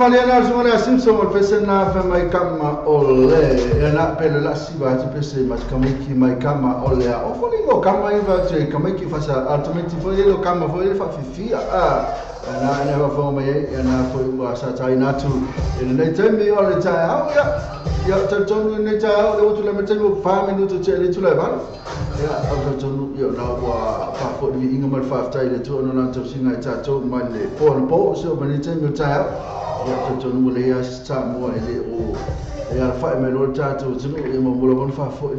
Mariana Zumana Simpson o pese na fa mai kama ole na pele la siba ti pese mas kamiki mai kama ole o foni go kama iva te kamiki fa sa ultimate fo ye lo kama fo ye fa fifi a na na fa mai na fo wa sa tai na tu le temi o le tai au ya ya tonu ne tai au le tu le metemo 5 minuto te le tu le ba ya au tonu yo na wa fa fo ni inga mal fa tai le tu no na tu singa ta to mai le po po so mai temi tai au ya tonu le ya sa mo le o ya fa me lo ta tu tu e mo lo bon fa fo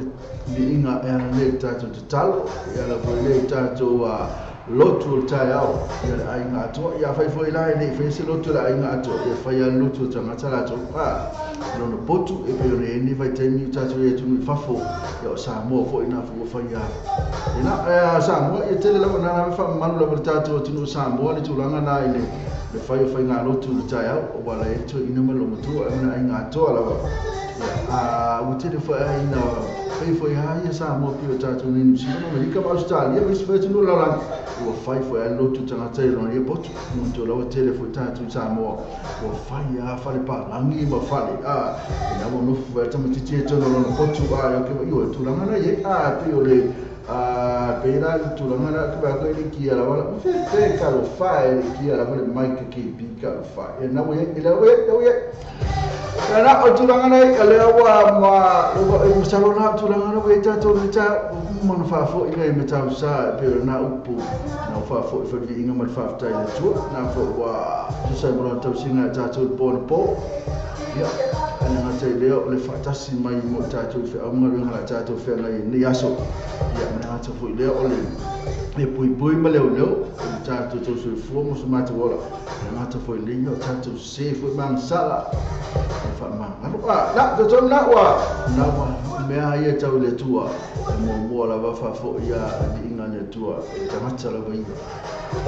ni inga ya le ta tu talo ya la fo le ta tu a lotu tai au ya le aiga atoa ia fai foi la e le fai se lotu le aiga atoa ia fai a lotu tagata latou a lona potu e pei ona eni vaitaimi tatou e tunu i fafo ia o Samoa foʻi na ua faia ina Samoa ia tele lava na faamamalu lava le tatou atunuu Samoa le tulaga na i le fai o faiga lotu le taeao ua la e toeʻina ma lomatua e mana aiga atoa lava a ua tele foi aina fai foi a ia Samoa pei o tatou nei Niu Sila ma Amerika ma Ausetalia ma isi foi atunuu lalolagi ua fai foi a lotu tagata i lona ia potu matua lava tele foi tatou Samoa ua fai a fale palagi ma fale a ina ua nofu foi a tamaiti e tonu lona potu a ia o tulaga na iai a pei o le pei la tulaga na ke ba ko le kia lava la fe ka lo fa le kia lava le mic ke bi ka lo fa e na ua e la ua ua na o tulaga na le ua ma o masalo na tulaga na ua tatou le ta mana faafoʻi nai matausa e pei na upu na faafoʻi faliviiga ma le faafetai le Atua na foʻi ua tusa ai mo lona tausiga e tatou le po na po ia ana gata i lea o le faatasi mai mo tatou feauga galuega la tatou feagai ai nei aso ia ma le gata foʻi lea o le puipui ma leoleo o le tatou tausoifua mo so matou ola le gata foʻi lea o tatou sē foʻi magasala e faamagalo a la totonu la ua na ua mea ia tau le Atua e muamua lava faafoʻi ia liiga le Atua e tagata lava ia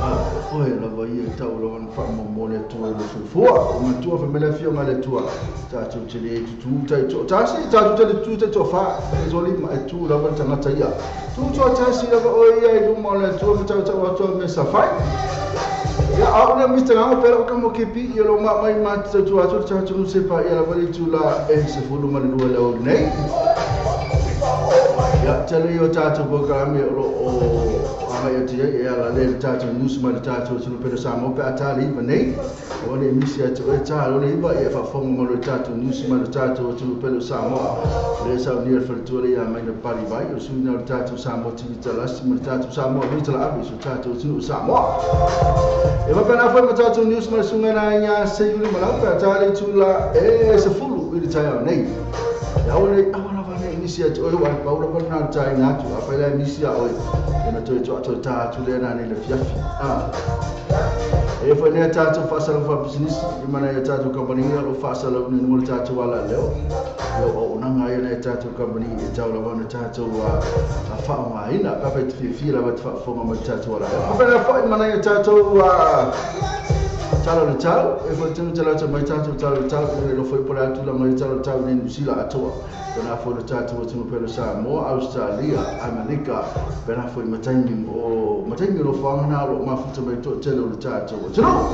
a oe lava ia tau lava na faamuamua le Atua i le soifua o matua famele afioga le Atua tatou te le tutū taitoatasi tatou te le tutū taitoafā e tolima e tu lava le tagata ia tutoatasi lava oe ia i luma o le Atua ma tautau atoa mea safai ia au le Mr. Ngao pera o kamo kepi ia lo ma mai ma tautua atu le tatou nusepa ia lava le itula e 12 le au nei ia tele o tatou polokalame o lo o agai atu ai e ala le tatou news ma le tatou atunuu pele Samoa pe a tā le iva nei o le misi atu e tā lo le iva ia faafofoga ma le tatou news ma le tatou atunuu pele Samoa le saunia le faletua le ia mai na pali vai o suina o le tatou Samoa TV talasi ma le tatou Samoa vi tala ave so tatou atunuu Samoa e faapena foi ma tatou news ma le suga na ia seiuli ma lau pe a tā le itula e 10 i le taeao nei ia aua lava nei misi atu oi wa paula pa na tai na tu a fai la misi a oi na toe to ta atu le na ni le fiafi e foi ne tatou faasalaga faapisinisi i mana ia tatou kamupani o loo faasalauina i luga le tatou alaleo ia o auaunaga ai na tatou kamupani e tau lava ona tatou faaogaina pe afai te fiafia lava te faafofoga mai le tatou alaleo faapena foi mana ia tatou tala o le tau e foi tenu talata mai tatou tala o le tau e lofo i pole atu la mai tala o le tau nei Nusila atoa pena foi le tatou atunu pele Samoa, Australia, Amerika pena foi mataimi o mataimi o lofoaga na o loo mafuta mai toatele o le tatou atunuu.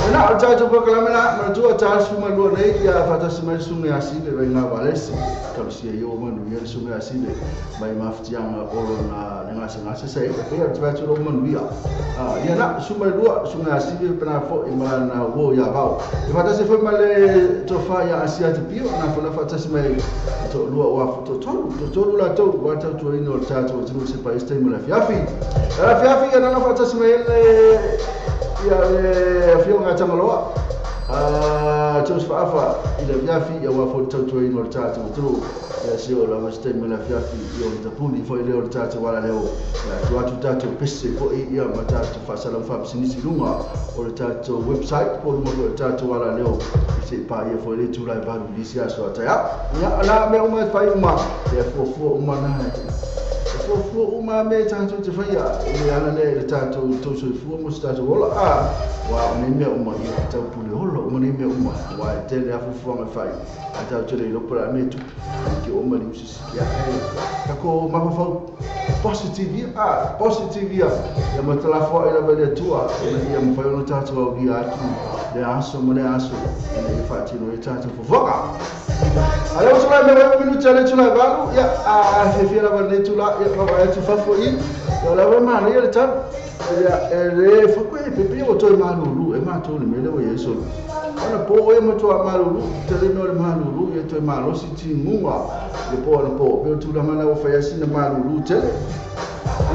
Ena o le tatou polokalame la manatua ta 12 nei ia faatasi mai le susuga ia Sive mai ngā Valesi talosia ia ua manuia le susuga ia Sive mai mafutiaga o lona le gasegase sa e pei o le atu lou manuia ia na 12 susuga ia Sive pena foi ma lana uo ia vao e faatasi foi ma le tofa ia Asia te pio na foi faatasi mai toalua ua toatolu latou ua tautuaina o le tatou atunuu se paese taimi o le afiafi afiafi ia nana faatasi mai le ia le afioga Tagaloa Joseph Afa i le afiafi ia ua foi tautuaina o le tatou atunuu ia se o lava se taimi o le afiafi ia o le tapuni foi lea o le tatou alaleo ia atu atu tatou pese foi ia ma tatou faasalaga faapisinisi i luga o le tatou website po o luga foi o le tatou alaleo i se i paia foi le itula e 8 i lisi aso a taeao ia la mea uma e fai uma ia fuafua uma na fuafua uma me tatou te faia i le ala lea i le tatou tausoifua mo se tatou ola ua o nei mea uma ia taupule ola uma nei mea uma ua e tele a fuafuaga e fai a tau tele i lopo la me tupe ki o ma liusisi ia e tako mafaufau positive ia positive ia ia matalafoa i lava i le Atua ina ia mafai ona tatou aulia atu le aso ma le aso ina ia faatino ai tatou fuafuaga. Ale o tula me o minuti ale tula valu ia a fiafia lava lenei tula ia vaavaai atu fafo i ia o le ava manaia le tau ia e le faku e pepe ua toe malulu e matou le mea lea ua iai solo ona po ia matua malulu tele mea o le malulu ia toe malosi timuga le po ona po pe o tulaga la ua fai asina malulu tele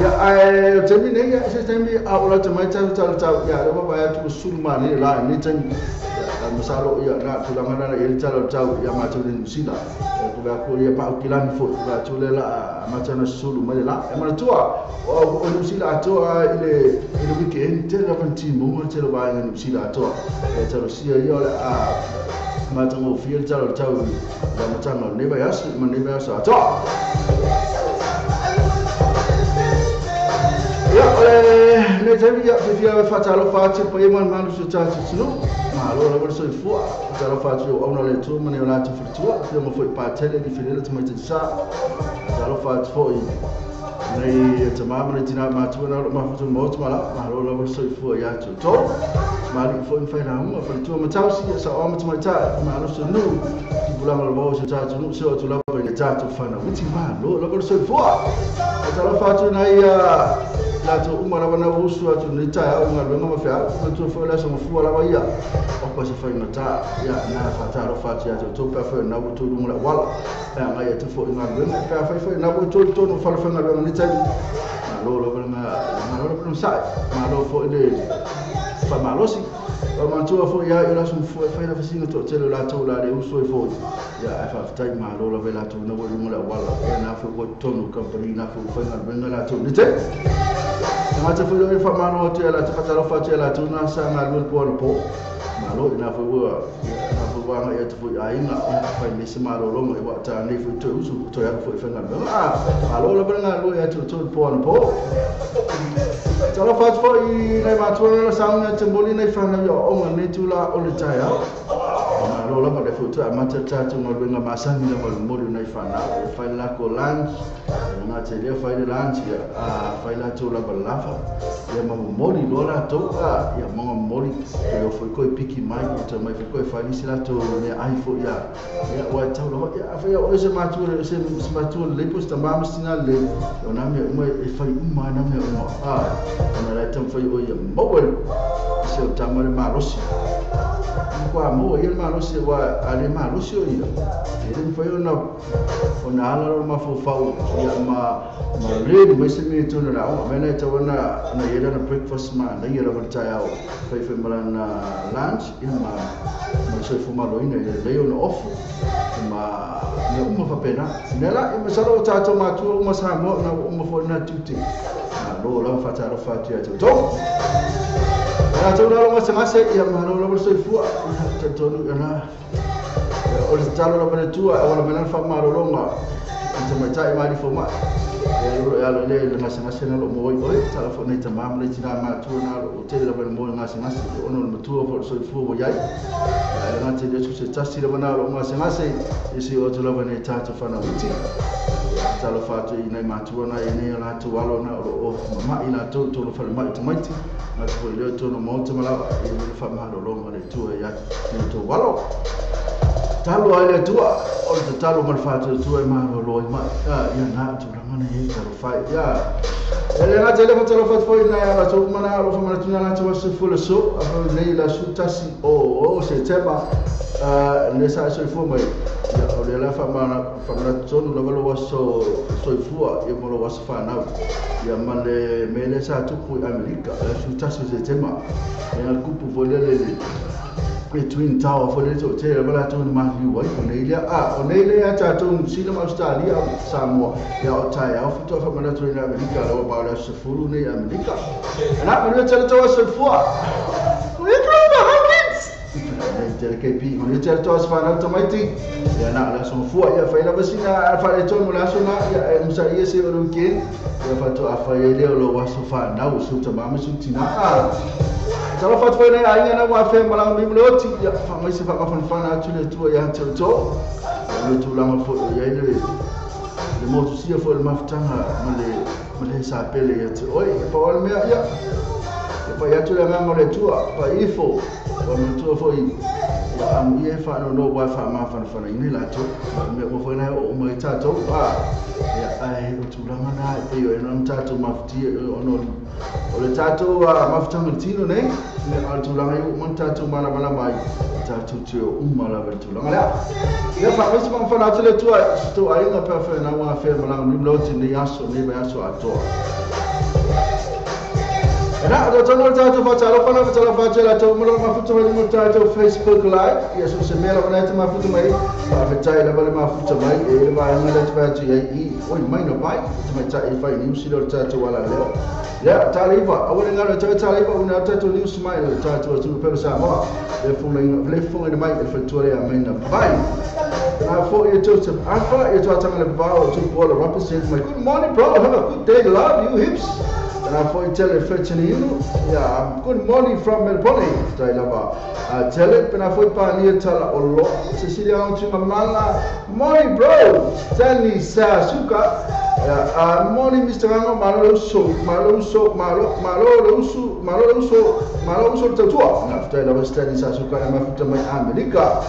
ia ae o taimi nei ia se taimi a o lata mai tau tau tau ia le vaavaai atu ua sulu manaia la i lenei taimi ia masalo ia na tulaga lana ia le tala o le tau ia matou le Nusila ia ku vea ko ia pau kilani foi ku vea tu le la mata na sulu mai le la e manatua o Nusila atoa i le weekend tele lava ni timuga tele vaega Nusila atoa e talosia ia o le a matagofie le tala o le tau i amataga o lenei vaiaso ma lenei vaiaso atoa. Ia o lenei taimi ia fiafia faatalofa atu paia ma le malosi o tatou atunuu malo lava le soifua faatalofa atu i auauna le Atua ma nai o latou faletua afioga foi Patele i Felela Tamaiti Sa faatalofa atu foi nei tamā ma nei tinā matua na o loo mafuta maota ma lau malo lava le soifua ia te outou tamalii foi ma failauga faletua ma tausi ia saoa ma tamaitai malosi o nuu tupulaga o le vao o si o tatou nuu se oo atu lava i le tatou fanauiti malo lava le soifua faatalofa atu nai latou uma lava na ua usu atu nei taeao i galuega ma feau matua foi le aso gafua lava ia opa se faigata ia na faatalofa atu ia te outou pe afai o lena ua outou i luga o le auala e agai atu foi i galuega pe afai foi o lena ua outou i totonu o falefaigaluega nei taimi malo lava le malo lava le masae malo foi le faamalosi faamatua foi ia i le aso gafua e fai lava sina toatele o latou la le usu ai foi ia ae faafetai malo lava i latou na ua i luga o le auala ia na foi ua i totonu o kamupani na foi ua faigaluega latou nei taimi. Tagata foi le faamalo atu ia latou faatalofa atu ia latou na sa galue le po anapo malo ina foi ua na foi ua agai atu foi i aiga ia fai nei se malologa i ua ta nei foi toe usu toe alu foi i faigaluega malo lava le galue ia te outou le po anapo. Talofa atu foi i nai matua na sauga te moli nei whanau i aoaoga nei tula o le taeao. Malo lava le foi toe amata le tatou galuega masani lava le momoli o nai whanau. E fai le lako lunch, e ngā te lea fai le lunch, ia fai latou lava le lava. Ia ma momoli loa latou, ia maga momoli, toe o foi koe piki mai, ia toe mai foi koe fai nisi latou mea ai foi ia. Ia ua e tau lava, ia a fai o se matua, se matua lelei po se tamā ma se tina lelei, o nā mea uma e fai uma ai nā mea uma. Ona la e taumafai o ia maua se o tama le malosi. Kwa mo ia malosi wa ale malosi o ia. E le mfai ona ona ala lo mafaufau ia ma le mai se me tonu la o mena e wana na ia na breakfast ma na ia la taeao fai fai malana lunch ia ma soifua malōina ia lelei ona ofu ma mea uma faapena nela e masalo o tatou matua uma Samoa na uma foi na tiute malo lava faatalofa atu ia te outou tatou lalo gasegase ia malo lava le soifua talitonu ia o le tatalo lava le Atua e auala mai lana faamalologa i tamaitai ma alii fomai e alo lea i le gasegase na loo maua ai oe tala foi nai tamā ma nai tinā matua na loo tele lava ina maua i le gasegase ona o le matua foi o le soifua ua iai ae le gata i lea se tasi lava na loo gasegase ia se oo atu lava i nai tatou fanau iti talofa atu i nai matua na i nei o latou alo na o loo mama'i latou i tonu falemai tamaiti atu foi lea i tonu maota ma lava ia le faamalologa le Atua ia outou alo talo ai le Atua o le tatalo ma le faatuatua e malolo ai mai ia na tulaga na iai talofa ai ia e le gata i le faatalofa atu foi nai a latou uma na alofa manatu na latou aso soifua le aso afai nei le aso 1 o Setema le sa soifua mai ia o le la faamanatu tonu lava lou aso soifua ia ma lou aso fanau ia ma le mea lea sa tupu i Amerika le aso 1 o Setema ia kupu foi lele le Twin Tower foi lele toatele lava latou na maliliu ai o nei lea o nei lea tatou Niu Sila ma Australia Samoa ia o taeao faatoa faamanatu ai na Amerika lava pa o le aso 10 nei Amerika na manuia tele tou aso soifua. Nei tele KP manuia tele tou aso fanau tamaiti ia na o le aso mafua ia fai lava sina faaletonu le aso na ia e musaia se o le weekend ia faatoa fai ai lea o lou aso fanau su tamā ma su tinā. Talofa atu foi nai aiga na ua afea malaga mai ma le oti ia faamaise faamafanafana atu le Atua ia te outou le tulaga foi o iai le motusia foi le mafutaga ma le sapele ia te oe ia pau le mea ia ia pai atu le agaga o le Atua pai ifo o le matua foi ia amuia e faanono ua faamafanafanaina i latou mea uma foi na e oo uma ai tatou ia ae o tulaga na e pei o ena tatou mafutia ona o le tatou mafutaga i le tino nei mea o le tulaga i uma na tatou malamalama ai tatou te o uma lava i le tulaga lea ia faamaise faamafana atu le Atua i tou aiga pe afai na ua afea malaga mai ma le oti nei aso nei vaiaso atoa. Na, o tonu le tatou faatalofa na faatalofa atu i latou uma mafuta mai mo tatou Facebook Live. Ia so se mea lava na te mafuta mai, faafetai lava le mafuta mai e le vaega lea te fai atu i ai i oi mai na vai, te mai tai fai news i le tatou ala leo. Lea, taliva, aua le ngalo e taliva una tatou news mai le tatou atu pelo Samoa. Le funga ina mai e faletua lea mai na vai. Na foi e Joseph Afa, e tuatanga le vao tu bola represent my good morning bro, have a good day, love you hips. Na foi tele fetchinino yeah, good morning from Melbourne tai lava tele pena foi pa ni tala olo Cecilia on to mamala morning bro Stanley Sasuka morning Mr. Rango malo so malo so malo malo so malo so malo so tatua na tai lava Stanley Sasuka na mafuta mai Amerika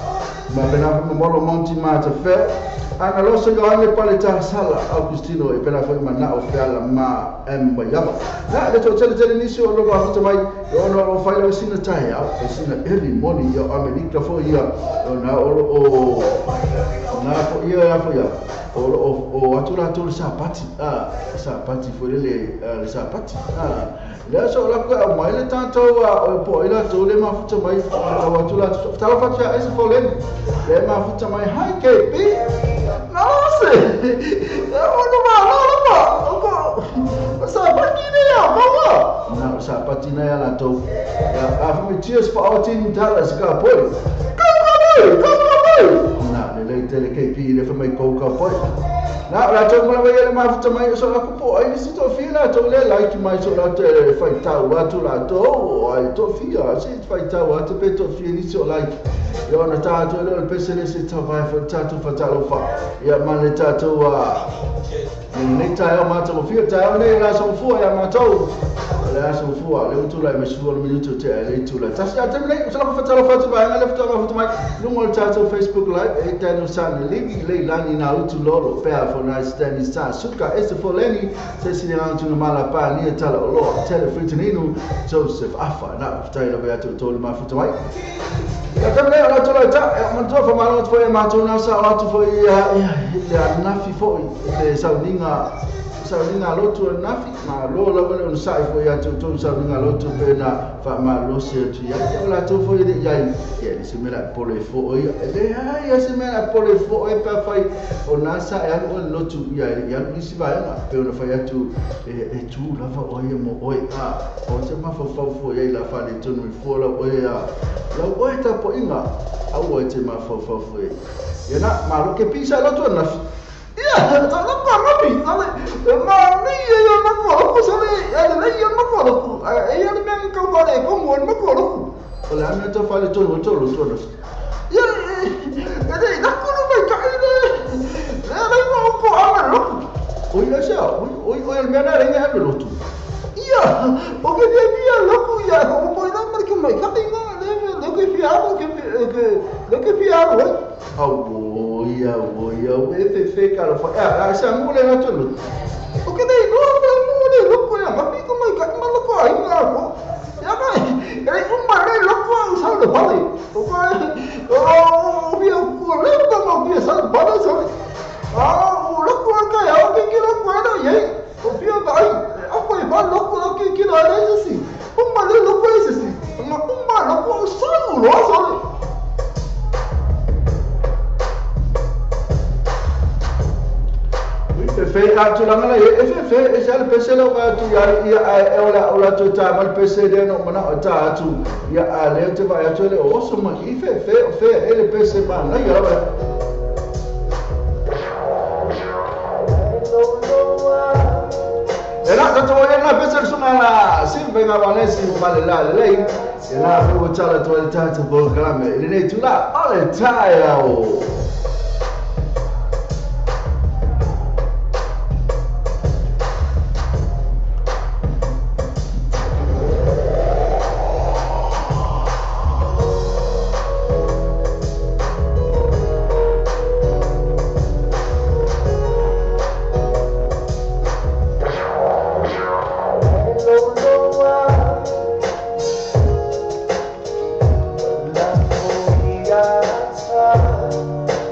ma pena molo monti ma te fe ana loso Yohane Paleta Sala Augustino e pena foi mana o feala ma em yaba na le to tele tele nisi o lo mafuta mai o no o fai le sina tai au sina early morning ia Amerika foi ia na o na foi ia foi ia o atu la tolu sapati sapati foi le sapati le so la ko mai le tatou o po ila to le mafuta mai o atu la talofa atu ia ese foleni le mafuta mai hi KP no se o no ma no ma o ko sapati ne ya mama na sapati na ya la to ya for me cheers for our team Dallas ka boy go go go go na le le tele KP le fa mai go ka boy na la to mo le mafuta mai so la ko ai si to fia to le like mai so la te fai tau atu la to ai to fia si fai tau atu pe to fia ni so like yo na ta to le pese se ta vai fa ta to fa ta lo fa ya ma le ta to ni ta yo ma to fia ta ne la so fu ya ma to le so fu le tu la me su le minuto te le tu la ta sia te le so la fa ta lo fa ba le fa ta mai lungo ta to Facebook Live e ta no sa le le lani na utu lolo pe for nice Stanley Sasuka ese foleni se sine tu no mala pa ni tala olo tele fritinino Joseph Afa na tai la be to to ma futa mai. Ia tame o la tula ta e mantua fa malo foi ma tuna sa o atu foi ia ia nafi foi le sauninga sauninga lotu nafi ma lo lava le sai foi atu tu sauninga lotu pe na fa malo se tu ia o la tu foi le ia ia se mela pole foi le ia se mela pole foi pa fai o na sa e alu lotu ia ia isi vai ma pe ona fai atu e tu lava o ia mo oi a o te ma fa fa foi ia la fa le tonu fo la o ia la o ta po inga au o te ma fa fa foi ia na ma lo ke pisa lotu na ia ta lo pa ma pi ale ma ni ia ma ko ko sa le ale ia ma ko ko ia le men ko ko le ko mo ma ko ko o la me to fa le tonu to lo to ia e na ko no mai ka ile le le ko ko ala lo o ia sa o o el mena re ha lo tu ia o ke dia lo ku ia ko ko ina ma ke mai ka inga le le ke fi abo ke le ke fi abo au ia o ia o e fe fe ka lo fa a sa mo le na to lo o ke dei no mo le lo ko ia ma pi ko mai ka ma lo ko ai ma ko ia mai e un ma le lo ko sa lo pa le o ko o fi o ko le ko ma fi sa pa le sa a o lo ko ka ia o ke ke lo ko na ye o fi o dai a ko e ba lo ko ke ke lo le si un ma le lo ko e si ma un ma lo ko sa lo sa le fe a tu la ngala e fe fe e sa le pese lo ka tu ya ia e ola ola tu ta mal pese de no mana o ta tu ya a le te va ya tu le o so ma ki fe fe fe e le pese ba na ya ba e la to e la pese so na la sim venga valesi ma le la le e la fe o ta la tu ta tu bo grame le tu la ole ta ya o Outside.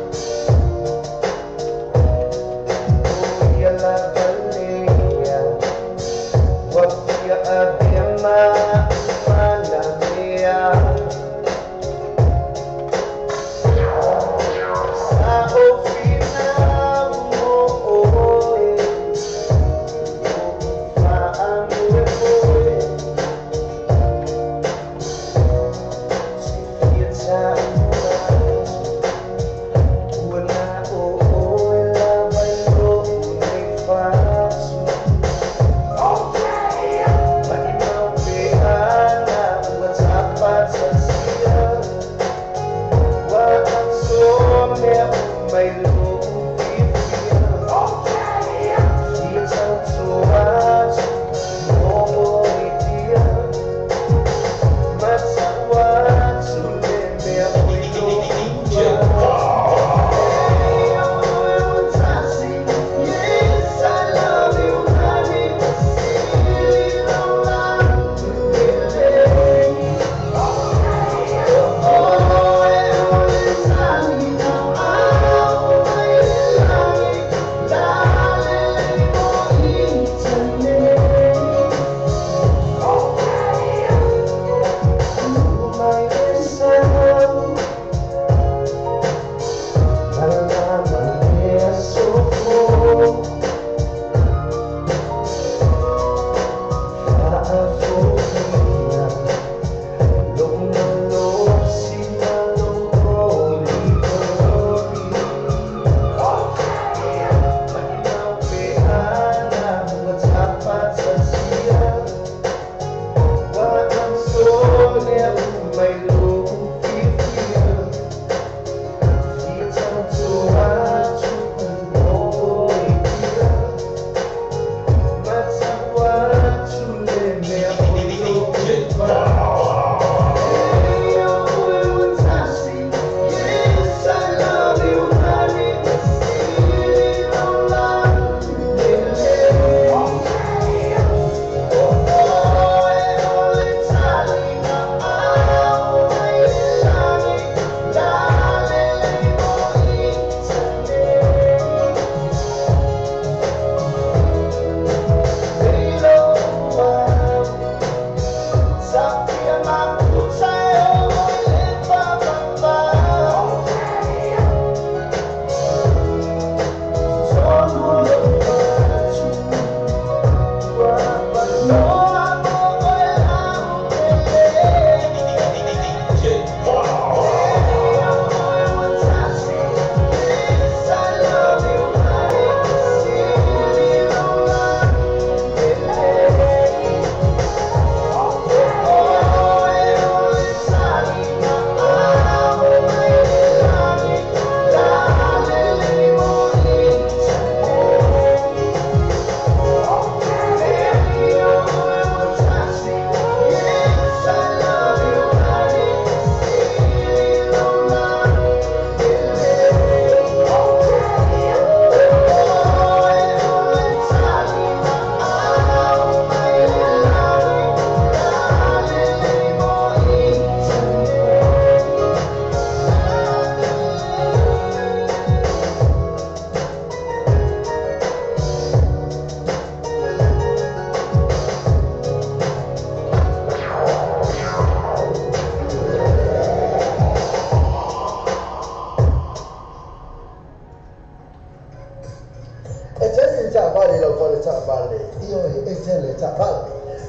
taavale, ioe e tele taavale.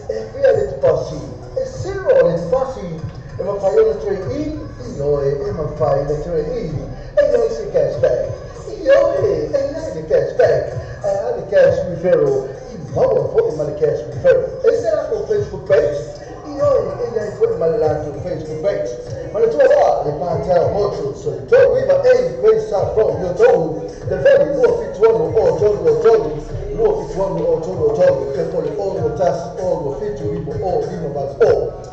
E fia le tupasi, e zero le tupasi, e mawhai o le 3 i, ioe e mawhai le 3 i, e iai se cashback, ioe e iai le cashback, e a le cash referral, i maua fo'i ma le cash referral. E se lako Facebook page, ioe e iai fo'i ma le latou Facebook page. Ma le tua loa, le pāteo motu, so le tolu iwa e, Grace Safro, yo tolu, le veli, lua fitu ono, o tolu o tolu, lua fitu ono, o tolu o tolu, ke pole ono tasi, ono fitu lima, o lima valu o,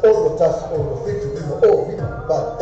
ono tasi, ono fitu lima, o lima valu o.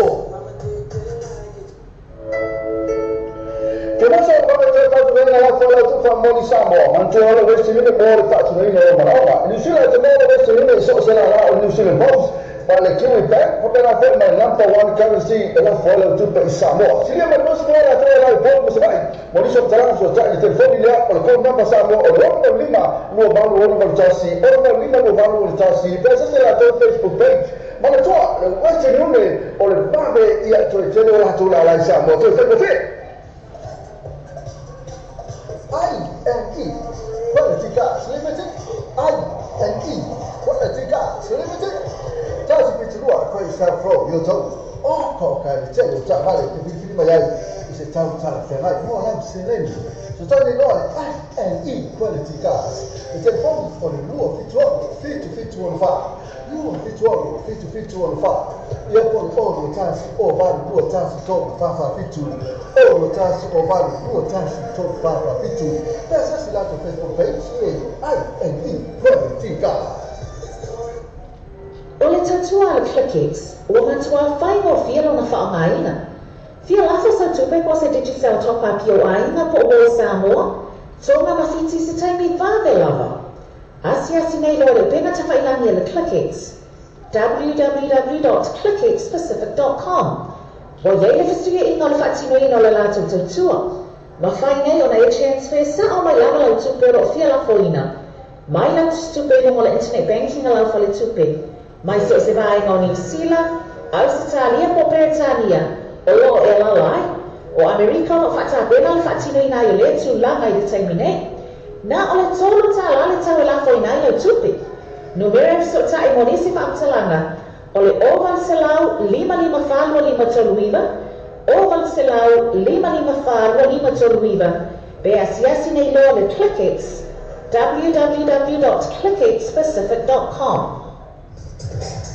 Ke masa o kame te tautuena la fola tufa moni Samoa, mantua le Western Union mo le faatunaina o manaoga. New Zealand te mo le Western Union so se la o New Zealand Post, ma le Kiwi Bank, papena foi mai number one currency e la fola tupa i Samoa. Silia mai mosi moa la toa la i polo mo sabai, mo niso mtalanga so tai le telefoni lea o le code number Samoa o le ono lima lua valu ono valu tasi, ono lima lua valu ono tasi, pesa se la toa Facebook page. Ma le toa, le Western Union o le vave ia toe tele o la toa la i Samoa, toe whengo fe. I-N-E, Quality Cars Limited, I-N-E, Quality Cars Limited. Tasi pitilua, koe sa fro, yo tau, o kau kai le tele o ta vale, te whiwhiri mai ai, i se tau tala whengai, mo lau seleni. So tau nei loa le I-N-E, Quality Cars. Le telefoni o le lua fitu ono, fitu fitu ono wha, lua fitu ono, fitu fitu ono wha. Ia pole ono tasi, o valu, lua tasi, tolu, wha wha fitu. Ono tasi, o valu, lua tasi, tolu, wha wha fitu. Pesa si lato Facebook page, I-N-E, Quality Cars. O le tautua le ClickX, ua matua whai mo fia lona whaangaina. Fia lafo sa tupe po se Digicel top up i o ainga po o Samoa, tonga mawhiti se taimi whāve lava. Asi asi nei loa le pena tawhailangi le ClickX, www.clickxpacific.com. Wa iei le whisuia inga o le whaatino ina o le lātou tautua. Ma whai nei ona e transfer sa o mai lava lau tupe ro fia lafo ina. Mai lau tupe ina mo le internet banking a lau whale tupe. Mai so se vaenga o New Zealand, Australia po Peretania, o lo e lalai, o Amerika o whaatapena le whaatino ina i le tūlanga i le taimi nei. Nā o le tolu tā la le tau e lafo ina i lau tupe. Numera e so ta i monisi whaamtalanga, o le o valselau lima lima whalua lima tolu iwa, o valselau lima lima whalua lima tolu iwa, pe asiasi nei loa le ClickX, www.clickxpacific.com.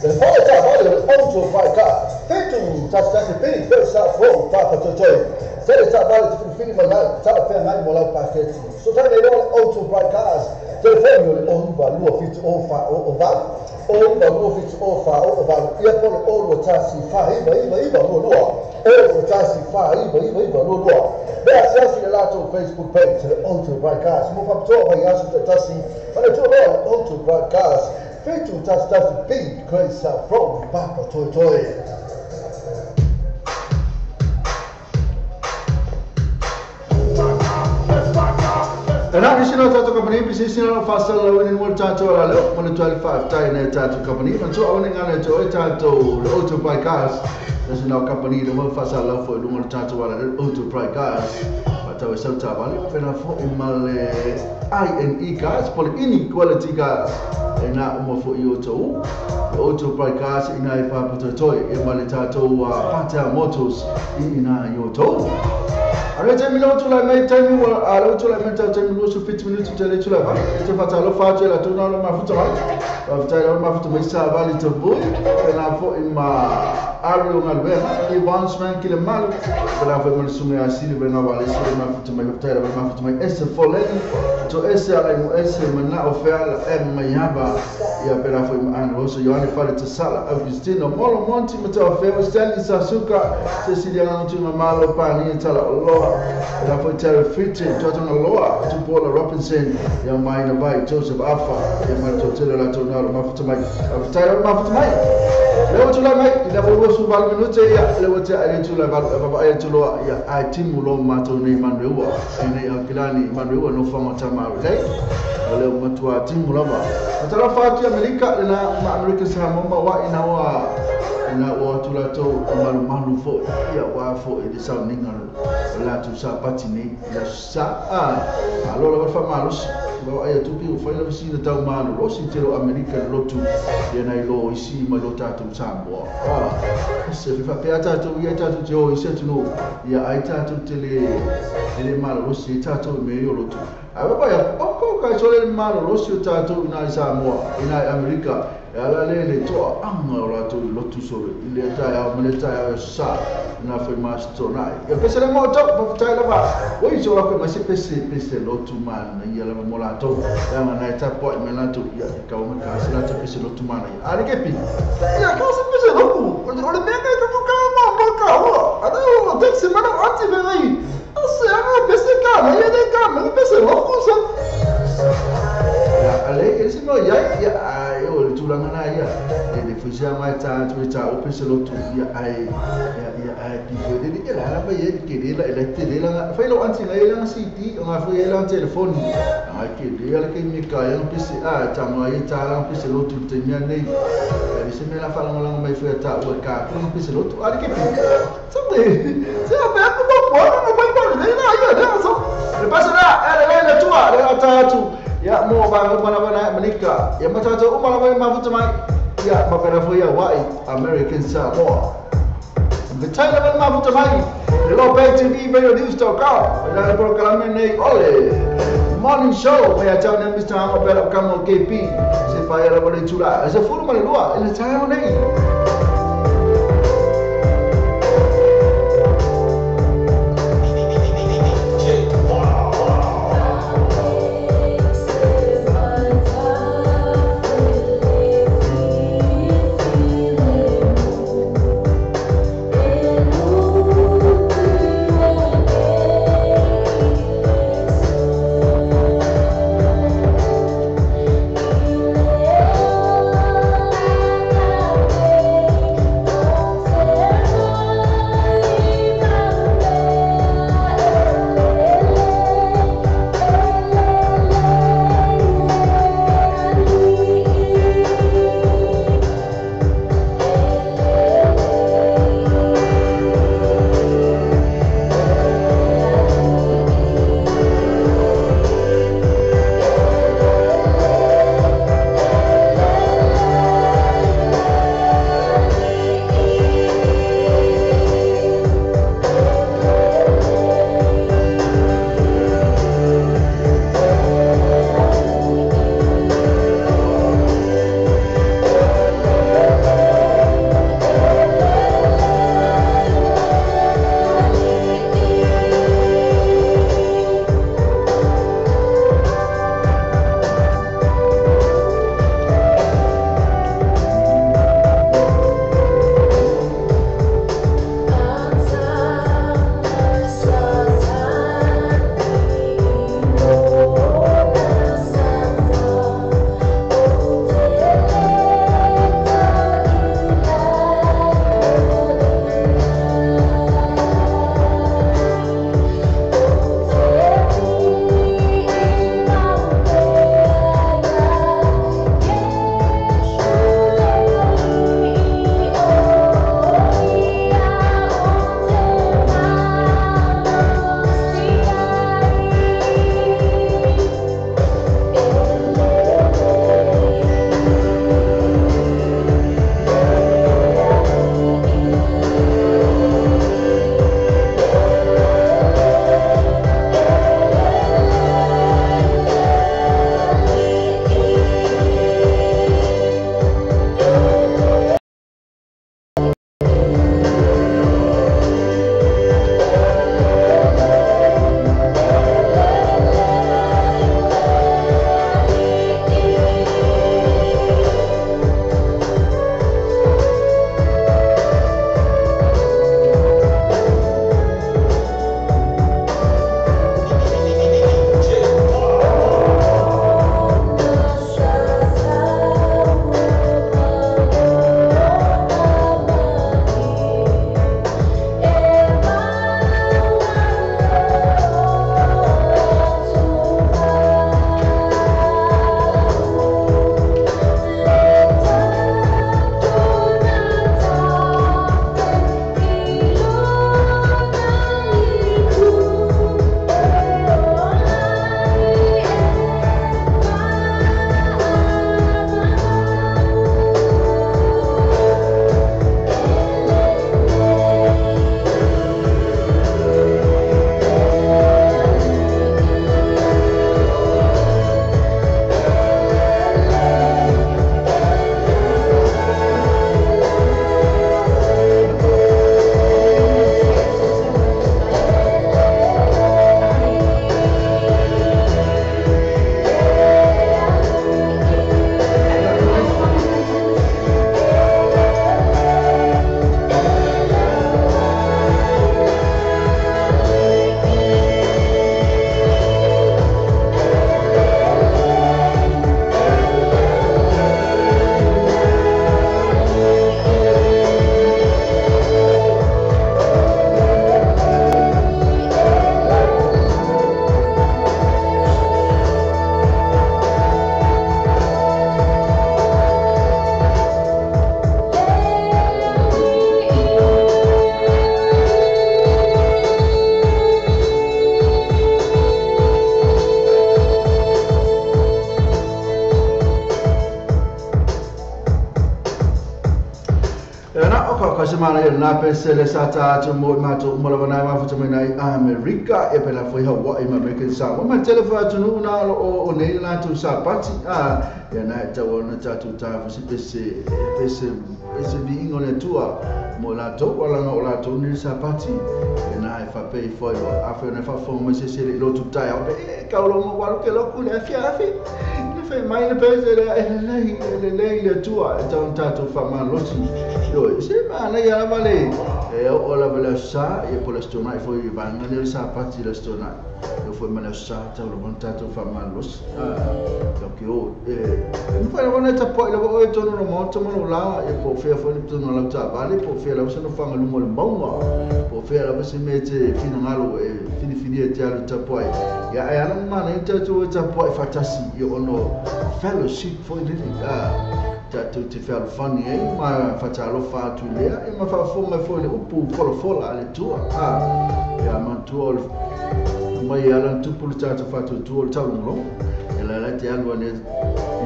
Le fola ta vale le auto vai ka. Fitu tasi tasi pili first sa fro papa totoi. Tele ta vale te whiwhiri mai ai, ta whea ngai mo lau paketi. So tau nei loa le auto bright cars. Telefoni o le oiva lua fitu o wha o o valu. Oiva lua fitu o wha o o valu. Ia pole o lua tasi wha iwa iwa iwa lua lua. O lua tasi wha iwa iwa iwa lua lua. Mea siasi le latou Facebook page le auto bright cars. Mo whapitoa whai asu te tasi. Mana tua loa le auto bright cars. Fitu tasi tasi B, Grace sa fro, papa toi toi. Ena ni sina tatou company pisi sina no fasal lo ni mo tatou ala leo mo le 12 tai ne tatou company ma tu au ni ngana to e tatou le auto buy cars there's no company le mo fasal lo fo lunga tatou ala le auto buy cars ma tau e sau ta vale pena fo i ma le INE cars po le inequality cars e na uma fo i auto le auto buy cars ina i papa toi e ma le tatou Patea Motors i ina i auto. Are te mila tu la mai taimi wa ala tu la mai taimi lo su 50 minuti te le tu la va te fata lo fa te la tu na lo mafuta mai va ta lo mafuta mai sa va li te bui e na fo i ma ario ngalwena i bondsman ki le mal e na fo i ma sunga ya sili be na va le sili mafuta mai ta la mafuta mai ese foleni to ese ala mo ese mana o fe ala e mai haba ya pe na fo i ma ana so Yohane fale te sala Augustino Molo Monti mata fe o Stanley Sasuka Cecilia Ntu Mamalo pa ni tala lo la foi Terra Fitch, Totona Loa, to Paula Robinson, ya mai na vai Joseph Afa, ya mai to tele la tona mafuta mai. Afta mafuta mai. Le o tula mai, ila o su val minute ya le o te ai tula val va ai tula ya ai timu lo mato nei manreua, nei akilani manreua no fanga tama le. Le o matua timu lava. Atara fa ti Amerika na ma Amerika sa mama wa ina wa ina o tula to malu malu fo ia wa fo e sa ninga la tu sa patine la sa a alo la fa malus va ai tu pi o fai la sina tau malo lo si te lo Amerika le lotu ia nai lo isi mai lo tatou Samoa. Se fa pe tatou ia tatou te o isi atu no ia ai tatou te le malo lo si tatou me yo lotu. Ai va ya o ko ka so le malo lo si tatou ina i Samoa ina i Amerika ala le le toa anga o latou lotu solo i le taeao ma le taeao e sa na fai masito nai. Ia pese le mo tau pa tai lava. Oi so la ko ma se pese pese lotu mana ia lava mo latou. Ia na nai ta po me latou ia ka o me ka se latou pese lotu mana. Ari ke pi. Ia ka se pese lotu. O le mea ka ka ka ma ma ka o. Ana o te se mana ati ve ai. O se ana pese ka na ia de ka me pese lotu sa. Ia ale e se no ia ia ai o le tulaga na ia e le fusia mai ta tu ta o pese lotu ia ai ia ai pi foi le ke la ba ye ke le la le te le la fai lo anti la la CD o nga foi la telefoni ai ke le la ke mi ka ya pese a ta ma ye ta la pese lotu te mia nei e se me la fa la mai foi ta o ka ko pese lotu ari ke pi sabe se a pe ko po no mai pa le na ia le so le pasa la ele le tua le ta tu ya mo ba mo na na Amerika ya ma ta o ma la ma futa mai ya ma pera foi Hawaii American Samoa the Thailand ma futa mai le lo pay TV radio news.com la pro kalame nei ole morning show me a tau ne Mr. Amo pera kamo KP se fa era le tula se furu ma le lua ele tae nei. Yeah. Ka se mana ia na pese le sa ta atu mo mato mo la bana ma futa mai nai Amerika e pela foi Hawaii ma American Samoa ma tele fa atu nu na o o nei la tu sa pati a ia na ta o na ta tu ta fu pese pese pese bi ingo le tua mo la to wala na o la to ni sa pati e na e fa pe foi lo a fe na fa fo mo se se le lo tu tai o pe ka o lo mo wa lo ke lo ku le fi a fi le fe mai le pese le le le le tua e ta un ta tu fa ma lo si yo se ma na ia lava le e o lava le sa e po le stona e foi vanga le sa pati le stona e foi ma le sa ta lo bon ta tu fa ma lo a ke o e fa na ta po le o e tono no mo to mo la e po fe foi to no la ta vale po fe la se no fa ngalu mo le maunga po fe la se me te fina ngalo e fini fini e te alu ta po ya e ana ma na ta tu ta po e fatasi e ono fellowship foi le a ta tu te fel funny e ma fatalo fa tu lea e ma fa fo ma fo le upu folo fola le tua a ya ma tu mai ala tu pulu ta tu fa tu tu ta lo e la la te alu ne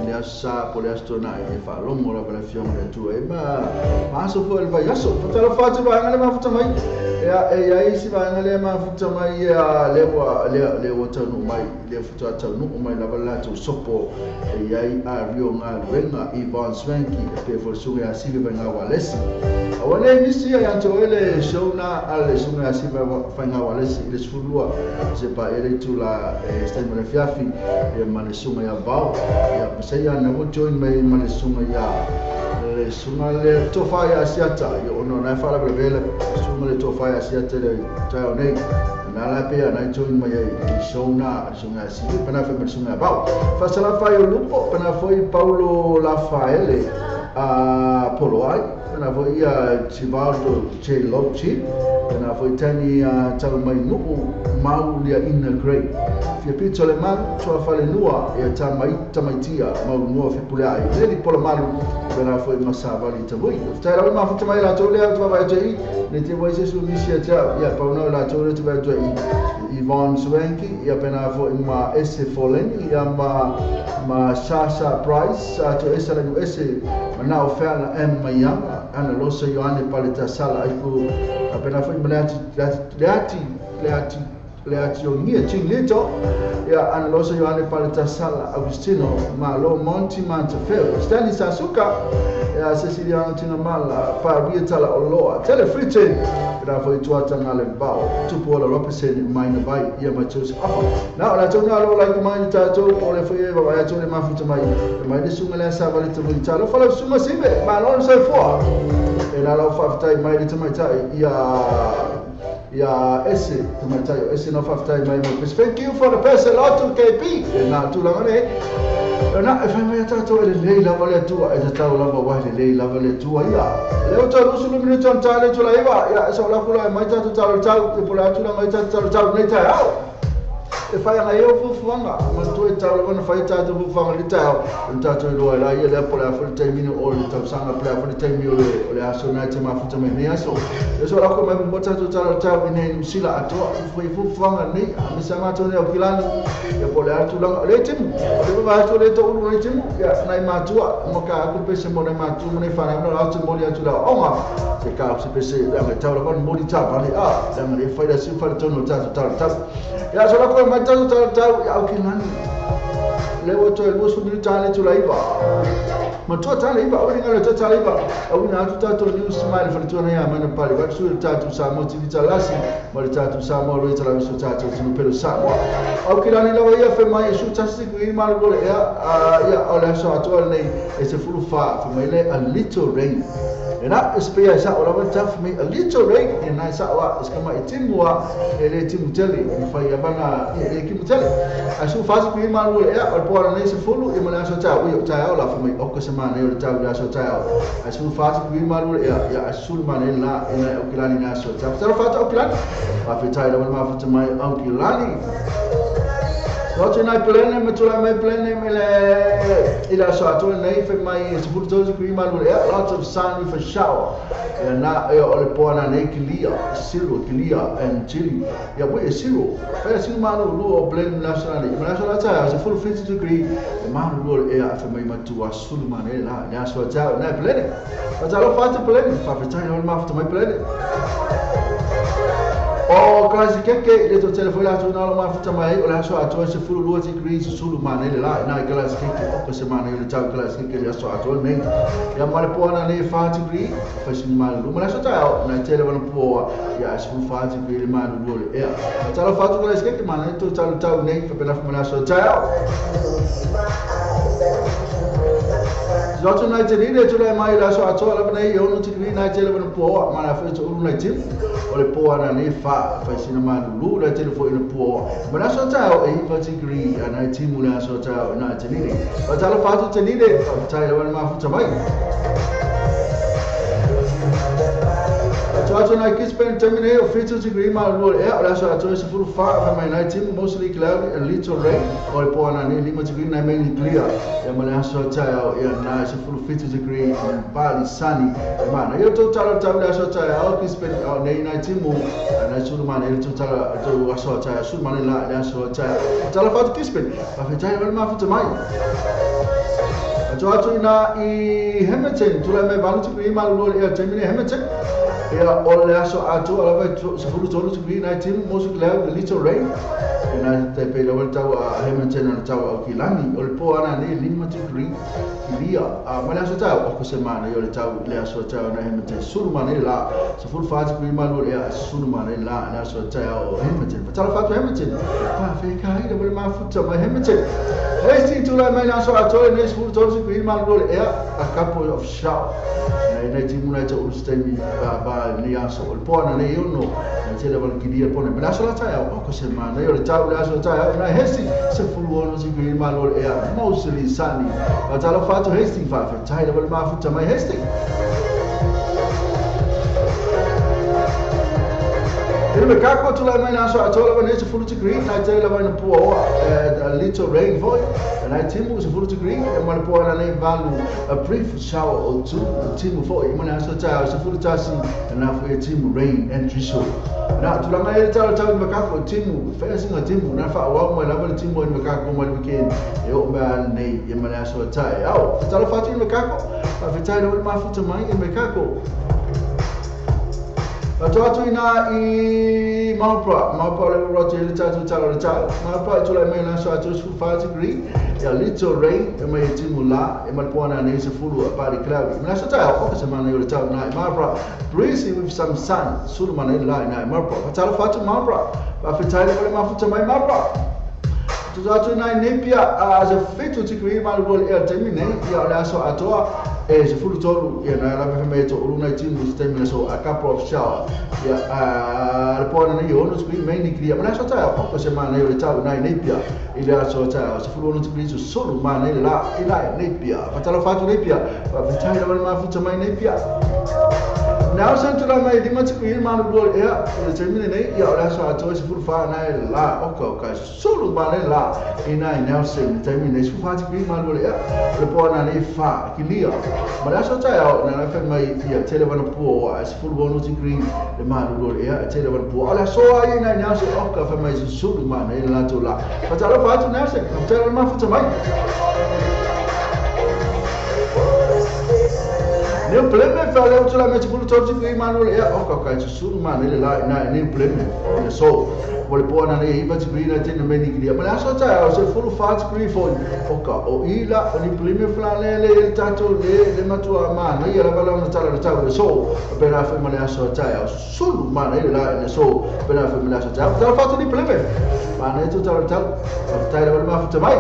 le sa po le astona e fa longo la la fiong le tu e ma ma so fo el vayaso fatalo fa tu ba ngale ma futa mai ya e ya isi ba ngale ma futa mai ya le wa le le wa ta no mai le futa ta no mai la la tu sopo e ya i a rio nga renga Ivan Swanky e pe fo su ya sive ba nga walesi a wane misi ya to ele show na ale su ya sive ba nga walesi le sfulua se pa ele tu la sta mo le fiafi e ma le sunga ya bao ya se ya na join mai ma le sunga ya le sunga le tofa ya siata yo no na fa la bele sunga le tofa ya siata le ta o nei na la pe na join mai e show na sunga si pa na fe ma sunga bao fa sala fa yo lupo pa na foi Paulo Rafaele a Poloai pa na foi a Chivaldo J Lopchi pa na foi tani a tau mai nu'u maulia ina grey fia pito le malu tua fale nua e ta mai tamaitia mau nua fi pule ai le pola malu pa na foi masavali tavui tai la ma futa mai la tole a tua vai tei ne te vai se su misia ta ya pa no la tole tu vai tei Ivan Swanky ya pena foi ma S Foleni ya ma ma Sasha Price a to S la S na oferna M Mayanga ana loso Yohane Paleta Sala ai ku a pena foi ma le ati le ati le ati o nia chinglito ya ana loso Yohane Paleta Sala Agustino ma lo Monty Mantafel Stanley Sasuka ya Cecilia Antina Mala pa Rietala Oloa Tele Fritin ra foi tua tanga le bao tupu ola represent mai na vai ia ma Joseph Afa na la tona lo la mai ta to o le foi ba ya to le mafuta mai mai de sunga le sa vale te ta lo fala sunga sibe ma lo se fo e la lo fa tai mai de mai ta ia ya ese mai ta ese no fa tai mai mo thank you for the person lot to KP na tu la ngane na e fa mai ta to le le la vale tu e ta la va le le la vale tu ia le o ta rusu lu minuto ta le tu la iba ya so la kula mai ta tu ta ta e pola tu la mai ta ta ta nei ta au e fa ya yo fu fuanga ma tu e ta la na fa ta tu fu fuanga le ta ta tu lo la ia le pola fu te minu o le ta sanga pola fu te minu o le aso na te ma fu te mai aso e so la ko mai mo ta tu ta ta nei sila ato fu fu fuanga nei a mi sa ma to ne o kilani e pola tu la le timu le va tu le to ulu le timu ya na ma tu mo ka ku pese mo na ma tu mo ne fa na la tu mo le tu la o ma se ka se pese la me ta la mo li ta va le a la me fa la su fa to no ta ta ta ya so la ko mai ta ta ta ya o kilani le o to el musu mi ta le tu la iba ma tu ta le iba o ni le ta le iba o na tu ta to news smile fa tu na ya ma na pali va su ta tu sa mo ti ta lasi ma ta tu sa mo le ta la su ta tu no pelo sa mo o kilani la ia fe mai su ta si ku ma lo le ya ya o la so to le e se fulu fa fa mai le a little rain e na espia sa o la ta fa mai a little rain e na sa wa es kama e timua e le timu tele e fa ya bana e ki mutele a su fa si ku ma lo le ya o po la se fulu e ma la so ta o ta o la fa mai o ko se ma ne o ta la so ta o a su fa si ku ma lo ya ya a su ma ne la e na o kilani na so ta fa ta o kilani fa fe ta la ma fa ta mai o kilani Roger na plene me tula mai plene me le I le aso atoa nei fai mai 13 degree malu le ea, lots of sun with a shower. Ia na ia o le poa na nei clear, zero clear and chilly. Ia we zero. Fai sinu malu lu o blend national. Ma aso la ta se full 50 degree le malu lu le ea fai mai matua sulu mane la le aso ta na blend. Pa ta lo fatu blend, pa fa o mafuta mai blend. O klasi keke le to telefoni la tu na lo mafuta mai o le aso atoa se full 2 degrees sulu mane le la na klasi keke o ko se mane le tau klasi keke le aso atoa nei. Ia ma le poa na nei 5 degree fa sinu malu ma le aso ta na tele wana poa ia se full 5 degree le malu lu le ea. Ta lo fatu klasi keke mane to tau tau nei fa pela fa le aso ta. Zoto na te ni tula mai la so atoa la nei ono degree na tele wana poa ma na fa to ulu na tim o le poa na nei fa fa sina malu lu la tele fo ina poa ma la so ta o 8 degree na timu la so ta na te ni pa ta lo fatu te ni le ta le wana mafuta mai. Atu na Gisborne termine o 50 degree malu le ea o le aso atoa se fulu fa fa mai na timu mostly cloudy and little rain o le poa na nei 5 degree na mainly clear ia ma le aso ta o ia na se fulu 50 degree and partly sunny ma na ia total tau le aso ta o Gisborne o nei na timu na sulu ma nei total to aso ta sulu ma la le aso ta ta la fatu Gisborne pa fa tai o mafuta mai. Atu ina i Hamilton tula mai 8 degree malu le ea termine Hamilton. Ia o le aso atoa lava se fulu 3 degree na timu mostly cloudy little rain. Na te pe le tau a Hamilton na tau o Kilani o le poa na nei 5 degree kilia ma le aso tau o ko se mana o le tau le aso tau na Hamilton sulu mana la se fulu 5 degree malu le sulu mana la le aso tau o Hamilton. Pa tala fatu Hamilton pa fe ka i le mafuta mai Hamilton. Hastings tula mai le aso atoa nei se fulu 3 degree malu le ea a couple of shower. Na timu na te ulu ba ni aso o le poa na nei ono na tele wala kilia pone ma le aso la tai o ko se mana o le tau le aso tai na Hastings se fulu ono degree malu le ea mostly sunny. Pa tala fatu Hastings fa fa tai le mafuta mai Hastings. Ele me kako tula mai na aso atoa lava nei se fulu degree na tele lava na poa oa a little rain foi na timu se fulu degree e ma le poa na nei valu a brief shower or two timu foi ma le aso ta se fulu tasi na foi timu rain and drizzle. Na tula mai tau tau me kako timu fa singa timu na fa wa mai lava timu me kako mai weekend e o ma nei e ma le aso ta au tala fatu me kako fa tai le mafuta mai me kako. Atu ina i Marlborough, Marlborough le rote le tatu tala le tala. Marlborough tula mai na so atu 5 degree, ya little rain e mai timu la e mai poa na nei se fulu a party cloudy. Ma so ta o se mana le tau na Marlborough breezy with some sun, sulu mana la na Marlborough. Pa tala fatu Marlborough, pa fitai le mafuta mai Marlborough. Atu ina Napier as a 50 degree malu le termine ia le aso atoa e se fulu tolu ia na la fa mai to ulu na timu se so a couple of shower ia a le poa na nei ono degree mainly clear ma aso ta o ko se mana le tau na Napier i le aso ta se fulu ono degree so sulu mana la i la Napier pa tala fatu Napier pa fitai le mafuta mai Napier. Nelson tula mai 5 degree malu le ea le termine nei ia le aso atoa se fulu fa na la o ka ka sulu mana la i na Nelson termine se fulu 5 degree malu le ea le poa na nei fa kilia ma le aso ta na la fa mai ia tele wana poa se fulu 1 degree le malu le ea tele wana poa le aso ai na Nelson o ka fa mai sulu mana la to la pa tala fatu Nelson tele mafuta mai. New Plymouth fa le tula me fulu 3 degree malu le ea o ka ka sulu mana le la na New Plymouth le so o le poa na nei 5 degree na tene meni kilia ma le aso ta o se fulu 5 degree foi o ka o ila o New Plymouth la le le tato le le matua ma ia la bala na tala le tau le so pera fa ma le aso ta o sulu mana le la le so pera fa ma le aso ta ta fatu New Plymouth ma ne tu tala tau ta le mafuta mai.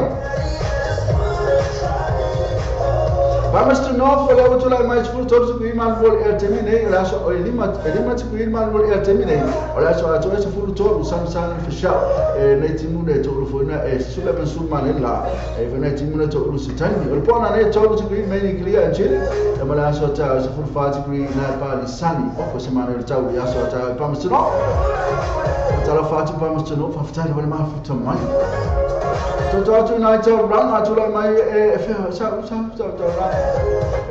Palmerston North o le ua mai sefulu tolu tikri malu le ea taimi nei o le aso o e lima tikri malu le ea taimi nei o le aso atoa e sefulu tolu samasana le feshao e nei timu nei to'ulu foina e sula ma sulu ma la e foi nei timu nei to'ulu se taimi o le poana nei tolu tikri maini clear and chilly e ma le aso taeao sefulu fa tikri nai pali sani oko se mana le tau i aso taeao i Palmerston North talofa atu Palmerston North faafetai lava le mafuta mai. Toto atu nai tau ranga atu lai mai e fea sa sa sa tau ranga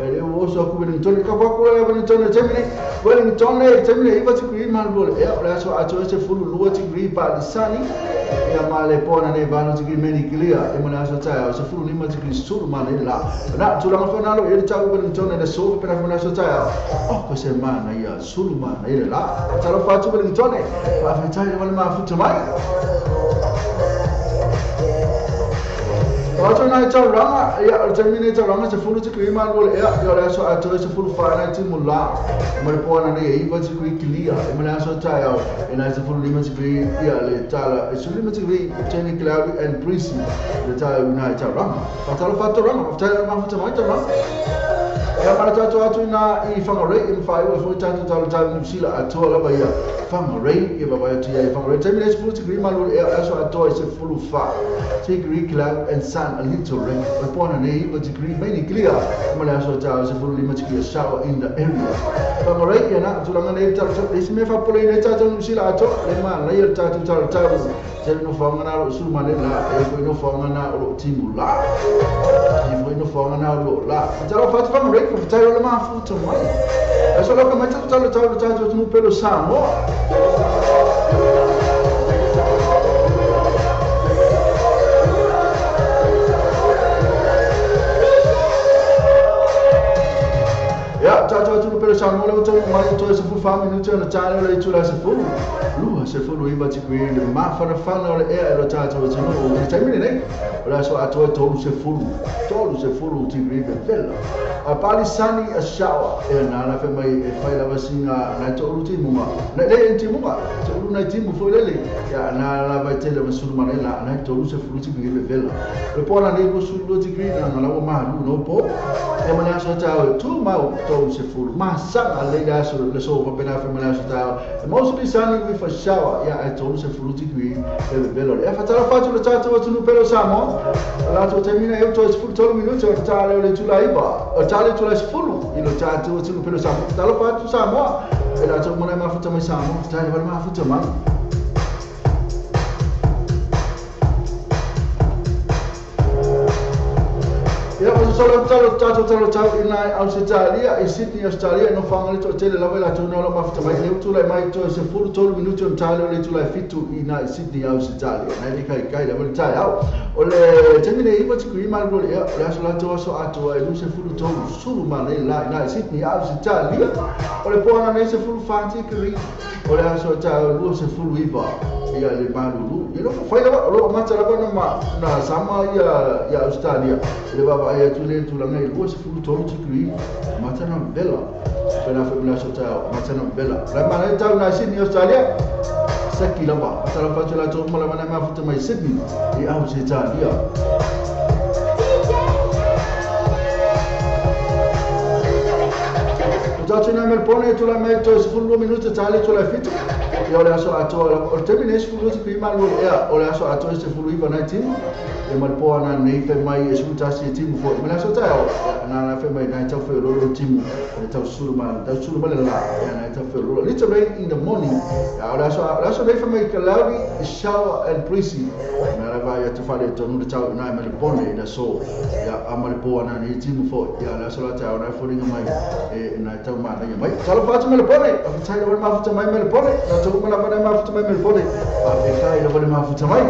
e le oso aku Wellington ka kwa kula Wellington e temine Wellington e temine iwa tikri malu le ea o le aso atoa e sefulu lua tikri pali sani ia ma le pona nei valo tikri meni clear e ma le aso taeao sefulu lima tikri sulu ma le la na tulaga whanalo e le tau Wellington e le sofa pena ma le aso taeao o ko se mana ia sulu ma le la talofa atu Wellington e faafetai lava le mafuta mai. Atu nai tau ranga, ia o taimi nei tau ranga sefulu tikri malu le ea, ia o le aso atoa e sefulu fa nai timu la, ma le poana nei e iwa tikri kilia, e ma le aso taeao, e nai sefulu lima tikri ia le tala, e sefulu lima tikri teni cloudy and breezy, le tala nai tau ranga. Faatalofa atu ranga, faafetai le mafuta mai tau ranga. Ia ma le tatou atu ina i Whangarei, e mawhai ua foi tatou talo tau New Zealand atoa lava ia Whangarei, ia vavai atu ia i Whangarei. Taimi nei sefulu tikri malu le ea, o le aso atoa e sefulu fa tikri cloud and sun a little rain. O le poana nei iwa tikri maini clear, ma le aso taeao sefulu lima tikri a shower in the area. Whangarei ia na, tulaga nei talo tau, le isi mea faapolei nei tatou New Zealand atoa, le manaia le tatou talo tau, tele no whaangana o sulu mane la, e foi no whaangana o lo timu la, e foi no whaangana o lo la. Talo whatu Whangarei, faafetai o le mafuta mai. Aso lau ka mai tatou talo tau tatou atunuu pele o Samoa. Ia, tatou atunuu pele o Samoa le ua taunuu mai toe sefulu fa minute ona tale o le itula sefulu. Lua sefulu iwa tikri le mafanafana o le ea e lo tatou atunuu. I le taimi lenei, o le aso atoa e tolu sefulu tikri vevela. A pali sani a shower e nā la whai mai e whai lava singa nai to'ulu timunga. Nei le en timunga, to'ulu nai timu foi lele. Ia nā la vai tele ma sulu mana la nai tolu sefulu tikri vevela. Le poana nei ko sulu tikri na na lawa mahalu no po. E mana aso tau e tu mau tolu sefulu. Masanga le aso le so whapena whai mana aso tau. E mostly sunny with a shower ia e tolu sefulu tikri vevela. E whatala whatu le tātou atunuu pele o Samoa. La tō taimina e uto e sefulu tolu minute o tāle o le tula iwa. O tāle tula sefulu i lo tātou atunuu pele o Samoa. Talo whatu Samoa. E la tō mana mafuta mai Samoa. Tāle wale mafuta mai. Ia o solo talo talo talo talo i nai Australia i Sydney Australia no whangarei to tele lava i la tō nolo mafuta mai le utula i mai to se fulu tolu minuti o tale o le tula i fitu i nai Sydney Australia nai le kai kai lava le tae au o le taimi nei iwa tikri malu le ea o le aso latou aso atoa e lu sefulu tolu sulu ma le la i nai Sydney Australia o le poana nei sefulu fa tikri o le aso tae o lua sefulu iwa ia le malulu ia lofo fai lava o loo mata lava na ma na sama ia ia Australia le vava ai atu le tulaga i lua sefulu tolu tikri matana vela pena foi mena aso taeao matana vela la mana tau na Sydney Australia saki lava atala fatu la tō mala mana mafuta mai Sydney i Australia. Tātou nā Melbourne e tula mai toe sefulu lua minute tale tula fitu. Ia o le aso atoa o le taimi nei sefulu lua tikri malu le ea o le aso atoa e sefulu iwa nai timu. E ma le poana nei whai mai e sefulu tasi e timu foi. Ma le aso taeao nā nā whai mai nai tau whai o lolo timu. E tau sulu ma le la ia nai tau whai o lolo. Little rain in the morning. Ia o le aso nei whai mai cloudy, shower and breezy. Nā la vai atu whare tonu le tau nai Melbourne i la so. Ia a ma le poana nei timu foi. Ia le aso la taeao nai wharinga mai e nai tau mana ia mai. Talo whatu Melbourne. Awhitai lava le mafuta mai Melbourne. Nā tolu mana whana mafuta mai Melbourne. Awhitai lava le mafuta mai.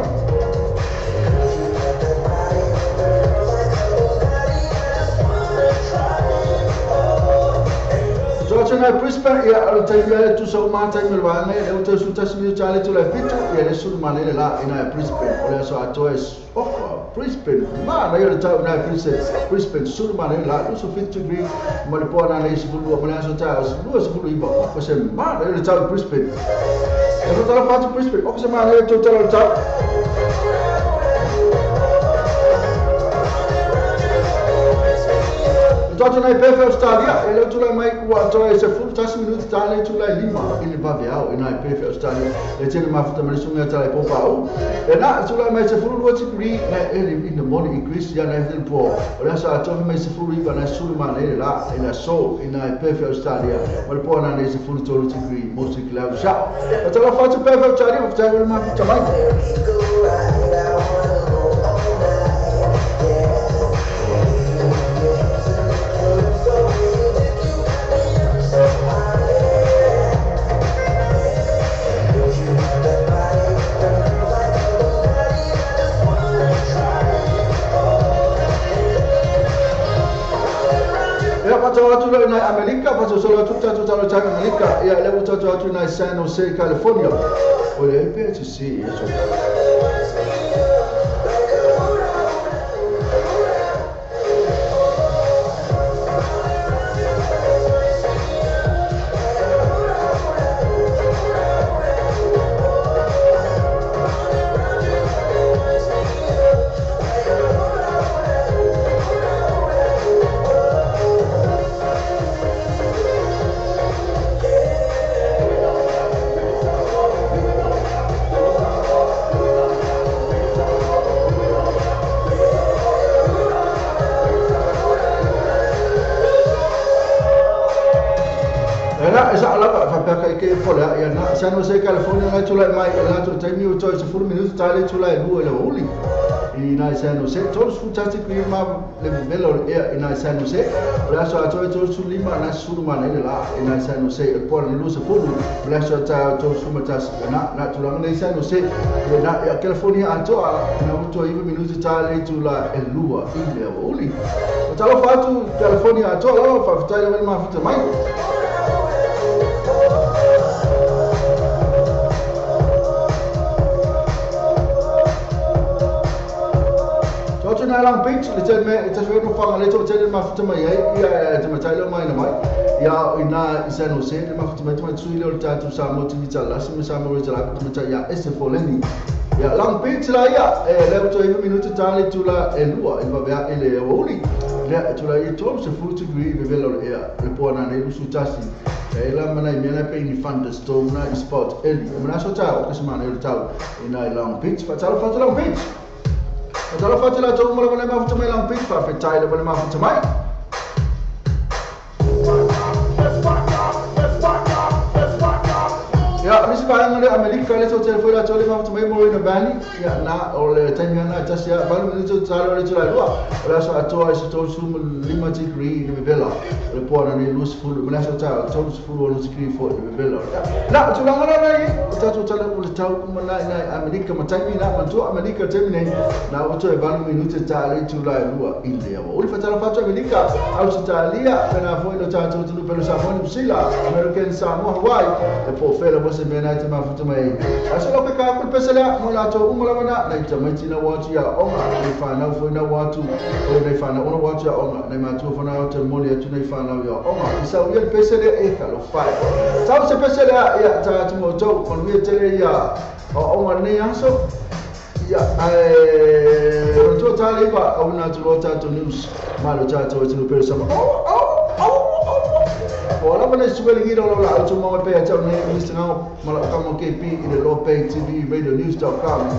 Tātou nai Brisbane ia o le taimi ai tusa o matai me le vaega le uta su tasi mi tale tula fitu ia le sulu mane le la ina Brisbane o le aso atoa e oko Brisbane ma na ia le tau nai Brisbane sulu mane la usu fitu degree ma le poana le sefulu ma le aso taeao lua sefulu iwa oko se ma na ia le tau Brisbane e tala fatu Brisbane oko se ma na ia tau tala le tau. Tātou nei pefe Australia, e leo tūlai mai ua atoa e se fulu tasi minuti tā le tūlai lima i le vave au i nai pefe Australia. E tele mafuta marisu mea tālai pōpa au. E nā, tūlai mai se fulu lua tikuri nai early in the morning i Greece ia nai tele pō. O lea sa atoa mai se fulu iwa nai sulu mana i le la i la so i nai pefe Australia. Ma le pō nā nei se fulu tolu tikuri mostly cloud shower. O tala whatu pefe Australia, o whai wale mafuta mai. Atu le nai Amerika, paso solo atu tatu talo tanga Amerika, ia le tatu atu nai San Jose, California. O le pe te si eso. San Jose, California, nai tūlai mai e lātou taimi o toi se fulu minuti tā le tūlai lua i le uli. I nai San Jose, tolu sfu tati kui ma le velo ea i nai San Jose. O le aso atoa tolu sfu lima nai sulu mana i le la i nai San Jose. E pōra ni lua se fulu, o le aso atoa tolu sfu matasi. Na tūlanga nei San Jose, na California atoa, na utoa iwa minuti tā le tūlai e lua i le uli. O talo whatu California atoa lawa, whawhitai le wale mafuta mai. Nai Long Beach, le tele me, te whenua whanga le tō tele mafuta mai ai, ia te matai leo mai na mai, ia i nā i San Jose, le mafuta mai te mai tui leo le tātou Samoa TV talasi, me Samoa Rita lako te matai ia ese foleni. Ia Long Beach la ia, e leo tō iwa minuti tā le tūla e lua, i wawea e le awauli. Lea e tūla i tō se fulu tikuri i vevela o le ea, le pō nā nei usu tasi. E la mana i mea nai pe ni thunderstorm na i spot eli. E mana so tā o kasamana e le tau i nai Long Beach, whatalo whatu Long Beach. Talo whatu la tō umala wale mafuta mai Long Beach, whawhetai le wale mafuta mai. Ia, nisi vaenga le Amerika le tō telefoi la tō le mafuta mai Morena Valley. Ia, nā, o le taimi ana tasi ia, valu minuti o tālo le tūlai lua. O le aso atoa i se tō sumu lima tikuri i vevela. O le pō ana nei lusi fulu, me le aso tā, tō sufulu o lusi kiri fo i vevela. Nā, tūlanga rā nei, o tātou tala o le tau kuma nai nai Amerika ma taimi nā, mantua Amerika taimi nei, nā oto e valu minuti tā le tūlai lua i le awa. Uli whatala whatu Amerika, Australia, pena foi no tātou tunu pelo Samoa New Zealand, American Samoa, Hawaii, e pō whela mo se mea nai te mafuta mai. Aso lau ke kākul pesele, mo lātou umalawana, nei tamaiti na wātu ia onga, nei whānau foi na wātu, o nei whānau ona wātu ia onga, nei mātua whanau te moli atu nei whānau ia onga. I sau ia le pesele e kalo whai. Sau se pesele ia tātu mo tau, manuia tele ia onga nei aso, ia mantua tāle iwa au nā tuloa tātou news, malo tātou e tunu pere sama. O lava nei sueli ngira o la auto maua pe atau nei Mr. Ngao mala o kamo KP i le Lopay TV Radio News.com.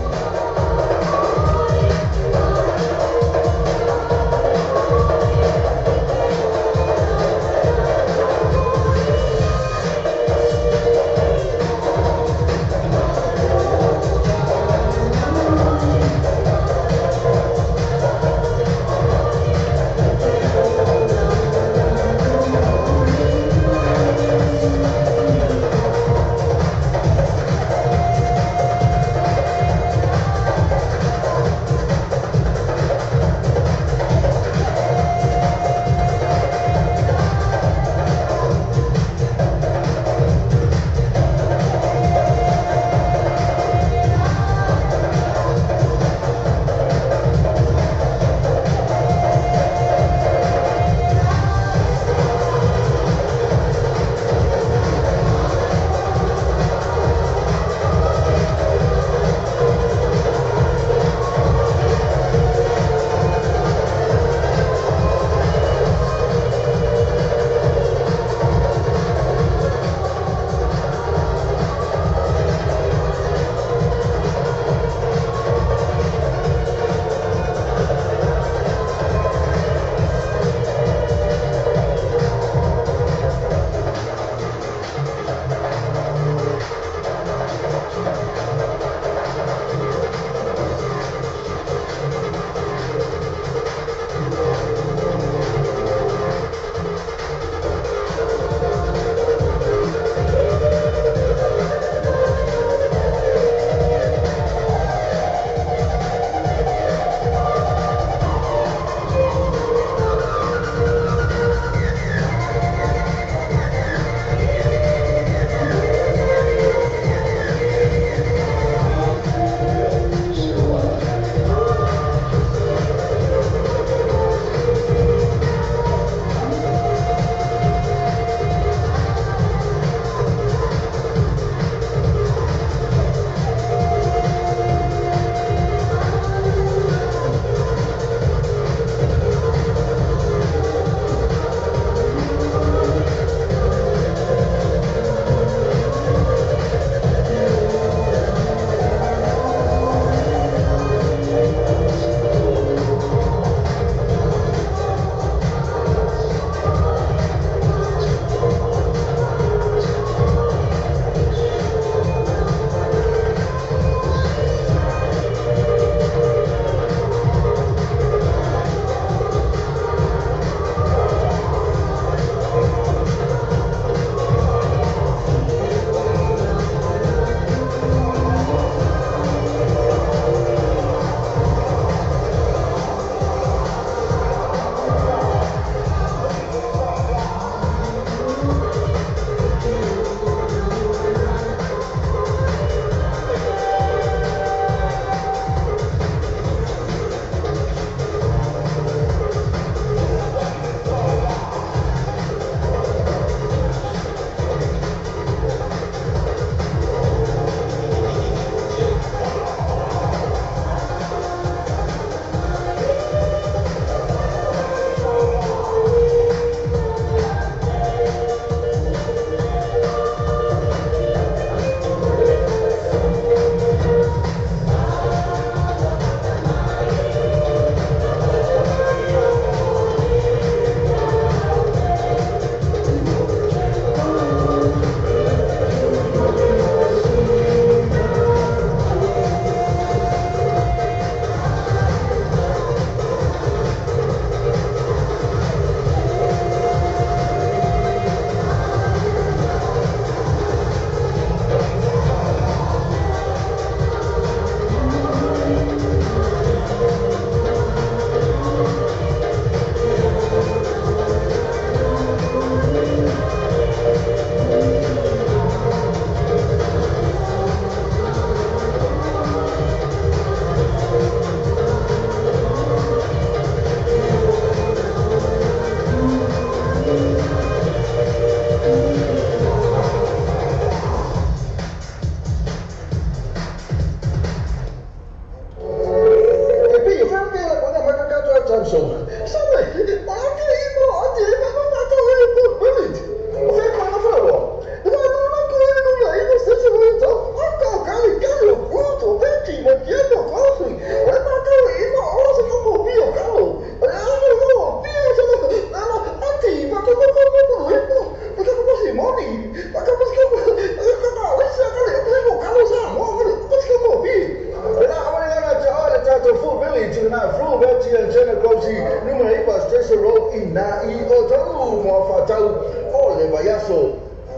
ina i o tau mo whatau o le vaiaso.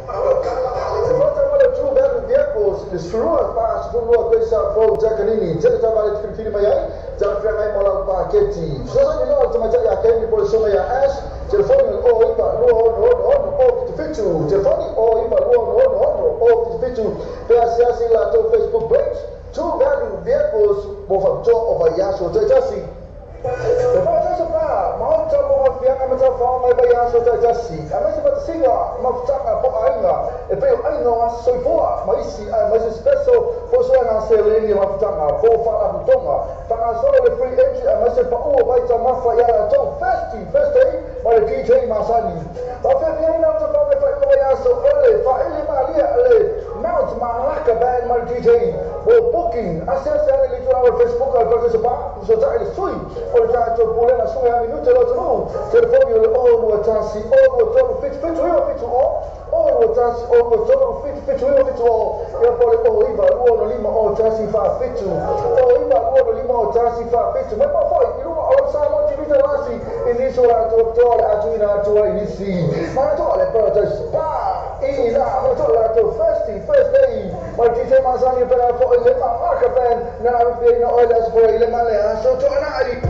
Te whata mo le True Value Vehicles, le sfurua whaasfurua Grace Road, Takanini, tele tavale te whiriwhiri mai ai, tala whiangai mo lau paketi. Sosani loa te maitai a Kemi po le songa ia Ash, telefoni o 9 2 6 6 6 7 7, telefoni o 9 2 6 6 6 7, pe asiasi la tau Facebook page, True Value Vehicles, mo whapitoa o vaiaso taitasi. Te whātasa pā, maota mo whianga me tau whaonga mai vaiaso taitasi. A mese whatasinga, mafutanga po ainga, e peo ainga o asa soifoa, maisi a maisi special, po soa ngā seleni mafutanga, po whalaputonga. Whanga solo le free entry a maisi paua vaita mafa i ara tau first day, mai le DJ Masani. Whawhiawhiaina o te whaonga whainga vaiaso, ele, whaele malia, ele, Mount Malaka Band mai le DJ. Mo booking, ase ase ane le tūranga Facebook a whātasa pā, so tae le sui, o le tātou pulena sui a minute lo tunu, telefoni o le 0 1 0 3 7 7 9 7 0, 0 1 0 3 7 7 9 7 0, ia po le 0 9 2 5 0 1 4 7, 0 9 2 5 0 1 4 7, mai pa foi, i lunga o le Samoa TV Talasi, i niso la atu toa le atu ina atu ai nisi, mana toa le Paradise Spa, i la, mana toa le atu first day, mai DJ Masani pera fo i le Malaka Band, na awhi na oile aso i le male aso toa na ai.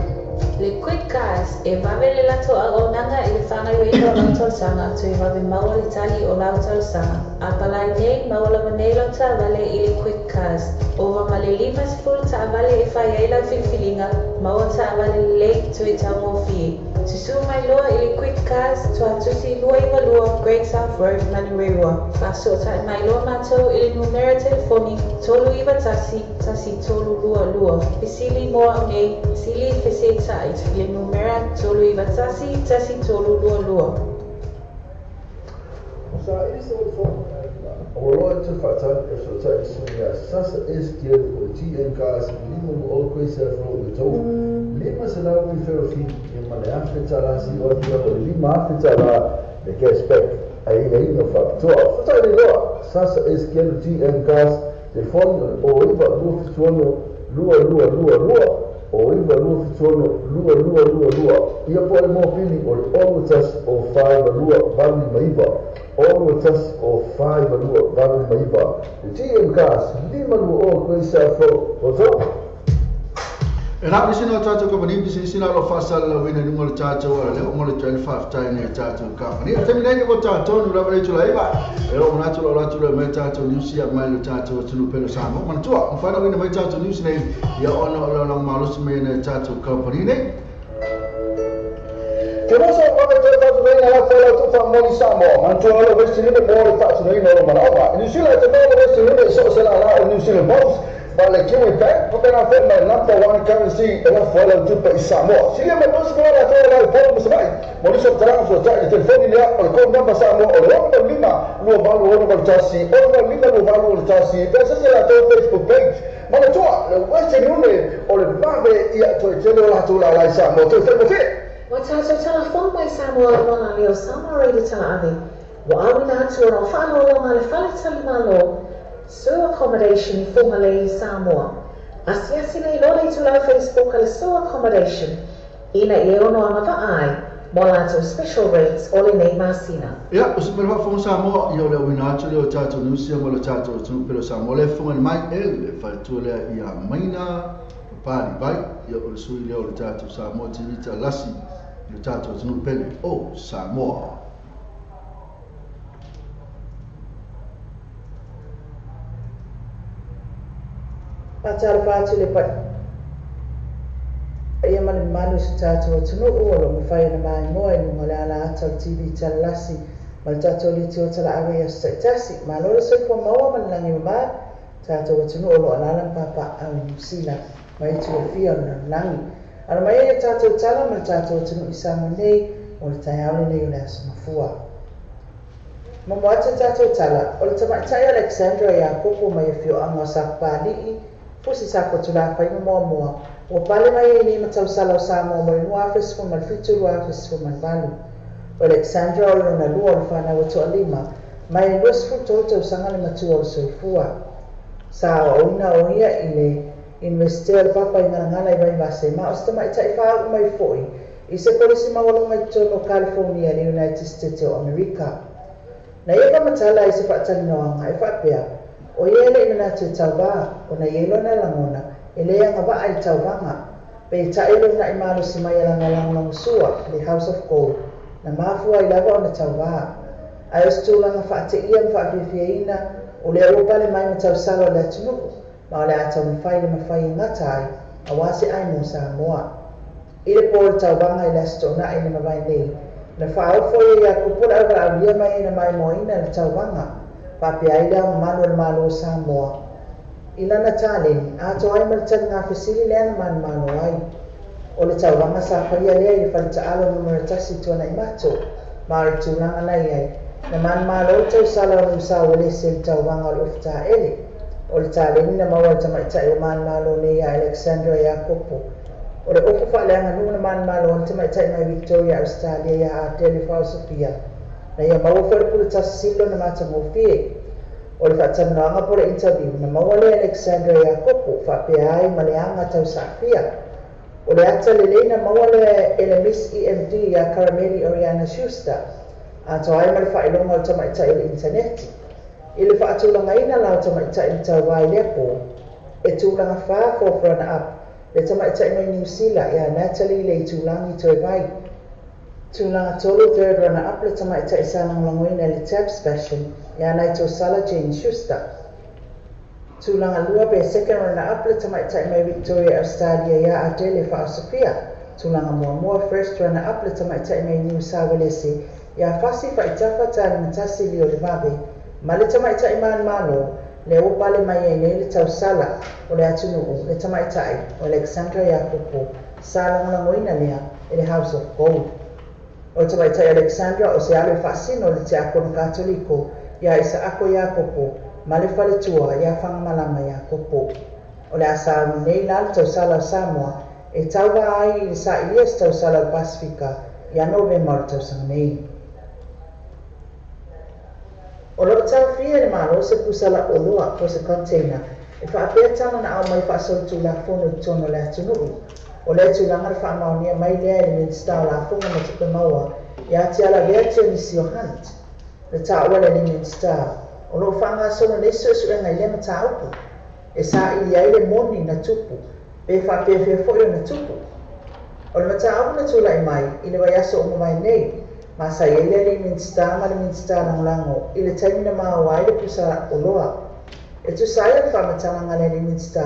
Le Quick Cars e vave le lato a aunanga i le whangai o lau tausaga tu e vave maua le tali o lau tausaga. A palai nei maua lava nei lau taavale i le Quick Cars. Ova ma le 50 taavale e whai ai lau filifiliga, maua taavale lelei tu e taugofie. Susu mai loa i le Quick Cars tuatusi 22 Great South Road, Manurewa. Whasotai mai loa mātou i le numera telefoni 391 1322. Fesili moa au nei, sili fesetai i le numera 391 1322. Sa i se o o loa te whatan e so tai sunga sasa SQL o TN Cars lima o Grace Road o tau lima se lau ki ferofi e male afe talasi o te o lima afe tala le cashback ai ai no whapitoa. Whatai le loa sasa SQL TN Cars telefoni o 9 2 7 2 2 2 2 o 9 2 7 2 2 2 2 ia po le mōpili o le 0 1 o 5 2 8 9 0 1 o 5 2 8 9 le TM Cars 5 2 o Grace Road o tau. E rā nisi no tātou kapani, nisi na lo whasala la wina nunga le tātou ala leo mo le 25 tai nei tātou kapani. A temi nei o tātou nu lava le tula iwa, e o manatu lo latu le mai tātou niusi a mai le tātou tunu pelo Samoa. Manatua, mwhaina wina mai tātou niusi nei, ia ono o lau malosi mai nei tātou kapani nei. Te mosa o wawe te tātou nei na la whaela tu whamoni Samoa. Manatua le Western Union mo le tātou nei no manaoga. New Zealand te mea le Western Union so se la la o New Zealand Post. Ma le Kiwi Bank, papena whae mai number one currency e la whaela tupe i Samoa. Silia mai mosi kura la toa la polo masamai. Mo niso taranga fua tai le telefoni lea o le code number Samoa o le 6 5 2 8 6 1 6 5 2 8 6. Pea sase la toa Facebook page. Mana toa, le Western Union o le vave ia toe tele o la tō la lai Samoa. Toe whae mo. Wa tātou telefon mai Samoa wala leo Samoa Radio Talaave. Wa awina atu o rau whaalolo ngā le whale tali malo. So Accommodation formerly Samoa. Asiasi nei loa le tūlau Facebook ale So Accommodation. Ina i e ono anga vaai, mo lātou special rates o le nei masina. Ia, o se mele whafonga Samoa, ia o le awina atu leo tātou niusia mo le tātou tunu pelo Samoa. Le whonga ni mai e le whaletua lea ia maina, papali vai, ia o le sui leo le tātou Samoa TV Talasi, le tātou tunu pele o Samoa. Pataro pātu le pai ia mane manu se tātou atunu o lo mawhai ana mai moa i nunga le ala ata o TV Talasi ma le tātou li te o tala awe ia tasi ma lore soifua maua ma le langi mama tātou atunu o lo alala papa au i New Zealand mai tu e fia o le langi ana mai ia tātou tala ma le tātou atunu i Samoa nei o le taiaole nei o le aso mafua. Mamo atu tātou tala o le tamaitai Alexandra ia koko mai e fioanga o Sakapali'i Fusi sa kotula whai moa moa. O pale mai e ni matau sala o Samoa mo le 2017 2018. O Alexandra o lona lua o le whanau o toa lima, mai e 23 tausaga le matua o le soifua. Sa o oina o ia i le Universite o le Papa i Ngalangala i Vaivase, ma o se tamaitai whaau mai foi, I se kolisi maualuga i totonu o California i le United States o Amerika. Na ia faamatala i se faatalanoaga e faapea, o ia e le i manatu e tauvā, ona e i ai lona lagona e le agavaa i le tauvaga. Peitai o le uunai malosi mai a lana lagolagosua, le House of Gold, na mafua ai lava ona tauvā. Ae o se tulaga faateia ma faafiafiaina, o lea ua pale mai ma tausala o le atunuu, ma o le a taumafai le mafai e gata ai, auā se ai mo Samoa. I le po o le tauvaga i le Aso Toonai na mavae nei, na faaofo ia iā Kopo le auvalaaulia mai ai na maimoaina le tauvaga, faapea ai le Ao Mamalu o le Malo o Samoa i lana taleni, atoa ai ma le taligafesili lea na manumalo ai. O le tauvaga sa faia lea i le fale taalo numera 1 i Tuanaimato, ma o le tulaga na i ai, na manumalo le tausala o Nusa Uelese i le tauvaga o le Ofa Taele. O le taleni na maua e le tamaitai ua manumalo nei ia Alexandra Iakopo. O le ofu faaleaganuu na manumalo ai le tamaitai mai Victoria, Ausetalia ia Adele Faosofia, na ia maua foi le pule tasi sili lona matagofie. O le faatalanoaga po o le interview na maua lea e Alexandra Iakopo faapea ai ma le aga tausaafia. O le ata lelei na maua lea e le Miss EMD ia Karameli Oriana Schuster, atoa ai ma le faailoga o le tamaitai o le initaneti. I le faatulagaina la o tamaitai na tauvā i lea pō, e tulaga 4, fourth runner up, le tamaitai mai Niu Sila ia Natalie Leitulagi Toevai. Tulaga 3, third runner up, le tamaitai sa lagolagoina i le Tabs Fashion ia Naitosala Jane Schuster. Tulaga 2 pe second runner up le tamaitai mai Victoria, Australia ia Adele Faaosofia. Tulaga 1, first runner up, le tamaitai mai Niu Sawelese ia Fasi Faitafa Talimatasi Liolevave ma le tamaitai manumalo lea ua pale mai ai nei le tausala o le atunuu, le tamaitai o Alexandra Iakopo sa lagolagoina lea e le House of Gold. O le tamaitai Alexandra o se alo e faasino le tiakono Katoliko ia Isaako Iakopo ma le faletua ia Fagamalama Iakopo. O le a sauni nei la le tausala o Samoa e tauvā ai i le sailia o se tausala o le Pasefika ia Novema o le tausaga nei. O lo o taofia e le Malo se pusa lauoloa po o se container e faapea tana na aumai faasolitulafono i totonu o le atunuu. O lea tulaga na faamaonia mai lea e le Minisita o Lafoga ma Tupe Maua ia Tialavea Tionisio Hunt. Na taua le alii Minisita, o lo o faagasolo nei suesuega i lea mataupu e saili ai le moni na tupu pe faapefea foi ona tupu. O le mataupu na tulai mai i le vaiaso ua mavae nei, ma sa i ai le alii Minisita ma le Minisita Lagolago i le taimi na maua ai le pusa oloa. E tusa ai o le faamatalaga a le alii Minisita,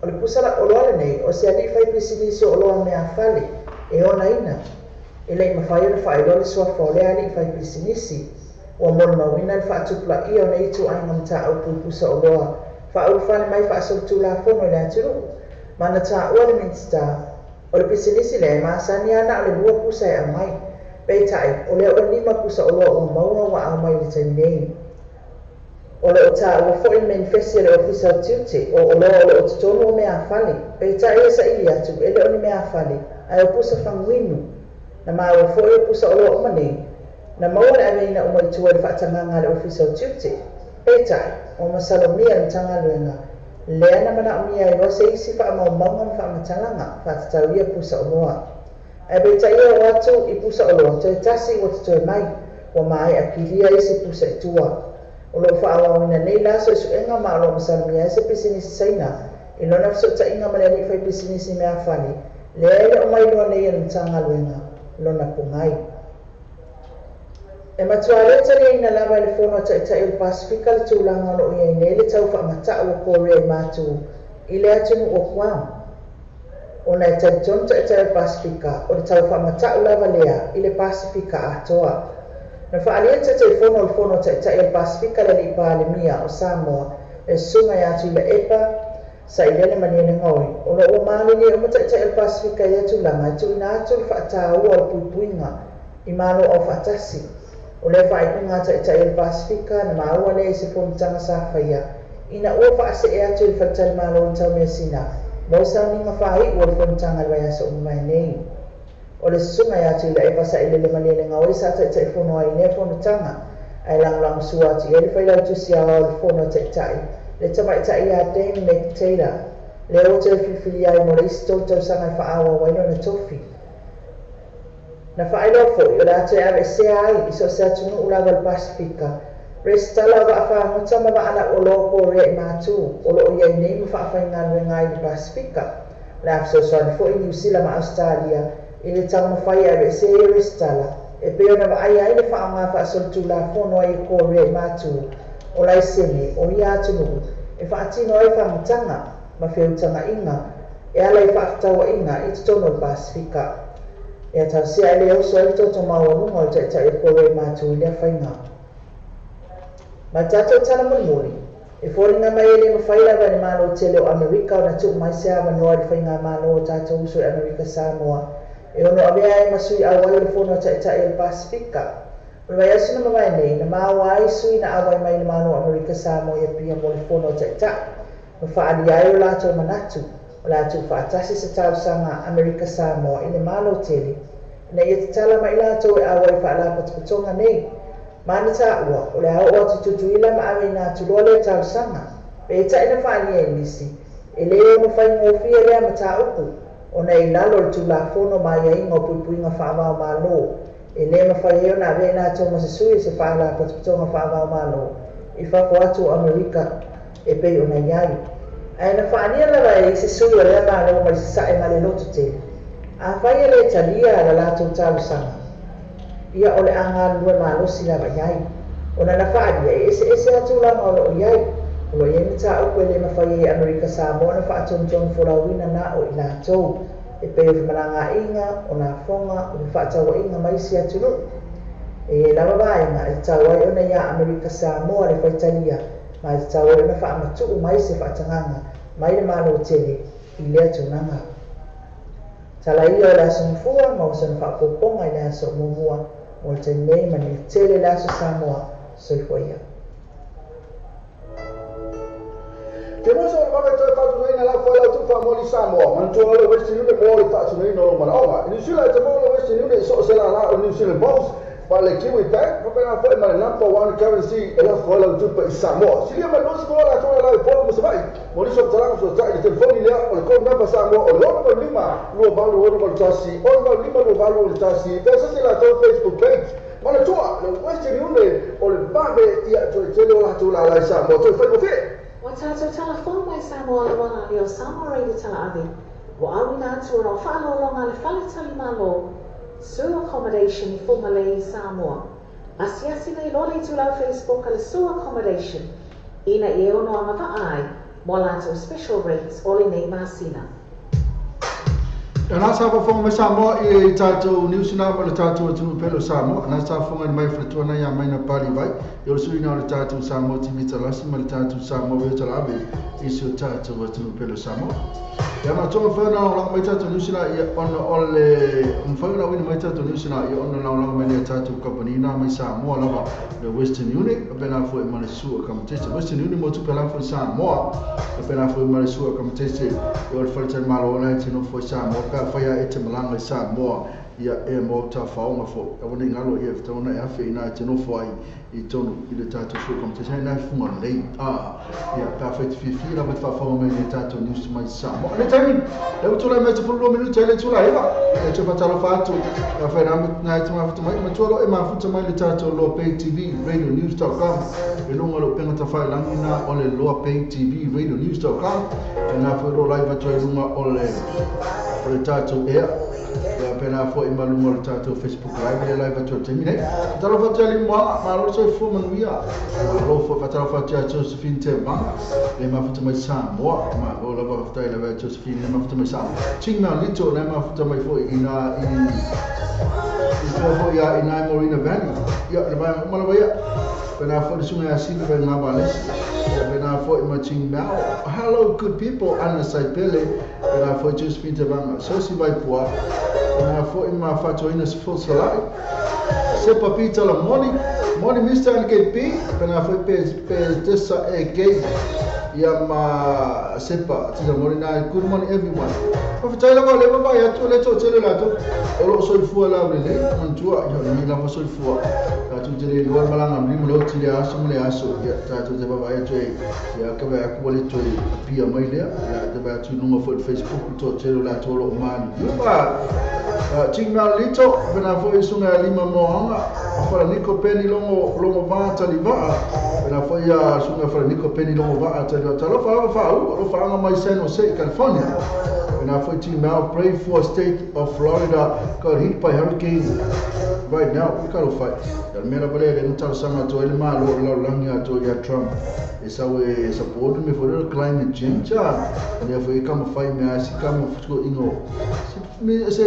o le pusa lauoloa lenei o se alii faipisinisi o oloa meafale e onaina. E le i mafai ona faailoa le suafa o lea alii faipisinisi. Ua molimauina le faatupulaia o nei ituaiga mataupu i pusa oloa faaulufale mai faasolitulafono i le atunuu, ma na taua le Minisita, o le pisinisi lea e masani lava na o le 2 pusa e aumai. Peitai, o lea ua 5 pusa oloa ua maua ua aumai i le taimi nei. O lo o taua foi le manifesi a le Ofisa o Tiute, o oloa o lo o totonu o meafale, peitai e saili atu e le o ni meafale, ae o pusa faguinu. Na maua foi o pusa oloa uma nei, na maua le aveina uma i tua i le faatagaga a le Ofisa o Tiute. Peitai, ua masalomia le Matagaluega, lea na manaomia ai loa se isi faamaumauga ma faamatalaga faatatau ia pusa oloa. Ae peitai e oo atu i pusa oloa toe tasi ua totoe mai, ua maea kilia isi pusa i tua. O lo o faaauauina nei la suesuega ma o lo o masalomia ai se pisinisi Saina i lona fesootaiga ma le alii faipisinisi meafale lea e le o mailoa nei e le Matagaluega lona pogai. E matua le taliaina lava e le Fono a Taitai o le Pasefika le tulaga o lo o i ai nei le tau faamatau o Korea i matu i le atunuu o Guam. Ona e talitonu Taitai o le Pasefika o le tau faamatau lava lea i le Pasefika atoa. Na faaalia le Taitaifono o le Fono a Taitai o le Pasefika le Alii Palemia o Samoa le Susuga ia Tuilaepa Sailele Malielegaoi, o lo o ua malilie uma Taitai o le Pasefika i ia tulaga e tuuina atu le faataua o le puipuiga i Malo Aufaatasi. O lea faaiuga a Taitai o le Pasefika na maua lea i se fonotaga sa faia ina ua faasee atu i le faletalimalo i Taumeasina mo sauniga faaiu o le fonotaga i le vaiaso ua mavae nei. O le Susuga ia Tuilaepa Sailele Malielegaoi sa Taitaifono ai i lea fonotaga, ae lagolagosua atu i ai le Failautusi Aoao o le Fono a Taitai, le tamaitai ia Dame Meg Taylor, lea ua toe filifilia ai mo le isi 3 tausaga e faaauau ai lona tofi. Na whaeloa foi o le atu e ave sea ai i so se atunuu lava le Pasifika. Resitala o vaafagota ma vaala o lo Korea i mātū o loo iai nei ma faafaigaluega ai i le Pasifika. O le a fesoasoani foi Niu Sila ma Ausetalia i le taumafai e aveesea ia resitala e pei ona vaaia ai le faaaoga faasolitulafono ai e Korea i mātū o laisene o ia atunuu e faatino ai fagotaga ma feutagaiga e ala i faafetauaiga i totonu o le Pasifika. E atausia e le oso ai le toto maualuga o le taitai o Korea i mātū i lea faiga. Ma tatou tala mulimuli, e foliga mai e le mafai lava e le Malo tele o Amerika ona tuu mai se avanoa i le faigamalo o tatou uso i Amerika Samoa e ono avea ai ma sui auai o le Fono a Taitai o le Pasifika. O le vaiaso na mavae nei, na maua ai sui na auai mai le Malo o Amerika Samoa i Apia mo le Fono a Taitai, ma faaalia ai o latou manatu o le a tuufaatasi se talosaga a Amerika Samoa i le Malo tele ina ia tatala mai latou e auai i faalapotopotoga nei. Ma na taua, o le a oo atu i Tutuila ma aveina atu loa lea talosaga. Peitai na faaalia e nisi, e le ono faigofie lea mataupu, ona e i lalo o le Tulafono ma aiaiga o puipuiga faava-o-Malo, e le mafai ai ona avea i latou ma se sui o se faalapotopotoga faava-o-Malo i fafo atu o Amerika e pei ona i ai. Ae na faaalia lava e isi sui o lea Malo mai Sasae ma le loto tele, afai e le talia la latou talosaga, ia o le a galulue malosi lava i ai. Ona na faaalia e eseese lava tulaga o loo i ai. O loo i ai mataupu e le mafai ai e Amerika Samoa ona faatonutonu folauina na o i latou, e pei o femalagaaiga, o lafoga, o fefaatauaiga ma isi atunuu. E i ai lava vaega e tatau ai ona iā Amerika Samoa le faitalia ma e tatau ai ona faamatuu mai se faatagaga mai le Malo tele i lea tulaga. Tala ia o le aso Gafua ma ua sona faaopoopoga i le aso o muamua mo le taimi nei, manuia tele le aso Samoa. Soifua ia. Ke moso o le vave toe faatunoina la foe lau tufa mo li Samoa, manatua o le Western Union mo le faatunoina o lou manaoga. I New Zealand e te maua le Western Union i so o se lala o New Zealand Post, ma le Kiwi Bank, faapena foi ma le number one currency e lafo ai lau tupe i Samoa. Silia mai 20 latou e lau i Upolu ma Savaii mo nisi o talaga fesoatai i le telefoni lea o le code number Samoa o le 685 2861 685 2861. Pe asasi latou Facebook page. Manatua le Western Union o le vave ia toe tele o latou lala i Samoa toe faigofie. Ua tatou tala fou mai Samoa le wala leo Samoa Radio Tala Ave ua auina atu ona o faaaloaloga a le Fale Tali Malo Su Accommodation i Fugalei i Samoa. Asiasi nei loa le itulau Facebook a le Su Accommodation ina ia e ono agavaa ai mo a latou special rates o lenei masina. E na sa faafofoga mai Samoa i tatou news na ma le tatou atunuu pele o Samoa. Na sa faafofoga mai faletua na ia mai na pali vai. I o le suiga o le tatou Samoa TV Talasi ma le tatou Samoa Radio Talaave i si o tatou atunuu pele o Samoa. Ia matua mafai ona lagolago mai tatou news na ia ona o le mafai ona auina mai tatou news na ia ona lagolago mai nei tatou company na mai Samoa lava le Western Union faapena foi ma le Sua Kamatese. Western Union mo tupe lafo i Samoa faapena foi ma le Sua Kamatese i o le faletalimalo ona e te nofo i Samoa pe afai a e te malaga i Samoa ia e mo tafaoga foi. Aua nei galo ia e fetaua ona e afe ina e te nofo ai i tonu i le tatou Sua Kamatese ai na e fuga lelei. Ia pe afai te fiafia lava te faafofoga mai nei tatou news mai Samoa. O le taimi lea ua tulai mai 12 minute ai le itula 9 e te faatalofa atu e afai na e te mafuta mai matua lo e mafuta mai le tatou Loa Pay TV Radio News.com e luga o le upega tafailagi na o le Loa Pay TV Radio News.com e na foi ro live atu ai luga o le tatou air ia pena foi ma luga o le tatou Facebook Live le live atu ai le taimi nei. Faatalofa atu ia Limuaga, malo le soifua manuia. Malo foi faatalofa atu ia Josephine Tevaga le mafuta mai Samoa. Malo lava faafetai lava ia Josephine le mafuta mai Samoa. Ching Mao Lito le mafuta mai foi ina i tua foi ia ina i Morena Valley. Ia le vaega uma lava ia. Pena foi le susuga ia Sili vai ngā valesi. Ia pena foi ma Ching Mao. Hello good people Ana Saipele. Pena foi Josephine Tevaga. Sosi Vaipua. Pena foi ma Fatoina Sefo Salai. Sepa Peter la Moni. Moni Mr. NKP. Pena foi pe tesa e gay. Ia ma sepa tisa mori na good morning everyone. Faafetai lava o lea vaavaai atu o lea toatele latou o loo soifua laulelei manatua ia o lenei lava soifua tatou te le iloa le malaga amilima le oti i le aso ma le aso ia tatou te vaavaai atu ai ia ka vaai atu ua le toe apia mai lea ia te vaai atu i luga foi o le Facebook le toatele o latou o loo maliliu ma Jingmao Lito pena foi suga ia Lima Moaga Falaniko Peni Logo Logo Va Talivaa pena foi ia suga Falaniko Peni Logo Vaa Talivaa talofa lava faauu alofaaga mai San Jose California pena foi Jingmao pray for state of Florida got hit by hurricane right now i talofa ia le mea lava lea lea na talosaga atu ai le Malo o le lalolagi atoa ia Trump e sau e support le mea foi lea o le climate change a lea foi e taumafai mea ai si tama fetuaʻiga o se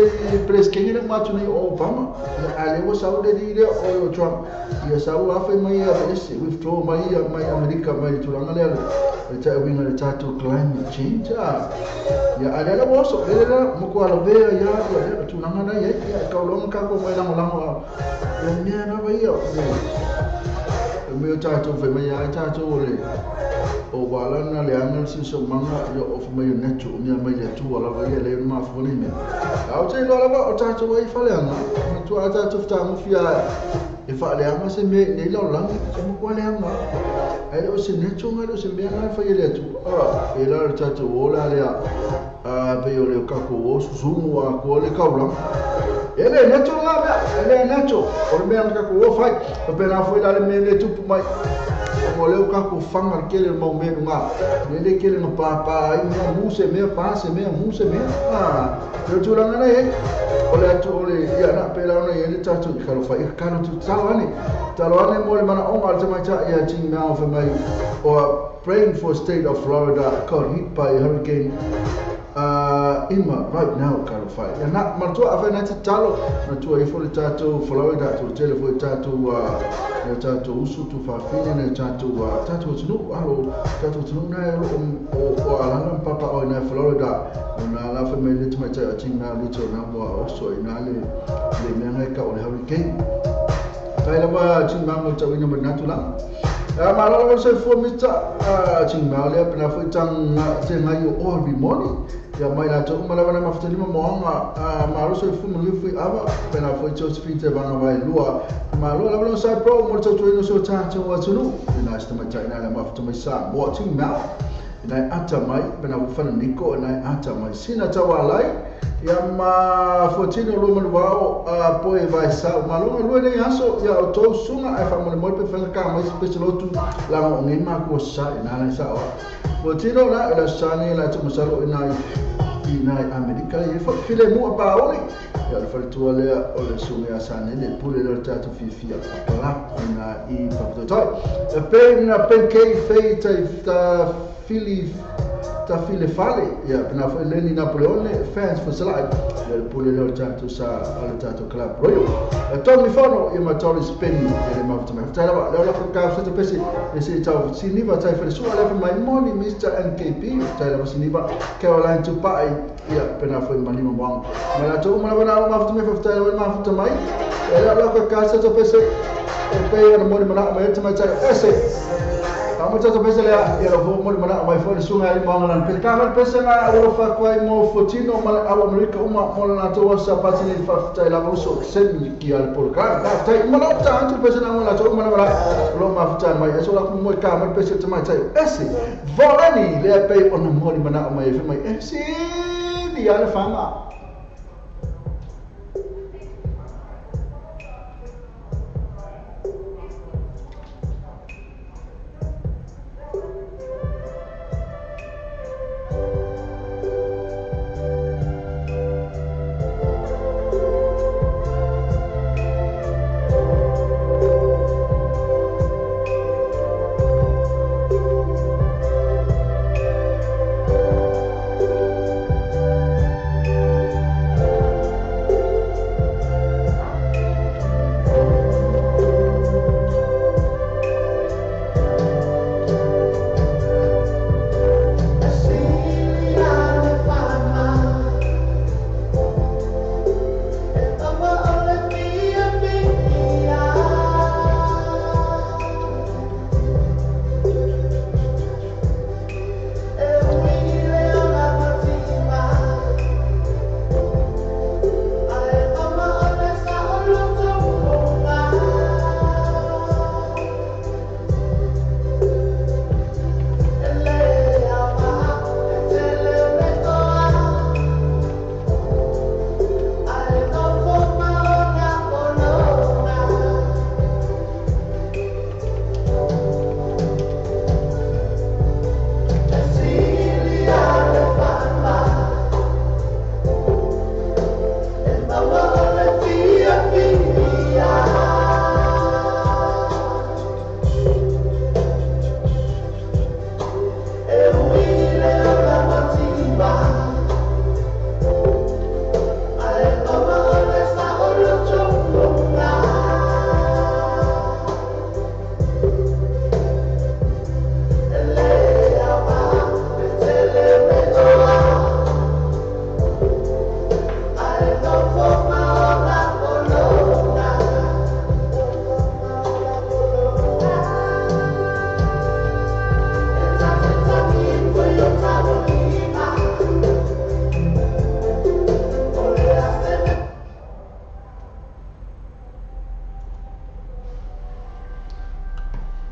peresetene lea uma atu nei o Obama ia a lea ua sau le alii lea o Trump ia sau afe mai ia aveese withdraw mai ia mai Amerika mai le tulaga lea le taʻauiga i le tatou climate change a ia a lea la ua oso lea la matua lavea ia ia lea tulaga la i ai ia e tau loa ona tatou mai lagolago a ia mea lava ia o mea o tatou fai mai ai tatou o le o ua ala ona leaga le siosiomaga ia o fai mai o natural o mea mai le Atua lava ia lea ona mafua nei mea. A ou te iloa lava o tatou ai i faleaga, manatua a tatou fetagofi a e faaleaga se mea i nei lalolagi, e matua leaga. Ae le o se natural na, e le o se mea na e fai e le Atua. A pei la o le tatou o la lea a pei o le tatou o susumu atoa le taulaga. E le natural na mea, e le natural. O le mea na tatou o fai. Faapena foi la le mea lea e tupu mai. Ona o lea ua tatou faga le tele o le mau mea i luga, lea le tele na pāpā ai mea, mu se mea, pā se mea, mu se mea. A, pei o le tulaga lena e i ai. O le atu, o le, ia, na, pēlā ona i ai le tatou, talofa ia, tatalo atu, tatalo ane, tatalo ane mo le manaoga o le tamaitai ia Jing Mao fai mai, o praying for state of Florida got hit by hurricane Ima right now talofa ia na manatua afai na te tatalo manatua ifo le tatou Florida atu tele foi tatou le tatou usu tuafafine le tatou tatou atunuu alo tatou atunuu na e o o alala ma papa o ina Florida o na la fai mai le tamaitai o Jing Mao Lito na ua oso ina le le mea ngai ka o le hurricane tai lava Jing Mao mo tauina mai na tulaga. Malo lava le soifua Mister Jing Mao lea pena foi tang te ngai o oa rimoni ia mai latou uma lava na mafutalima moaga malo soifua manuia fui ava pena foi Josephine te vanga vai lua malo lava lona sai pro mo le tautuaina o si o tatou atunuu ina se tamaitai ina le mafuta mai Samoa Jing Mao ina e ata mai pena foi fana Niko ina e ata mai sina taualai Ia ma fuatino lua manuao a poe vai sau malo galue nei aso ia outou suga ae faamolemole pe fai ka mai se pese lotu laga o ngei makua sa i nana i sao a fuatino la e la sani la tu masalo i nai i nai Amerika i fo file mua paoli ia le faletua lea o le suga ia sani le pule lea o le tatou fiafia apala i na i papatoetoe e pe na penkei fei tai ta fili Tafile fale, ia, pena foi Lenny Napoleone, fans for Salai, ia le pule lea o le tatou sa, o le tatou Club Royal. E Tommy Fono, ia ma Doris Penny, ia le mafuta mai. Faafetai lava, lea o lako ka feta pese, e se tau Siniva tai fale sua, lea mai moni Mr. NKP, faafetai lava Siniva, Caroline Tupai, ia, pena foi Malima Moanga. Ma latou uma lava na o mafuta mai, faafetai lava le mafuta mai, ia lea o lako ka feta pese, e pei ona moni manao mai e tamaitai ese. Ka mo tata pese lea, ia lo mo le mana mai foi le sunga i moanga lan pele. Ka mai pese nga alo fa kwai mo fotino ma le au Amerika uma mo le latou asa pati nei faafetai lava uso semi ki al pol ka ka tai uma la ta antu pese na mo la to uma la lo mafuta mai eso la ku mo ka mai pese te mai tai ese volani lea pei ona mo le mana mai fe mai ese ni ala fanga.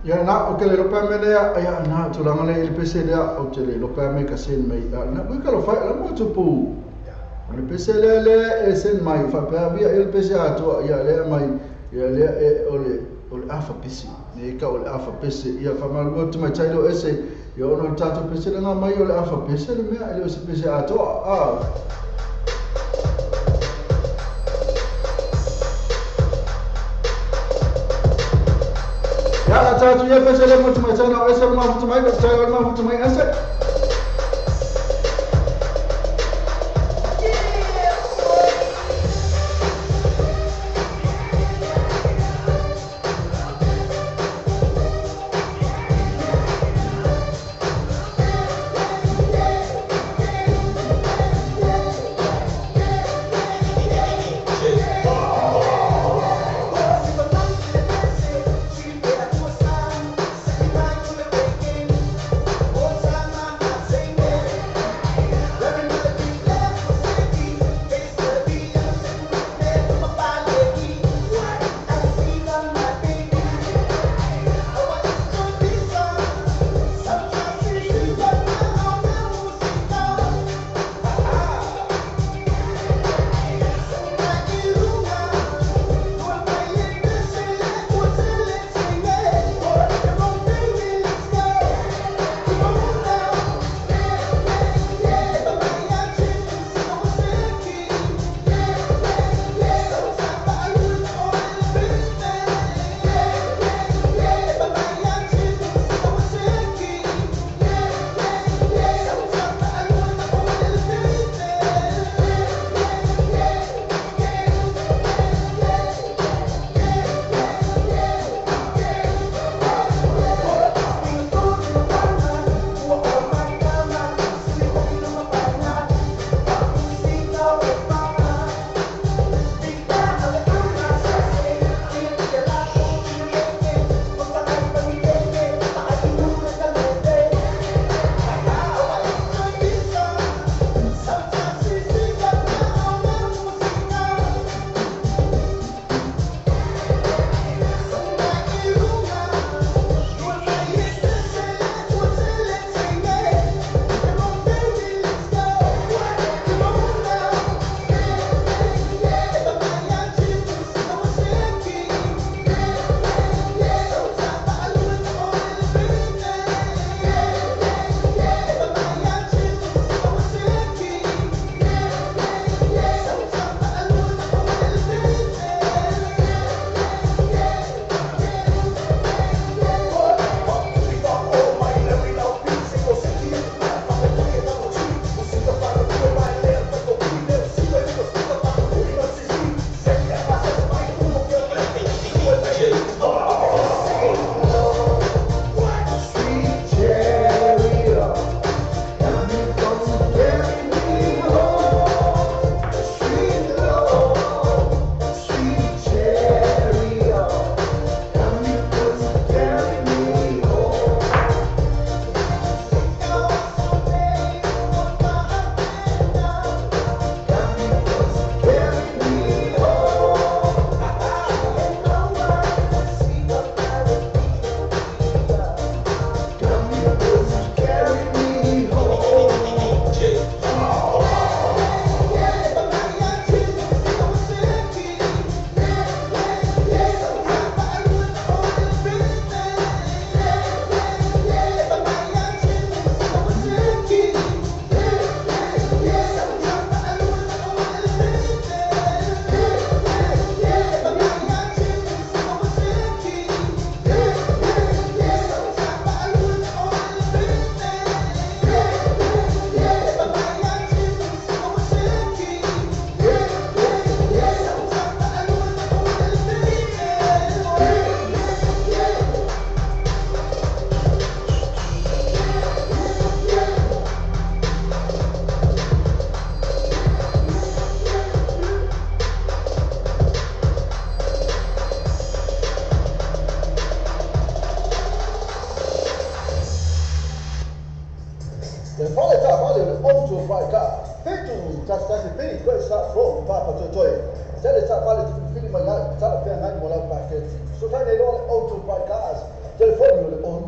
Ia na o ke le lopa me lea ia na tulaga le ile pese lea o te le lopa me ka sen mai na ka lo fa la mo tupu. O le pese lea le e sen mai fa pe via ile pese atoa ia lea mai ia lea e o le afa pese. Ne ka o le afa pese ia fa malu tu mai tai lo ese ia ono tato pese le na mai o le afa pese le mea ile o se pese atoa a. Ya tatu ya pese le mo tu mai tai na ese ma tu mai tai ma tu mai ese.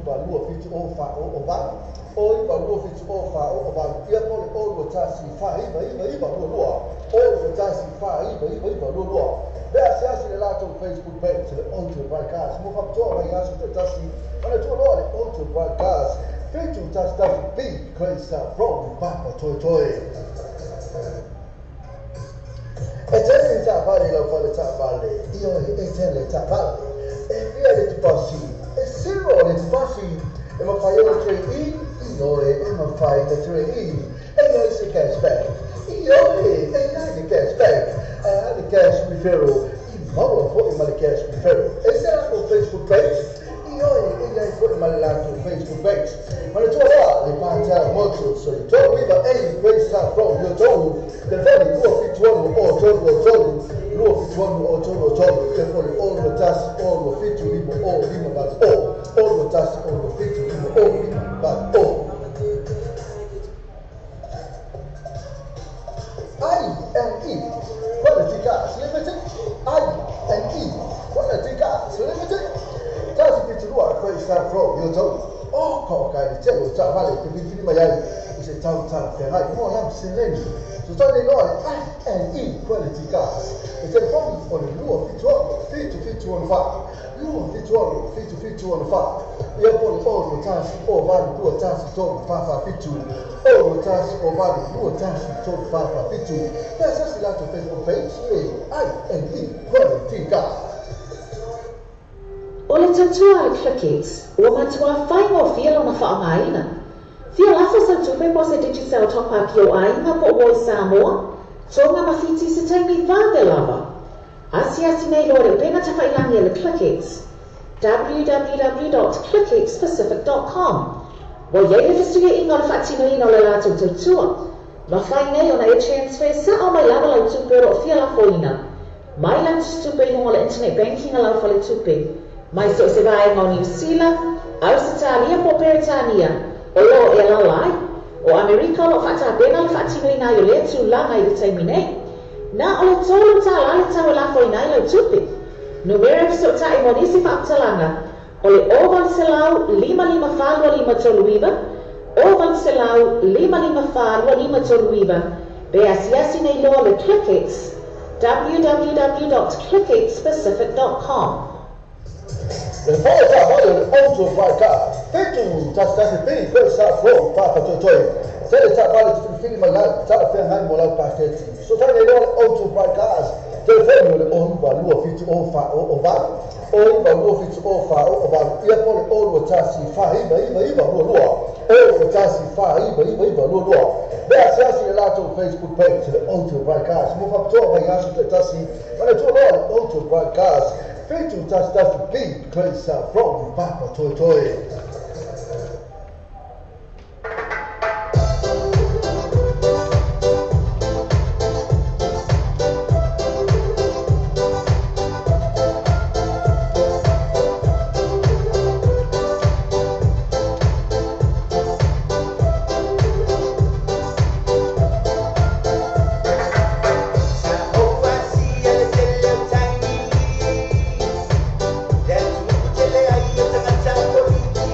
0 2 7 0 4 0 8 0 2 7 0 4 0 8 ia po le 0 2 1 4 9 9 9 2 2 0 2 1 4 9 9 9 2 2 Pe asiasi le latou Facebook page le Auto Broadcast mo faapitoa mai aso taitasi ona tuuloa le Auto Broadcast 7 1 1 B Grace Road Papa Toi Toi. E tele taavale lau fale taavale, ioe e tele taavale. E fia le tupasi, e zero le tupasi, e mafai ai le trade-in, ioe e mafai le trade-in. E iai se cashback, ioe e iai le cashback. E a le cash referral, i maua fo'i ma le cash referral. E se latou Facebook page, ioe e iai fo'i ma le latou Facebook page. Manatua loa le Patel Motors o le 3 9 A Grace South Road i Otahuhu. Telefoni 276 o 3 3 276 o 3 3 telefoni 0 1 0 7 5 0 5 8 0 0 1 0 7 5 0 5 8 0. I N E Quality Cars Limited. I N E Quality Cars Limited. Tasi fitu 2 Grace South Road i Otahuhu. O ka o ka le tele o taavale te filifili mai ai i se tau talafeagai mo lau seleni. So tau nei loa le I N E Quality Cars. Le telefoni o le 2 7 7 7 1 4 2 7 7 7 1 4 ia po le 0 1 0 8 2 1 3 4 4 7 0 1 0 8 2 1 3 4 4 7. Pe asiasi latou Facebook page le I N E Quality Cars. O le tautua a le ClickX, ua matuā faigofie lona faaaogaina. Fia lafo sau tupe po o se Digicel top up i ou aiga po o ua i Samoa, Tonga ma Fiti i se taimi vave lava. Asiasi nei loa le upega tafailagi a le ClickX, www.clickxpacific.com. Ua i ai le fesuiaiga o le faatinoina o le latou tautua. Mafai nei ona e transfer sa'o mai lava lau tupe o loo fia lafoina. Mai lau tusitupe i luga o le internet banking a lau faletupe. Mai so o se vaega o Niu Sila, Ausetalia po o Peretania, o loo e alaala ai. O Amerika o loo faatapena le faatinoina ai o lea tulaga i le taimi nei. Na o le $3 le tau e lafoina ai lau tupe. Numera e fesootai mo nisi faamatalaga o le 0 800 554 2539 0 800 554 2539 pe asiasi nei loa le ClickX www.clickxpacific.com. Le fale taavale o le Auto Broadcast 7 1 1 B Grace South Road Papa Toi Toi. Tele taavale te filifili mai ai talafeagai mo lau paketi. So tau nei loa le Auto Broadcast telefoni o le 0 2 7 0 4 0 8 0 2 7 0 4 0 8 ia po le 0 1 4 9 9 9 2 2 0 1 4 9 9 9 2 2. Pe asiasi le latou Facebook page le Auto Broadcast mo faapitoa mai aso taitasi manatua loa le Auto Broadcast 7 1 1 B Grace South Road Papa Toi Toi. Sa o asia le tele o taimi. Le atu tele ai o tagata poliki.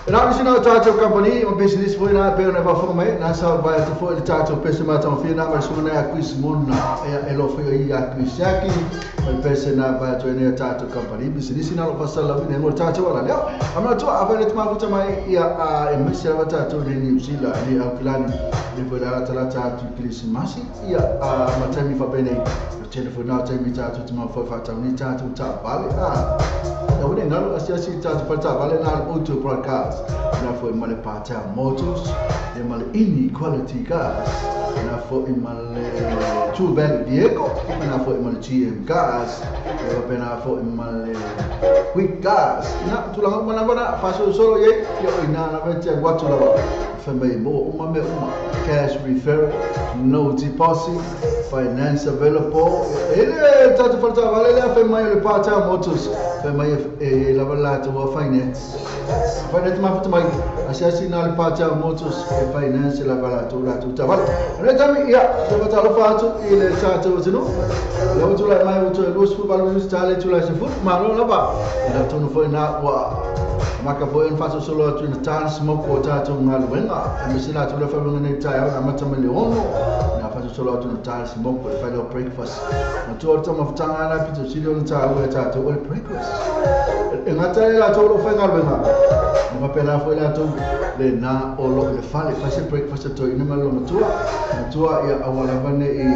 Na ni sina tātou company o business foi na pe na va mai na sa vai atu foi le tātou pese ma tau fia na mai suna a Chris Mona e lo foi i a Chris Yaki mai pese na vai atu nei tātou company business na lo fasala ni mo tātou ala leo amna tu a vai le mafuta mai ia a e misi la tātou ni New Zealand ni Auckland ni foi la tala tātou Christmas ia a matami fa pene telefone na taimi tātou te mawhai whātau ni tātou tā vale a ia wene ngalo asiasi tātou whātau vale nā auto broadcast na foi male Pātea Motors e male Inequality Cars na foi male Two Valley Diego na foi male GM Cars e pena foi male Quick Cars na tulaga mana mana faso solo ye ia ina na vete watu lava fa mai mo uma me uma cash referral no deposit finance available ele tatu falta vale le fa mai le Pātea Motors fa mai e lava la tu finance finance ma futa mai asiasi na le Pātea Motors e finance la vala tu la tu ta vale le tami ia te va talo fatu i le tatu tinu le tu la mai tu lu su balu su tale tu la se fut ma lo la ba la tu no foi na wa maka foi en faso solo atu na tan smoke o tatu ngaluenga e misila tu le fa ngene tai na mata me le ono na faso solo atu na tan smoke o fa le breakfast na tu orta maftanga na pito silo na ta o tatu o breakfast e ngata le la tu lo fa ngaluenga ma pela foi la tu le na o lo le fa le fa se breakfast to ina malo matua matua ia awala vane i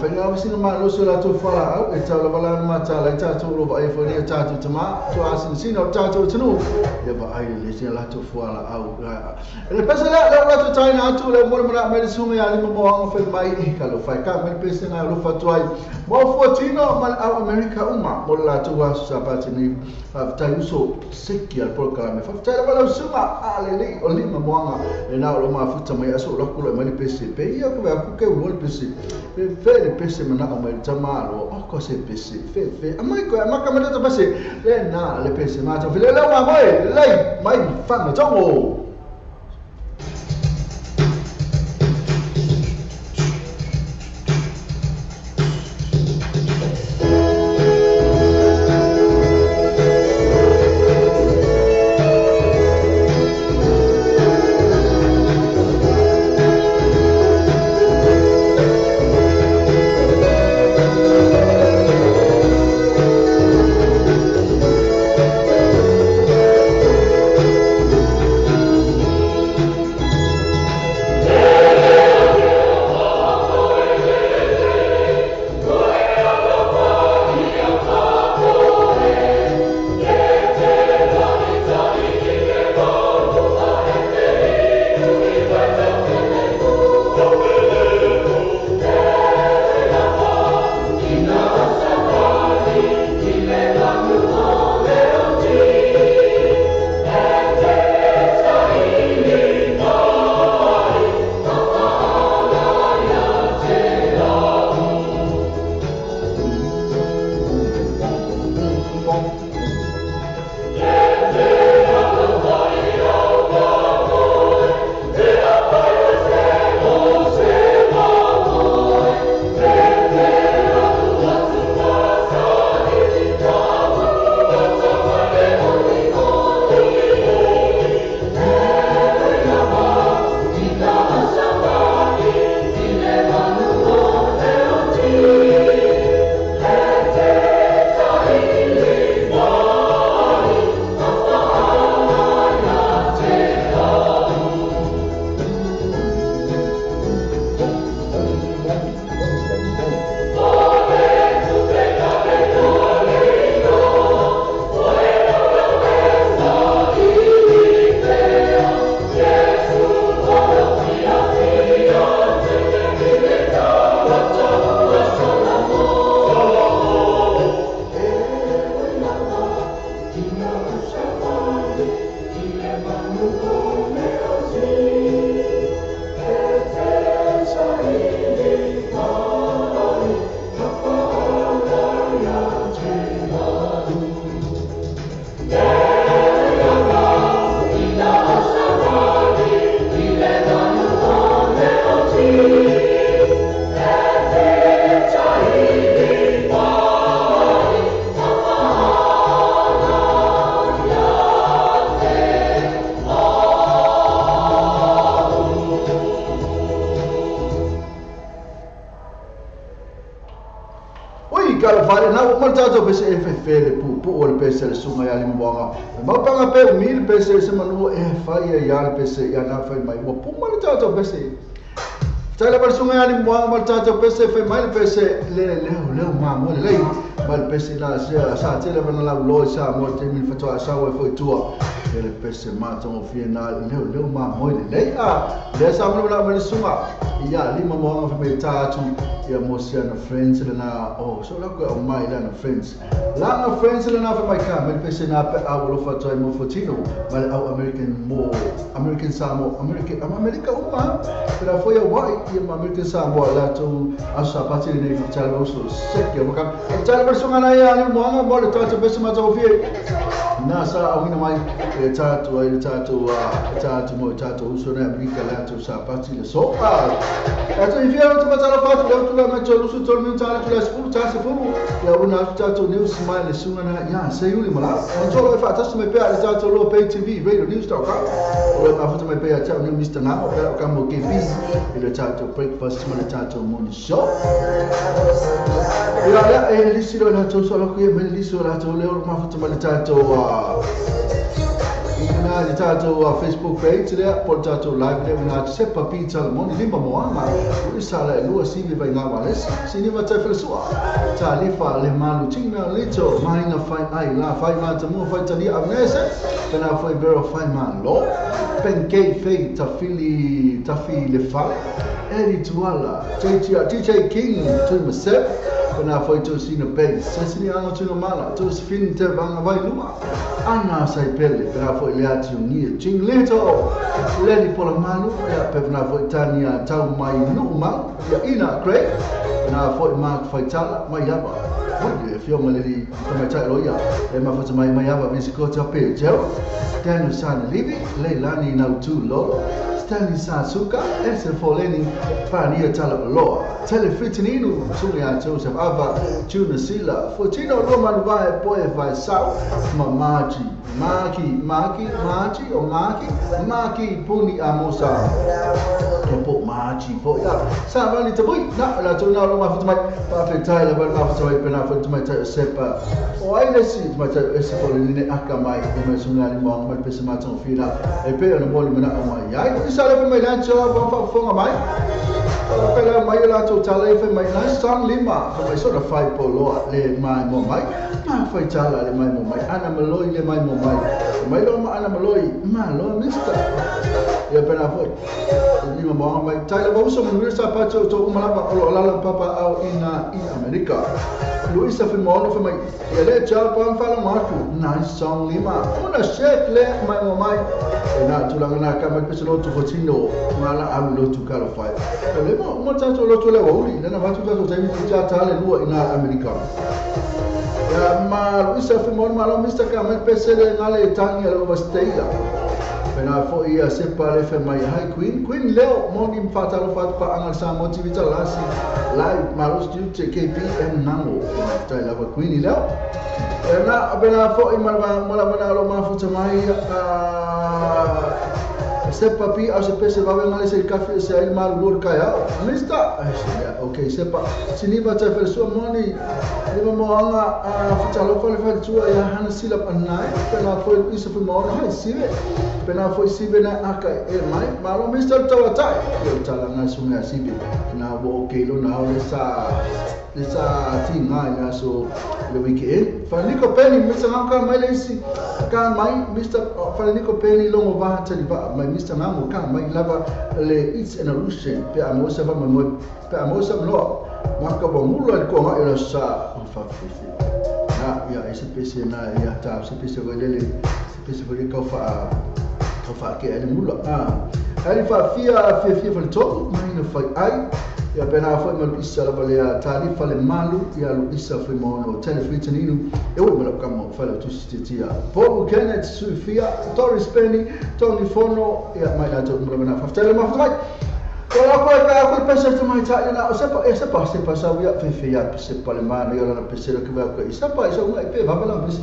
whenga wasina ma lo so la tu fala au e tau lava la ma ta la ta tu lo vai foi ni ta tu tama tu asin sino ta tu tunu ia va ai le se la tu fala au le pesa la la tu tai na tu le mo mo me sunga ya ni mo anga fe mai e ka lo fai ka me pesa na lo fa tu ai mo fotino ma au America uma mo la tu wa sa pa ni fa uso seki al por kala me fa tai la la sunga ale le o li mo anga le na lo ma futa mai aso lo ku le mai pesa pe ia ko ku ke o le pesa fe le pese mana o mai tama lo o ko se pese fe fe amai ko amaka mana ta pese le na le pese ma ta fe le ma mai le mai fa ma tongo. tātou pese e whewhe le pu o le pese le sunga ia lima moanga. Maupanga pe umi le pese se manu e whai ia le pese ia nā whai mai. Ua puma le tātou pese. Tai lava le sunga ia lima moanga ma le tātou pese whai mai le pese le leo leo mā mo le lei. Ma le pese nā sea sa te lava na lau loi sa mo te mini whatua sa wai fo i tua. E le pese mā tongo fia nā leo leo mā mo le lei. A lea sa manu la ma le sunga. Ia lima moanga whai mai tā atu. Ia mo sia na friends le na oh so la ko mai la na friends la na friends le na fa mai ka mai pese na pe a lo fa toi mo fotino mai au American mo American Samoa American America uma pero foi a wai ia American Samoa la tu asa pati nei fa talo so sek ia maka talo perso ngana ia ni mo nga mo le ta pese ma to fi na sa awina mai e ta tu ai ta tu ta tu mo ta tu so na America la tu sa pati le so a ta tu fi tu ma talo fa tu la ma tolu su tolu min tala tula sfuru ta se furu ya una ta to news mai le sunga na ya se yuli mala on tolo e fa ta me pe a ta to lo pay tv radio news.com o ma fa me pe a ta new Mr. Ngamo pe ka mo ke bis le ta to breakfast ma le ta to morning show ya la e li silo la to so la ko me li silo la to le ma fa ma le ta to ina le tātou Facebook page lea, po le tātou live lea, una sepa pizza le moni lima moanga, ui sala e lua sivi vai ngā walesi, siniva tai whalesua, tā lifa le malu tingna lito, mahina whai ai, la whai mā tamua whai tania avnese, pena whai vero whai mā lo, penkei fei tawhili, tawhi le whale, Eri Tuala, TJ King, Tui Masep, pena whai tō sina pei, sesini anga tuna mala, tō sfin te vanga vai luma, ana sai pele, pena whai le atu ngia, ching lito, leli pola malu, ia pena whai tania tau mai nuu ia ina Craig, pena whai Mark whai tala, mai ava, whai le fionga leli tamai tai loia, e mawhata mai mai ava visiko te pe, Gerald, Daniel Sana Livi, Leilani Nautu Lolo, Stanley Sasuka, Ese Foleni, Pania Talapaloa, Telefitininu, Sulia Joseph Ava, Juna Sila, Fortino Roman Vai, Boy Vai Sau, Mamaji, Maki, Maki, Maji, o Maki, Maki, Puni Amosa, Kepo Maji, Foya, Savali Tabui, Na, La Tuna Loma Fatamai, Pafetai, La Fatamai, Pena Fatamai, Sepa, O Ailesi, Mata Ese Foleni, Akamai, Emerson Mong, Pesamaton Fina, E Pe, and Wally Mana, Yai, Sala mai lan cha ba fa fonga mai pela mai la to tala fe mai na sang lima fa mai so na fai polo le mai mo mai ma fai tala le mai mo mai ana maloi le mai mo mai mai lo ma ana maloi ma lo mister ia pena foi ni mo mai tala ba so mo sa pa to to uma la o la la papa au ina i America Luisa fe mo fe mai ia le cha pa fa la ma tu na sang lima una shek le mai mo mai na tulanga na ka mai peselo to fotino mala alu lo tu kalo fai le mo mo ta to lo to le wa uli na va tu ta to tai tu ta le lua ina America ya ma Luisa fe mo ma lo mister ka mai pesele ngale tangi lo va steila pena fo ia se pale fe mai hi Queen Queen Leo mo ni mfata lo fat pa angal sa mo ti vita lasi live ma lo stu te KB M nango tai la va Queen Leo na pena fo i ma ma la lo ma fu mai sepa pi au se pese vawe ngale se kafe se ai malu lur kaya mister okay sepa siniva ta felso moni lima moanga a futalo fa le fa tua ya hana sila panai pena foi isso foi mo hai sive pena foi sive na aka e mai malo mister tawatai yo tala na sunga sive na wo okay lo na le sa tinga ya so le weekend Faniko Penny Mr. Ngaka mai le isi ka mai Mr. Faniko Penny longo va tali va mai Mr. Ngamo ka mai lava le it's an illusion pe amosa va mo pe amosa lo maka bo mulo ko ha ela sa fa fi na ya ese pese na ya ta se pese go le se pese go ka fa ke ele mulo a ali fa fia fia fia fa to mai no fa ai ia pena foi ma isa la valea tarifa le malu ia lo isa foi mo no telefitininu e o me ka mo fa tu sitia Paul Kenneth Sofia Doris Penny Tony Fono ia mai la to mo na fa tele ma fa ko la ko ka ko pese to mai ta na o sepa e sepa sepa sa ia fe fe ia sepa le manu ia la pese ke va ko isa pa isa uma pe va la pese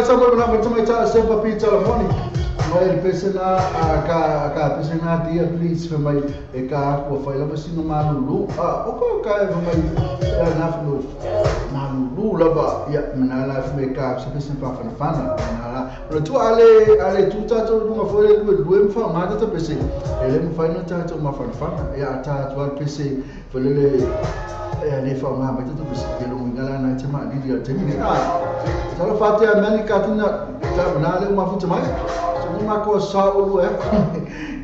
sa mo na mo mai ta se pa pizza la moni. Mai le pese na ka pese na dia please for mai e ka ko fai la sino malulu. A o ko ka e mai na flu. Malulu la ba ya na la me ka se pese pa fana fana na la. Lo tu ale tu ta to lunga fo le lu mfa ma ta pese. E le mfa no ta to ma fana fana ya ta tu al pese fo le le fa ma ma ta to pese ke lo ngala na te ma di di te mi na. Sa lo fa te America tina ta na le ma fu te mai. Ma ko sa o lu e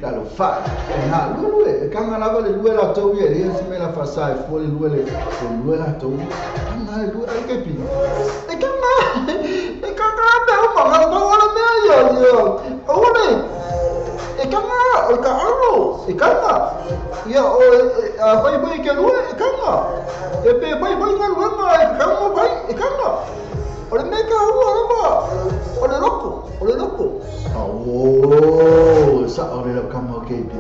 ta lo fa na lu lu e ka ngala le lu la to ye le se me la fa sa e fo le lu le lu la to na le lu ai ke pi e ka ma e ka ka be o ma la ba la me yo yo o le e ka ma o ka alo e ka ma ya o a bai bai ke lu e ka ma e pe bai bai na lu ma e ka ma bai e ka ma o le me ka o la ba o le loko o le loko. Oh, sa o le kama ke pi.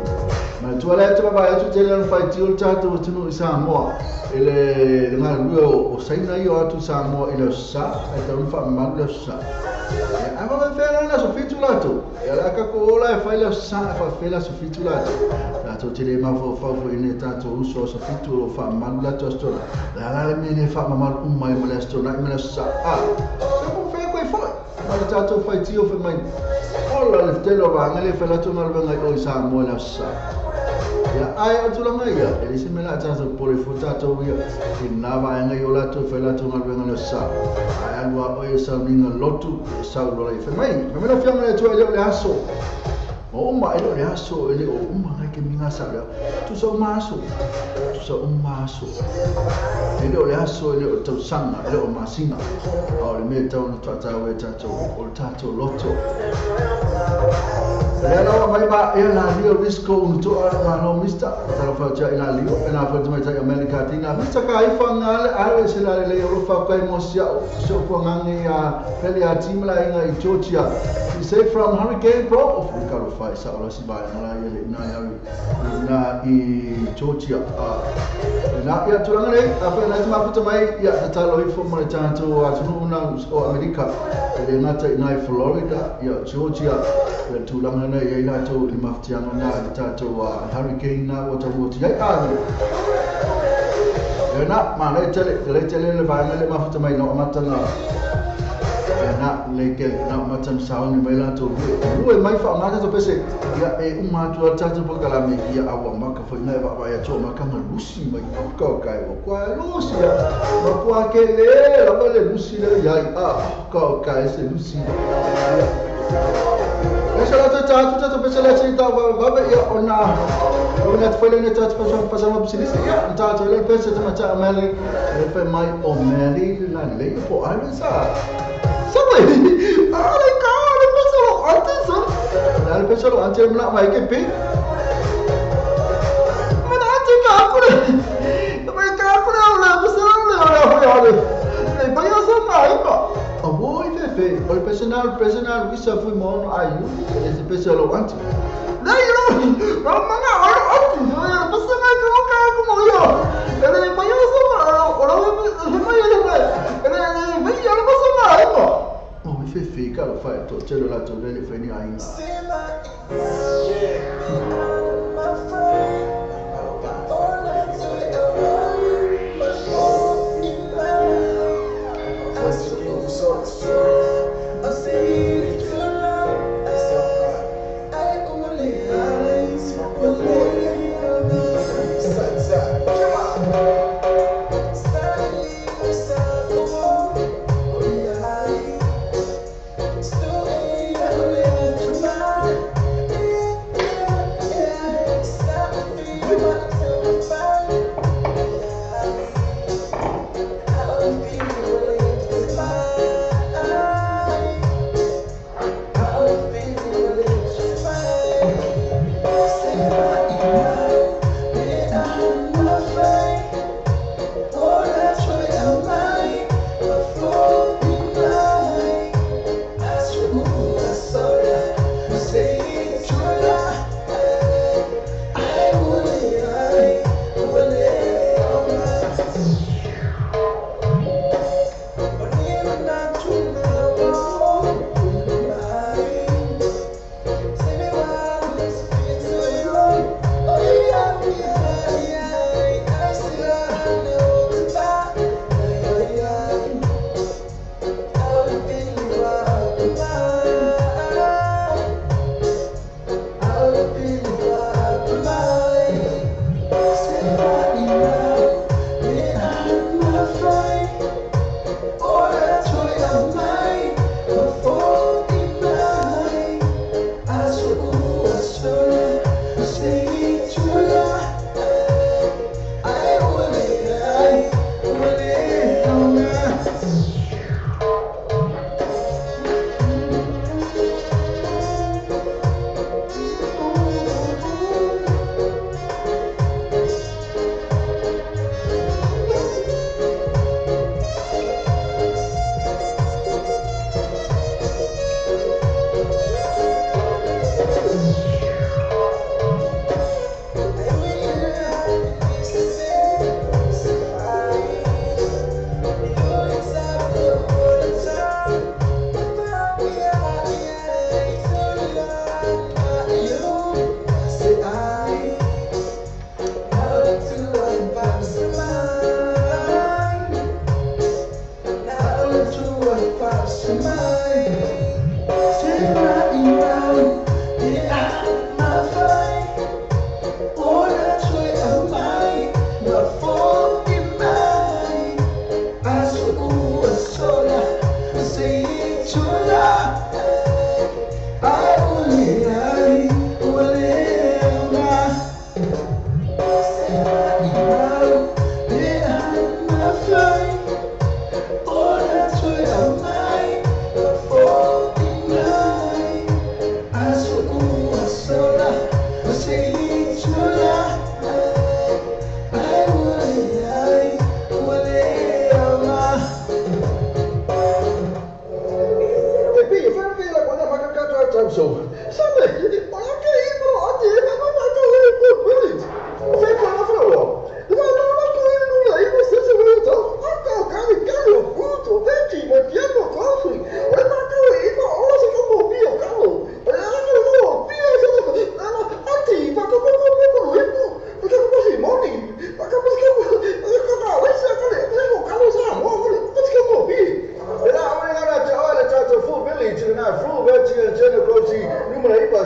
Ma tu ala tu ba tu tele no fai ti o tato tu no sa mo. Ele le nga lu o saina yo atu sa mo ile sa e ta fa ma le sa. E a va fe la so fitu la tu. E la ka ko la fa le sa fa fe la so fitu la tu. La tu tele ma fo fa fo ine tato uso so fitu fa ma la to sto. La la le me fa ma ma mai mo le sto na me sa. Ah. Se ko fe ko fo. Ma tato fai ti o fe mai. Ola le telo va ngale fe la tu na le ngai o sa mo la sa. Ya ai o tu la ngai ya e se me la ta so pole fo tato ya e na va ngai o la tu fe la tu na le ngai sa. Ai alua o e sa ni na lotu sa lo la fe mai. Me la fianga le tu e le aso. O ma e le aso e le o ma ngai ke minga sa le. Tu sa ma aso. Tu sa ma aso. E le aso e le o sanga e le o masinga. O le me tau no tata o tato o tato loto. Le la mai ba e la lio risco un to a no mister ta lo fa ja ila lio e na fa mai ta America tina mister ka i fa ngale a se la le o fa kai mo sia so ko ngangi a pele a team la inga i Georgia. He say from Hurricane bro of ka lo fa sa o si ba na la le na ya na i Georgia a na ya tulanga le a fa na ma futa mai ya ta lo i fo mo ta to a tu na o America le na ta na Florida ya Georgia le tulanga na ia ila to le maftianga na ta to hurricane na o ta mo ti ai a le na ma le tele le tele le va le mafuta mai no matana na le ke na matan sa ni mai la to lu e mai fa ma ta pese ia e uma tu ta to kala me ia awa ma ka fo na ba ba ya to ma ka lusi mai ka ka o kwa lusi ya ma kwa ke le la ba le lusi le ya a ka ka se lusi ya sa la ta ta to pese la ta ba ba ya ona ona tfele ne ta ta pa sa ma pese ya ta to le pese ta ma ta ma le fe mai o meri la le po a le sa Sabe? Ai, cara, pessoal, atenção. Cara, pessoal, antes eu não vai que pe. Mas antes que akure. Mas que akure eu você não le olha. Le vai só mai pa. Oi, fefe. O personal, personal, visa foi mon ayu. Esse pessoal antes. Daí não, não manga, olha antes, eu você vai colocar como eu. Ele vai só, olha, vai ele vai. Ele vai olha você vai pa. Oh, fefe, cara, fai to telo la to le fe ni ainga.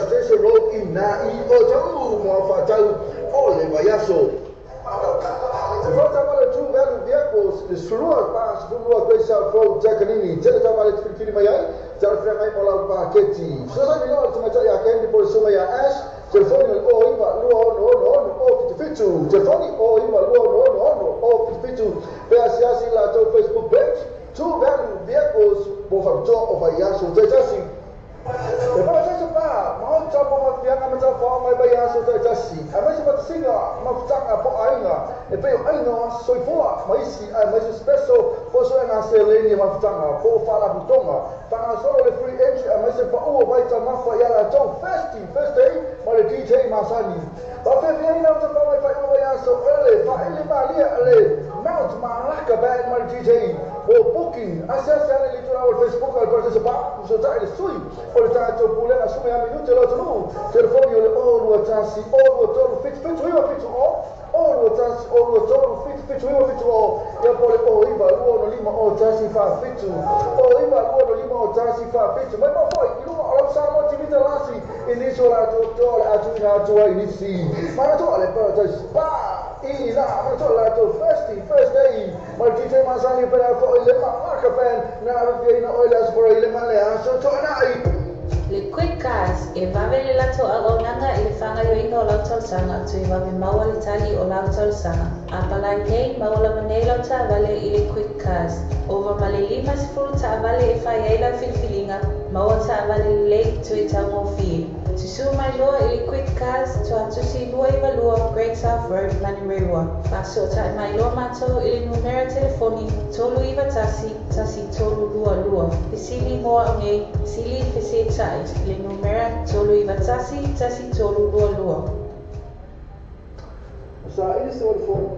Station Road i na i o tau mo whatau o le vaiaso. Te whata True Value Vehicles, le surua pa sefulua Great South Road, Takanini, tele tavale te filifili mai ai, tala whianga ai mo lau paketi. Sosai ni loa te maitai a Candy po le sunga ia Ash, telefoni o 09 2 6 6 0 77, telefoni o 9 2 6 6 0 77, pe asiasi la tou Facebook page, True Value Vehicles, mo whakatoa o vaiaso taitasi. E whakataisa pā, maota mo mafianga ma tala mai vaiaso taitasi. A maise whatasinga, mafutanga po ainga, e peo ainga o soifoa, maisi a maise special, po soe ngā se leni mafutanga, po whalaputonga. Whanga solo le free entry, a maise pa ua waita mafa i ala tau festi, first day, ma le DJ Masani. Whawhewhia ina o te whawai whai o vaiaso, ele, whaele malia, ele, Mount Malaka Band ma le DJ. O booking, asiasi ale le tula o le Facebook al Paradise Pa, so tai le sui, o le tātou pulega sumi a minute lo tunu, telefoni o le o lua tasi, o lua tolu, fitu fitu iwa fitu o, o lua tasi, o lua tolu, fitu fitu iwa fitu o, ia po le o iwa lua no lima o tasi fa fitu, o iwa lua no lima o tasi fa fitu, mai mafoi, i luma o lau Samoa TV talasi, i nisi o la toa le atu ina atua i nisi, mana toa le Paradise Pa, i la, mana toa la tou first day, ma le DJ Masani pera fo i le Malaka Band, na awhia ina oile asopora i le male aso toa nai. Le Quick Cars e vave le lato auaunaga i le fagaioiga o lau tausaga toe vave maua le tali o lau tausaga. A palai nei maua lava nei lau taavale i le Quick Cars. Ova ma le 50 taavale e fai ai lau filifiliga, maua taavale lelei toe taugofie. Tusu mai loa i le Quick Cars tuatusi 292 Great South Road, Manurewa. Faasotai mai loa matou i le numera telefoni 391 1322. Fesili mo au nei, sili fesetai le numera 391 1322. Sa ili se wale fono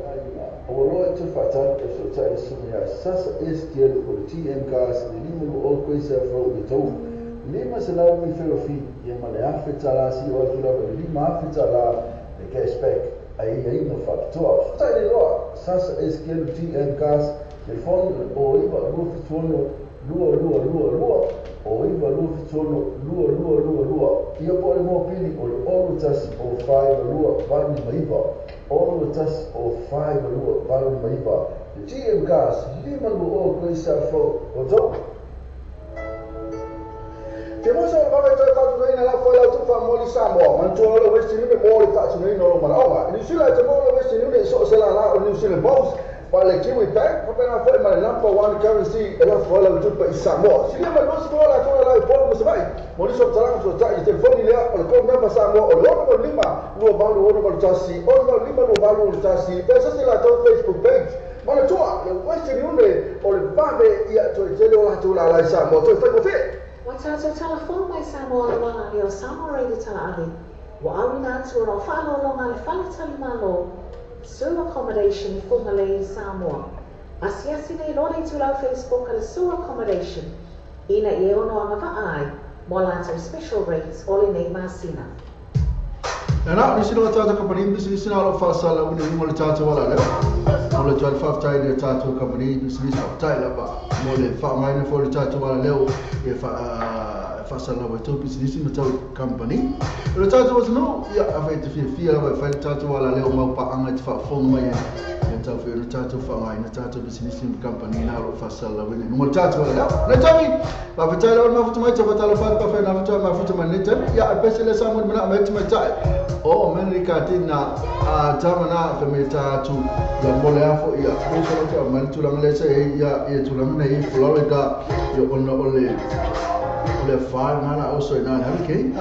o loa e te whaatani e so tai le sunga ia Sasa SKL o le TM Cars le lima lu o Great South Road le tau. Lima se lau mi ferofi ia ma le afe talasi o atu lava le lima afe tala le cashback ai ai no whakatoa. Sutai le loa Sasa SKL TM Cars telefoni o iwa lua fituono lua lua lua lua o iwa lua fituono lua lua lua lua. Ia po le mōpili o le olu tasi o whaiwa lua valu maiva olu tasi o whaiwa lua valu maiva. Le TM Cars lima lua o Great South Road o tau. Te mosa o le vave toi whatunaina la whai lau tufa moli Samoa. Mantua o le Western Union mo le whatunaina o lo manaoga. New Zealand te mo le Western Union so se la la o New Zealand Post. Pa le Kiwi Bank, papena foi ma le number one currency e la whai lau tufa i Samoa. Silia mai losi mo la tona la i polo masawai. Mo niso talanga so tai telefoni lea o le code number Samoa o le ono lima lua valu ono valu tasi, ono valu lima lua valu ono tasi. Pesa se la tau Facebook page. Mana tua le Western Union o le vave ia toi tele o la tula la i Samoa. Toi whai mo whai. Wa tātou telefon mai Samoa le wanga leo Samoa Radio Talaave. Wa awina atu o rau whaalolonga le whaletali malo, Sue Accommodation i Whangalei Samoa. Asiasi nei loa le tulau Facebook a le Sue Accommodation. Ina i e ono anga vaai, mo lātou special rates o le nei masina. Nā, nisi loa tātou kapani, nisi nā lo whaasala uni mo le tātou wala leo. Mo le tuai whaftai le tātou kapani, nisi whaftai lava. Mo le whaangaina fo le tātou wala leo e whaasala wa tau pisinisi ma tau company. O le tātou wasano, ia awhai te whiawhia lava e whai le tātou wala leo mau paanga te whaafonga mai e tau whio le tātou whaangaina tātou pisinisi ma company nā lo whaasala uni mo le tātou wala leo. Nei tami, whafetai lawa mafuta mai, tawhatalo whai nā whatua mafuta mai nei tami. Ia, pese le Samoa mana mai te mai tai. O Amerika tēnā a tamana whamea tātu ia mole afo ia kōkoro mai tūranga le se ia ia tūranga nei Florida ia ona o le whai ngana o so ina hurricane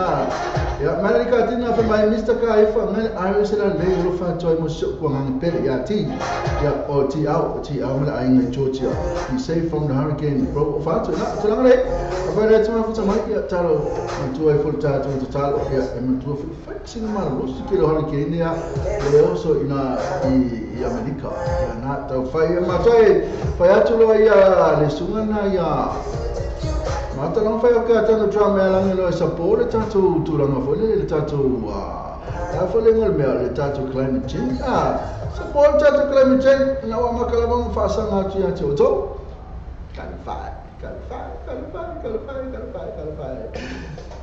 ia Amerika tēnā whamea Mr. Kaifa mele ai se la nei olo whātua mo so kua nganga pere ia ti ia o ti au mele ainga Georgia he saved from the hurricane bro o whātua na tūranga nei a whai rea tūranga futa mai ia taro matua i fulu tātu o talo ia e matua whai sina mana rosi ke le hurricane ia le oso ina i Amerika ia nā tau whai e matua e whai atu loa ia le sunga na ia mata long whai o ke atano tua mea langi loa e sapo le tātou tūranga fo le tātou a fo le ngol mea le tātou climate change sapo le tātou climate change na wa makalama whaasanga atu ia te o tau kalawhai kalawhai kalawhai kalawhai kalawhai kalawhai.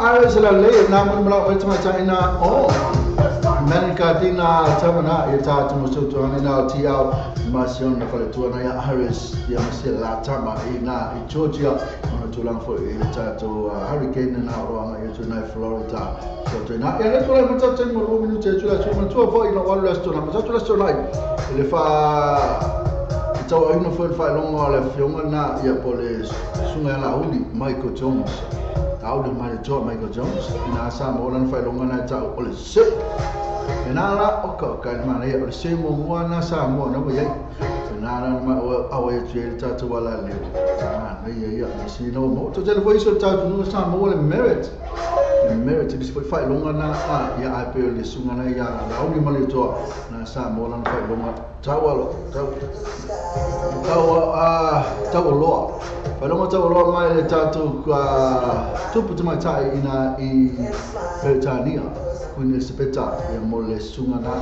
Iris la le na mo mala o tama ta ina o men ka tina tama i ta tu so tu ana na ti au ma sion na fale tu ana ya Iris ya ma se la tama i na i Georgia ona tu lang fo i ta tu hurricane na ro anga i tu na Florida so tu na ya le tu la mo ta mo lo minu te tu la tu ma tu fo i no wa la sto na ma tu la sto na le fa tau ai no fo fa longa le fionga na ia po le sunga la uli Michael Jones. Tau mai le Michael Jones na sa mo lan fai longa na tau o le se na la o ka ka ma le o le se mo mo na sa mo na mo ye na na ma o a o ye ta tu wala le na na ye ya si no mo to tele foi so ta tu no sa mo le merit le foi fai longa na a ya a pe le sunga na ya la o ni ma le to na sa mo lan fai longa tau alo tau tau a tau loa fai longa tau loa mai le tatu ka tupu te mai tai ina i Peretania Queen Elizabeth ia mo le sunga na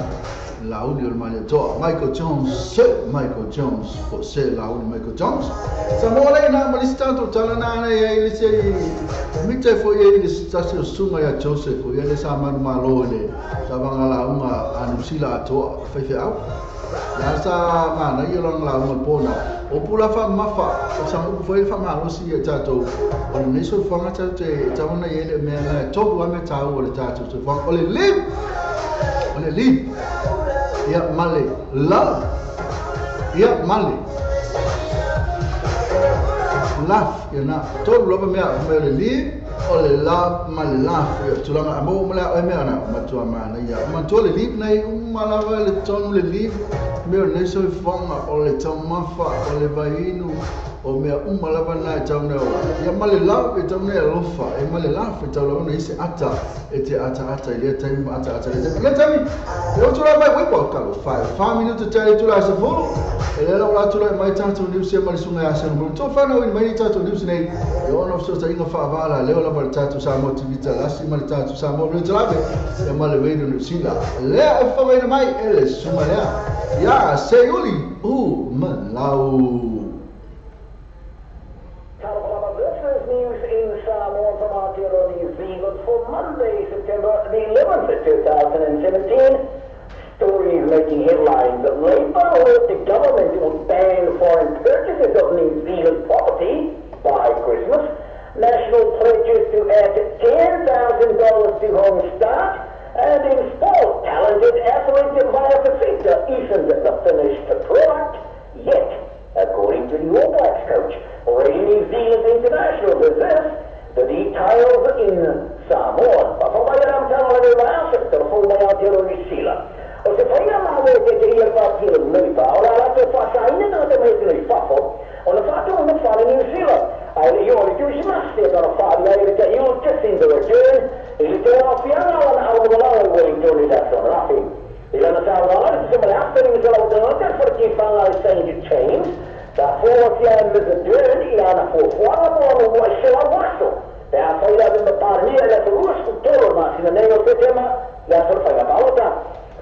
lauli o le mai toa Michael Jones Sir Michael Jones po se lauli Michael Jones sa mo le na ma lista to tala na ia i le se mite fo ia i le sasi o sunga ia Joseph ia le sa manu malo le sa vanga la unga anusila atoa fai au la sa mana ia long la unga pona o pula fa mafa o sa u foi fa malo si ia tatou o le so fanga te tauna ia le mea na tobu ame tau o le tatou so fanga o le live ia male love ia male laugh ia na tobu lova mea me le live o le love ma le laugh ia tulanga amo mala o mea na matua mana ia matua le live nei uma lava le tonu le live me o le so fanga o le taumafa o le vainu o mea uma lava na tau nei ia ma le love e tau nei alofa e ma le laugh e tau lava nei se ata e te ata ata i le taimi ata ata le taimi e o tula mai wei ka lo 5 minuto te tula se fulu e le la tula mai tatou news e ma sunga ya se mo to fa na mai tatou news nei e ono so ta inga fa vala le ola ma tatou sa mo TV ta lasi ma tatou sa mo le tlabe e ma le radio New Zealand le e fa mai mai ele sunga le ya se uli u malau. News in Samoa from Aotearoa New Zealand for Monday, September the 11th, 2017. Stories making headlines. Labour alert the government would ban foreign purchases of New Zealand property by Christmas. National pledges to add $10,000 to Home Start. And in sport, talented athlete Maya Fifita isn't the finished product yet, according to the All Blacks coach. Radio New Zealand International deserves the details in Samoa. O se whainga mawe te te ia whātira leipa, o la rātou whāsaina nā te mea tēnei whafo, o na whātou o na whāre New Zealand. Ai le iore Krisimasi e tana whāri ai le te iu Jacinda Ardern, i le te wāwhianga o na awamalao i Wellington i la Rafi. I lana tāwala, se male aftaringa se lau tangata, wharaki whanga i St. James, ta fōtia e Ms. Ardern i ana fōfuanga mo ano mua i se la waso. Te a whaira me maparnia le te ruasku toro mā sina nei o te tema, le a sora whainga pāota.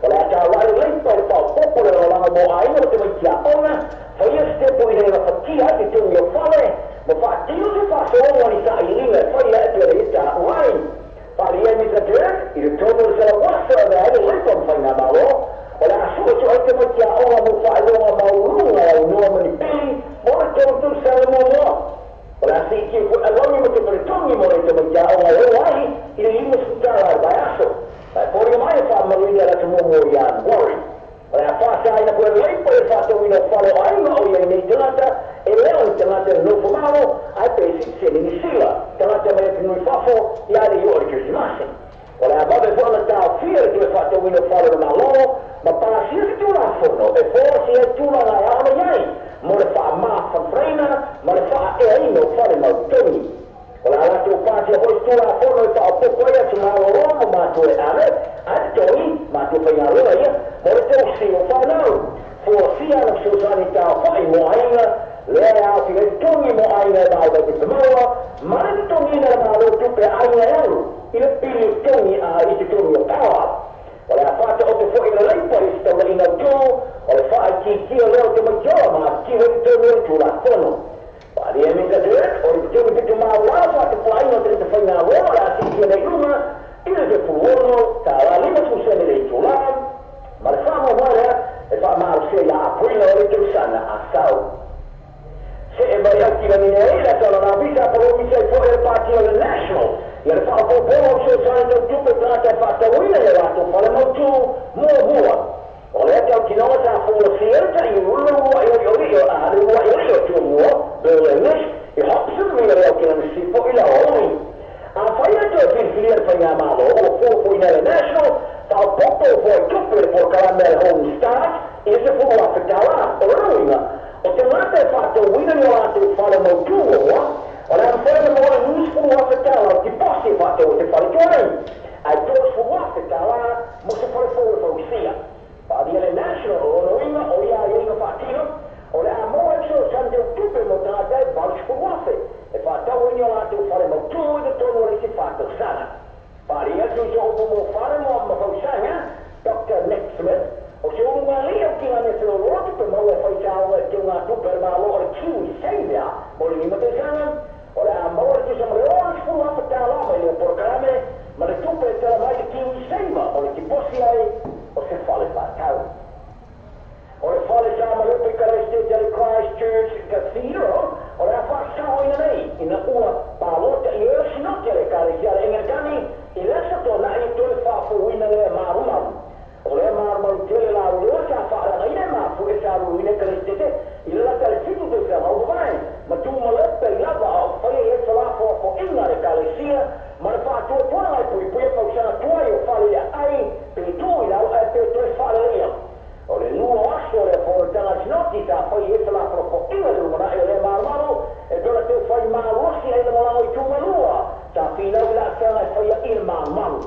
O le ata wai leipa i pau popo le rolanga mo aina o te mai kia ona, whaia stepo i reira whatia te tungi o whale, mo whaatino te whaasongo ni sa i linga e whaia e te re ita uai. Wharia e Ms. Ardern, i te tono se la wasa o le aina leipa mwhainga malo, o le asua tu ai te mai kia ona mo whaelonga maurunga au noa mani pili, mo le tonu tu sale mo moa. O le asi ki fue alongi mo te paritongi mo le te mai kia ona e wahi, i le lima sutara ai vai aso. Pori mai fa maluia la tumo mo ia worry. O le whaasa aina koe leipo e whātau ina whale o aina o ia nei tangata E leo i tagata e nofo malo, ai pe sitse ni sila, tagata mai te nui fafo, i ale i o le Krisimasi. O le a vave fo'a na taofia le toe fa'atauina o fale o le Mālō, ma pasia se tulafono e foasia ai tulaga e ao ona i ai mo le fa'amafanafanaina ma le fa'a'eaina o fale mautogi. O le a latou pasia fo'i se tulafono e fa'aopoopo ai aso malōlō mo matua e ave ae totogi matua faigaluega ia mo le tausia o fanau. Foasia ana fesoasoani taofa'i mo aiga lea e aofia ai totogi mo aiga e vaai mai tupe maua ma le totogiina e le Mālō tupe a aiga e alu i le pili o totogi a i totogi o power. O le a fa'ataoto fo'i le Leipa i se taula'iga autū o le fa'aitiitia lea o te maitiola ma atitiva i totonu o le tulafono. Fa'alia Mita Dirk o le totogi pitumau lava fa'atapula'ina o tagata faigaluega o le a si'itia nei i luga i le 16 tala 50 sene le itulā ma le fa'amoemoe lea e fa'amalosia ia Aperila o le tausaga a sau. Se'e mai aukilagi ai le aso ananafi sa polomisi ai fo'i le pati o le National ia le fa'aopoopoga o fesoasoani tautupe tagata e fa'atauina ia latou fale mautū muamua. O lea tautinoga sa folasia le ta'iulu le ulua'i oli'oli'i a le ulua'i oli'i o Tumua Bill English i Hobsonville le aukilagi sifo i le aoaogi. Afai e toe filifilia le faigamālō ua fuafuaina e le National, fa'aopoopo fo'i tupe le polokalame a le Home Start i le 10,000 talā. O lona uiga o tagata e fa'atauina i o latou fale mautū muamua o le a mafai ona maua le 20,000 talā o tiposi e fa'atau se fale tuai ae 30,000 talā mo se fale fou e fausia. Fa'alia le National o lona uiga o ia aiaiga fa'atino o le a maua ai fesoasoani teutupe mo tagata e 80,000 e fa'atau ai ni o latou fale mautū i totonu o le isi 4 tausaga. Fa'alia atu i se upu mo fale mo mafausaga Dr Nick Smith o se ulugalii o kilani e feoloa tupe maua e faisaoga e teugatupe a le Mālō o le Kiwi Saver mo le 5 tausaga o le a maua le tusa ma le 60,000 talā mai lea polokalame ma le tupe e tala mai le Kiwi Saver o le tiposi ai o se fale fa'atau. O le fale sa ma le Ekalesia le Christchurch Cathedral o le a fa'asaoina nei ina ua palota i oe sinoti a le Ekalesia a le Egeletani i le aso Tona'i e toe fa'afouina lea malumalu. O lea malumalu tele lauloa sa fa'alagaina e mafu e sa luluina Ekalesia i le lata le 7 tausaga ua mavae ma tumalepe i lava a o faia i ai felafoafo'iga a le Ekalesia ma le fa'atuatuaga e puipuia fausaga tuai o fale ia ai pe tū i lau ae pe toe fa'aleleia. O le lua o aso o le fonotaga sinoti sa fai e felafoafo'iga le lumana'i o lea malumalu e pea teu fai malosi ai le malago i tugalua sa finau i la'asaga e faia i le malumalu.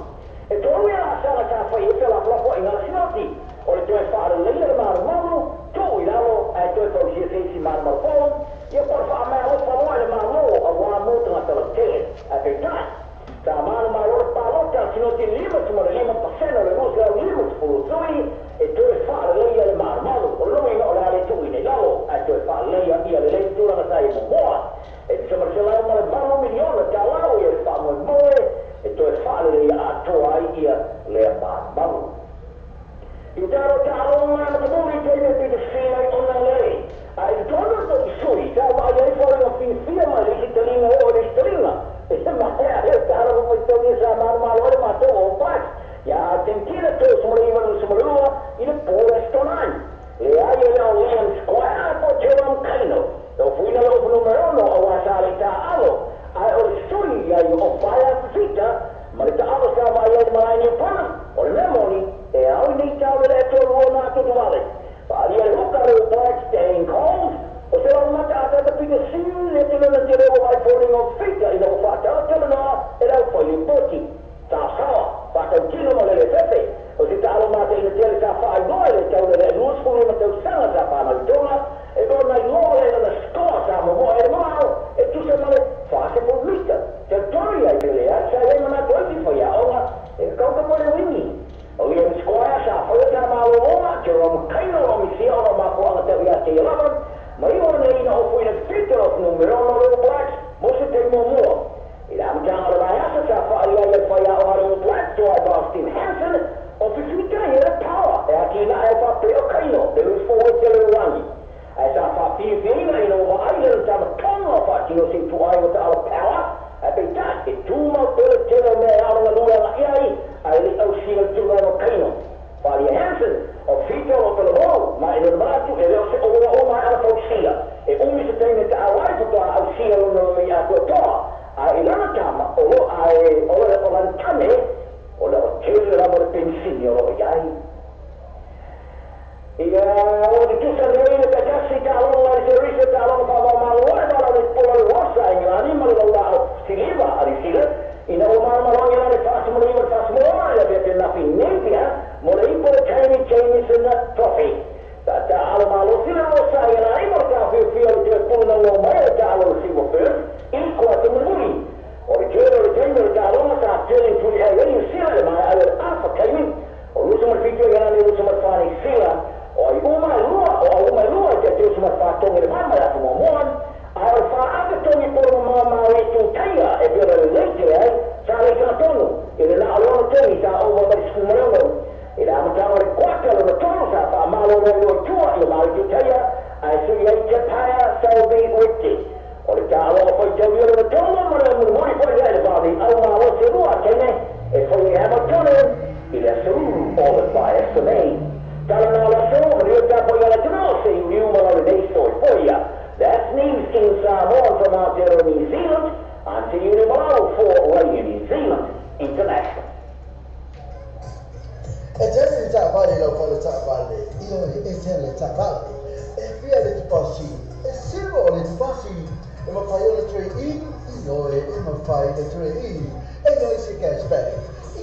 E tolu ia la'asaga sa fai e felafolafo'iga la sinoti o le toe fa'aleleia le malumalu tuu i lalo ae toe fausia se isi malumalu fou ia po le fa'amealofa loa i le Mālō auā mo tagata lautele. Ae peitai sa malomalo le palota sinoti 55% o le 250 sui e toe fa'aleleia le malumalu. O lona uiga o le a le tu'uina i lalo ae toe fa'aleleia ia lelei tulaga sa i muamua. E tusa ma le 108 miliona talā o ia le fa'amoemoe e toe fa'aleleia atoa ai ia lea malumalu. I taro ta'aloga ma tamuli teime pita sila i ona lei. A i tonu to i sui, sa wa ai fole no fifia ma le isi taliga o le isi taliga. E se ma ea e taro mo i tau sa malu malu ale ma tō o Blacks. Ia Argentina tō 1992 i le Paul Estonai. Le ai e leo Liam Squire po Jerome Kaino. O fuina le ofu numero 6 a wasa le ta alo. Ai o le sui ai o Fire Fita ma le ta alo sa vai ai malai ni pana. O le mea moni e au nei tau le e tolu o nā tutu wale. Waalia le huka le Blacks Dane Coles. O se lau mata ata ta pita sili e te lena te leo vai fōringa o Fita i lau whātau tele noa e lau whai o poti. Sa sawa, whātau tino ma lele fefe. O se ta alo mata ina tele sa whaai noa le tau le 25 tausaga sa whanau tonga. E o nai loa le na skoa sa momoa e mau e tusa ma le whase po mita. Te tori ai pele a sa e mana toi ti whai a onga e kauka mo le wingi. O Liam Squire sa whaia ta malolonga, Jerome Kaino o misia ona mafuanga te ia te 11, ma i ona nei ina ofu ina Peter of numero no le Blacks, mo se te muamua. I le amataga o le vaiaso sa whaai ai le whai a o le Blacks to ai Steve Hansen, o whiwhita i le power e ati na e whape o Kaino, te loose forward te le rangi. Ai sa whawhiwhiina ina o vaai le tama tonga o whaatino se tu ai o te ala power, ai pe tā, e tūmau pele tele mea aronga lua nga iai, ai le au sila tūnga o Kaino. Whalia Hansen, o whita o te lavau, ma e nona manatu, e leo se o o mai ala fausia. E umi se taimi tusa le le tasi ta longa le service ta longa pa va ma lo ma le pola le wasa ngi ma le la siliva ali sila ina o ma ma longa le fast mo le fast mo ya be na fi nepia mo le ipo le Jamie Jamieson Trophy ta ta ala ma lo sila lo sa ya i mo ta fi fi o te pula lo ma ta ala lo si mo fer il ko te mo muri o le jero le Jamie le ta longa sa tele fu ya ni sila le ma ala afa kaimi o lo so mo fi ya ni lo so mo fa ni sila o ai uma lua o uma lua te te so mo fa tonga le mama ya mo mo ai fa aka tongi por mo ma le tu taia e be le le te ai sa le ka tono e le la lo tongi sa o mo ba sku mo lo e la mo ta mo kwaka lo tono sa fa ma lo lo tua e ma le tu taia ai su ia te paia sa be uti o le ta lo fo te lo tono mo le mo ri fo le ba ni au ma lo se lua te ne e fo le ha mo tono e le su all the fire so nei That's news in Samoa from Aotearoa New Zealand. I'm to you tomorrow for Radio New Zealand International. E te ta vale lo fa ta vale. Io e te le ta vale. E fia le passi. E silvo le passi. E ma fai le tre i. Io e ma fai le tre i. E noi si cash back.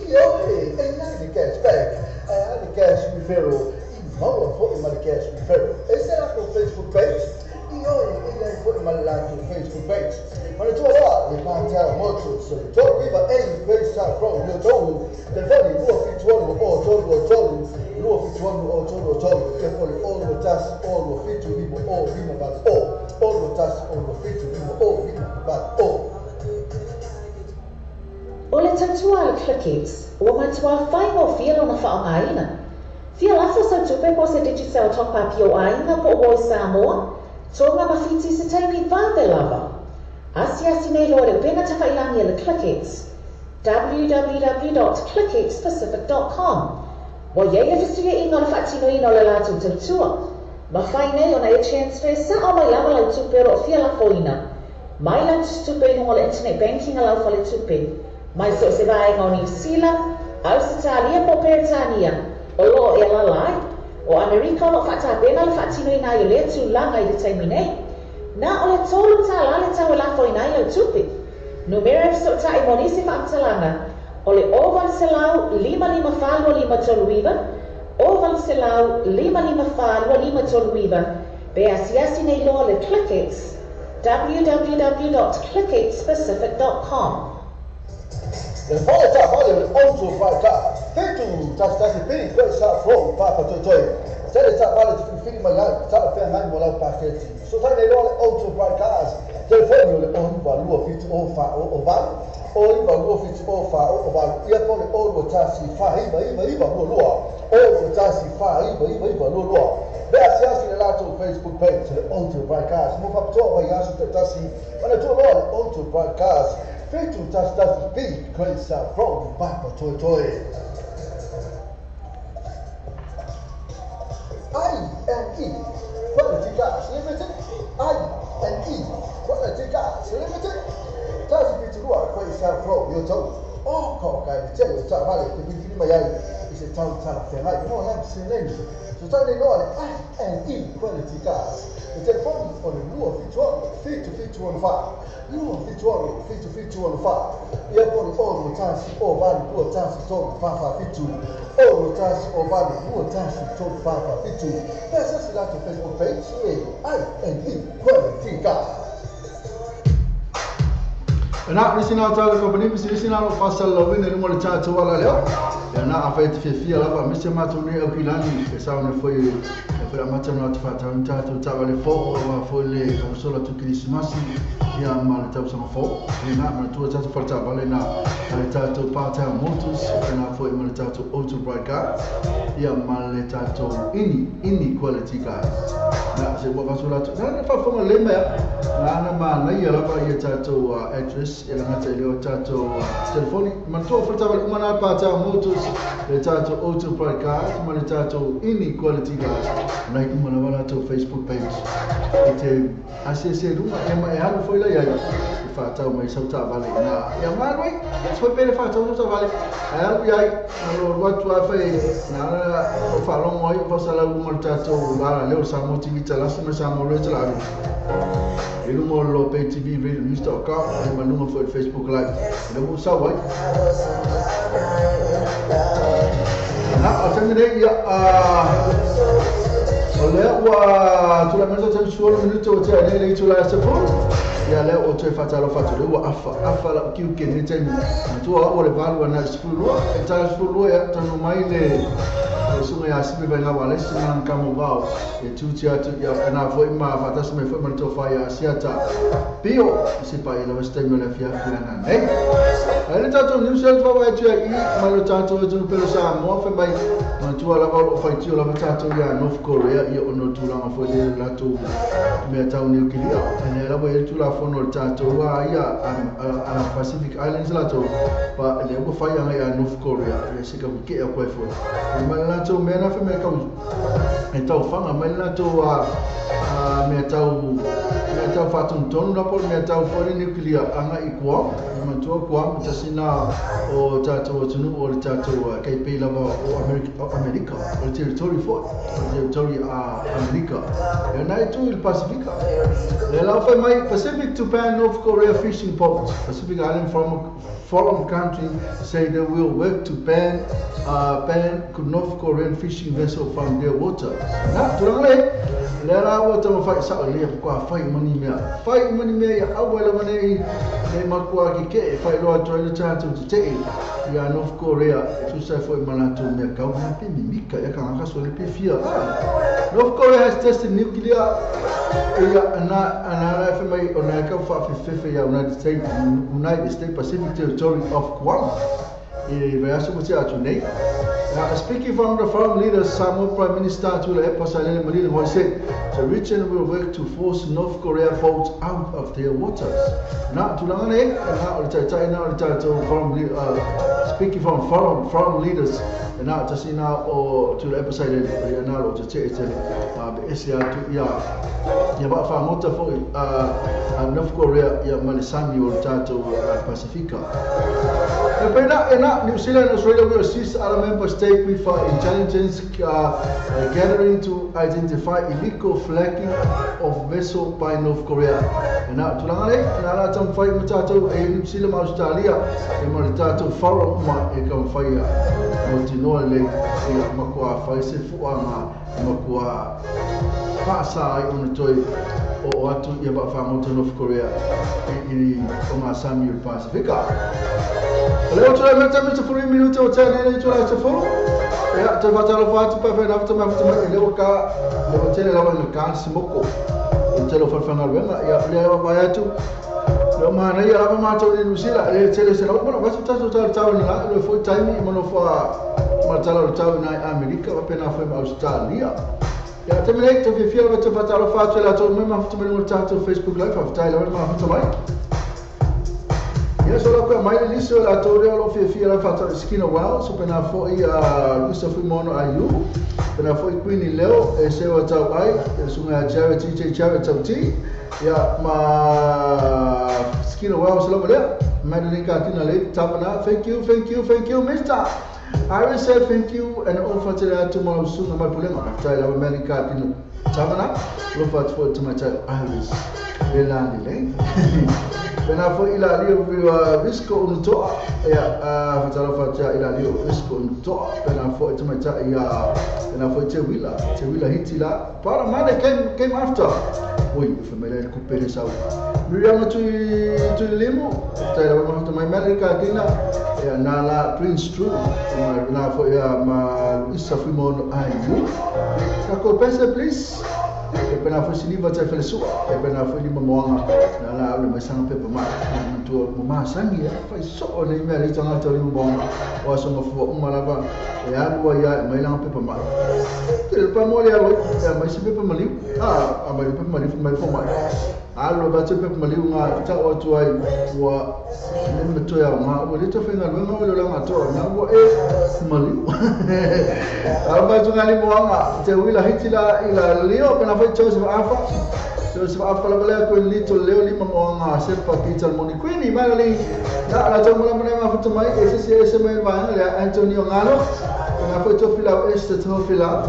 Io e noi si cash back. E le cash referral. I maua fo ma le cash referral. E se la ko Facebook page. Io e lei fo ma la Facebook page. Ma le tua la le panta moto so to riva e questa from yo to del voli o fituano o tolo tolo lo fituano o tolo tolo e poi o lo tas o lo fitu vivo o vivo ba o o lo tas o lo fitu vivo o vivo ba o O le tatua le clickets o matua fai o fia lona whaongaina. Fia lafo sa tupe po se Digicel top up yo ainga po o Samoa, tonga mawhiti se taimi vave lava. Asi asi nei loa le upena tawhailangi le Clickets, www.clicketspacific.com. Wa iei e whisuia inga le whaatino ina o le lātou tautua. Mawhai nei ona e transfer sa o mai lava lau tupe o fia lafoina. Mai lau tupe inunga le internet banking a lau whale tupe. Mai so se vaenga o New Zealand, Australia po Peretania, o loo e lalai, o Amerika o lo whaatapena le whaatino ina i le tūlanga i le taimi nei. Nā o le tōlu tā lale tau e lafo ina i au tupe. Numera e so ta i monisi whaamtalanga, o le o 8 5 5 4 5 3 9, o 8 5 5 4 5 3 9, pe asiasi nei loa le Clickets, www.clicketspacific.com. Le fale ta vale auto fa fetu ta ta se pili questa flow papa toi. Se le ta vale ti fili mai ta fe mai mo la paketi. So ta le auto broadcast. Telefoni le on va lu fit o fa o va o va lu fit o fa o va ia po le o ta si fa iva iva iva lo lo o ta si fa iva iva iva lo lo. Be asiasi le lato Facebook page le auto broadcast. Mo fa to va ya su ta si ma le to lo auto broadcast. Fetu tas tas big questa from papa toi toi. I N E Quality Gas Limited. I N E Quality Gas Limited. Tas bitu questa from your toe. Oh, ko kai te ta vale te bi ma yai is a town ta fe mai mo la se. So ta le no I N E Quality Gas. Le telefoni o le 2 fitu fitu 1 fa. 2 fitu fitu fitu 1 fa. Ia poi o tasi o vale 2 tasi to fa fa fitu. O tasi o vale 2 tasi to fa fa fitu. Pesa si la Facebook page e I N E Quality Gas. Na nisina ta ko bani misi nisina no fasal lo wini mo le tatu wala leo. Ya na afait fia lava misi matu ni o kilani e sa ne foi e foi matu no ta ta ta ta wale fo wa foi le sola tu Christmas ya ma le tau sama fo e na ma tu ta ta wale na le tatu pata motos na foi ma le tatu auto broadcast ya ma le tatu ini quality guys. Na se wa sola tu na fa fo le ma na na ma na ya lava ya tatu address e la ngata ile tato telefoni manto furta wal umana pata motos le tato auto broadcast ma le tato inequality guys na umana wala to Facebook page ite asese luma e ma e halu foi la ya fa tau mai sauta vale na ya maloi so pele fa tau sauta vale ai ya lo watu afa na o fa longo ai o fasalau ma le tatou ala leo Samoa TV Talasi ma Samoa Radio Talavi. I luga o lo Pay TV Radio News.com e ma luga foi Facebook Live. Le mo sau ai. Na, o taimi nei ia o lea ua tula mai sa suolo minuto o te nei le tula se fulu. Ia lea o toe whatalo whatu le ua afa afa la kiu ke nei taimi. Matua o le valu ana 12 e ta 12 ia tanu mai le sunga ia sipe vai ngawa le singa kamo vao e tuti atu ia ana foi ma whatasi mai foi ma to whai a siata pio se pa i la westemi o le fia fia na nei. Ai le tātou New Zealand wawa e tua i mai lo tātou e tunu pelo Samoa whai mai matua lava o whaitio lava tātou ia North Korea ia ono tūlanga foi le latou mea tau niukilia. Ene lava e tūla fono le tātou a ia a Pacific Islands latou pa le ua whai anga ia North Korea ia se ka wike a koe foi. Mai le latou mea na whai mea kau e tau whanga mai le latou a mea tau whātuntonu rapo mea tau whai niukilia anga i Guam. Matua Guam tasina o tātou atunu o le tātou kei pei lava o Amerika o le territory foi o territory a Amerika e nai tu i le Pasifika le lau whai mai Pacific to ban North Korea fishing boats. Pacific Island foreign country say they will work to ban North Korean fishing vessel from their water. Na turanga le le la ua tama whai sa o lea kua whai mani mea ia aua lava nei nei makua ki ke e whai loa toi le tātou te te ia North Korea e tusa foi malatu mea kau na pe mimika ia ka ngaka so le pe fia. North Korea has tested nuclear ia ana ana la mai o na ka fa fefe ia United States Pacific Territory of Guam. E vai aso mo te atu nei. Speaking from the foreign leaders, Samoa Prime Minister Tuilaepa Sailele Malielegaoi said the region will work to force North Korea boats out of their waters. Na tulaga nei, na o le taitai na o le tatou foreign speaking from foreign leaders, na tasina o Tuilaepa Sailele ia na o te te tele be ese atu ia ia va fa mota foi a North Korea ia malisami o le tatou Pasifika. E pena ena New Zealand and Australia will assist other member states with intelligence gathering to identify illegal flagging of vessel by North Korea. Na tulaga nei, na la tam fai matatou e New Zealand ma Australia e ma le tatou forum ma e ka fai mo tinoa le ia makua fai se fuanga makua pasa ai ona toi o atu ia va fa mo North Korea i o ngā sami o Pasifika. Le o tula meta meta furu minuto o tēnei nei tula te furu. Ia te whatalo whātu pa whai nawata mai whata mai le o ka le o tēnei lawa le ka simoko. O tēnei whawhanga ruenga ia le o vai atu. Le o mana ia lava mātou ni New Zealand le tēnei se lau mana wasu tātou tātou tātou ni la le foi taimi i mano wha matala o tāu nai Amerika wa pena whai ma Australia. Ia te mene te whiwhia lava te whatalo whātu e lātou mai mawhata mai ngō tātou Facebook Live whawhtai lawa mawhata mai. Ia so la koe mai le liso la tō rea lo whiwhia la whātau Skina Wells, so pena foi a Lusa Fuimono Ayu, pena foi Queenie Leo e sewa tau ai, e sunga Jared TJ Jared Tau T, ia ma Skina Wells lava lea, Madeline Katina le Tavana, thank you, thank you, thank you, Mr. Iris said thank you and offer te atu mau sunga mai pulenga. Tai lava Madeline Katina Tavana, lofa atu foi te Iris le lani le. Pena foi ila lio Risco unutoa ia whatalo whatia ila lio Risco unutoa pena foi te maitai ia pena foi te wila hiti la para mane came after oi whamela le kupele sau Miriam tui limo tai lawa mahota mai Amerika kina ia nā la Prince True ma nā foi ia ma Luisa Fuimono Ayu ka ko pese please e pena foi siliva te felesua e pena foi lima moanga na la le mai sanga pepa mai tu mo ma sangi e fai so le mea le tanga te lima moanga o aso ngafua uma lava e alua ia mai langa pepa mai te le pa mo le alo e mai si pepa maliu a mai pepa maliu mai fo mai alo ba te pepa maliu nga ta o tu ai ua le me to ya ma o le to fenga lo nga le langa to na ua e maliu alo ba tu ngali moanga te wila hitila ila lio pena foi Joseph Alpha la valea ko lito leo lima moanga se pa Peter Moni Queenie Madeline na la tau mala mala ma mai e se se mai va le Antonio Ngalo Na foi Tofilau Esther Tofilau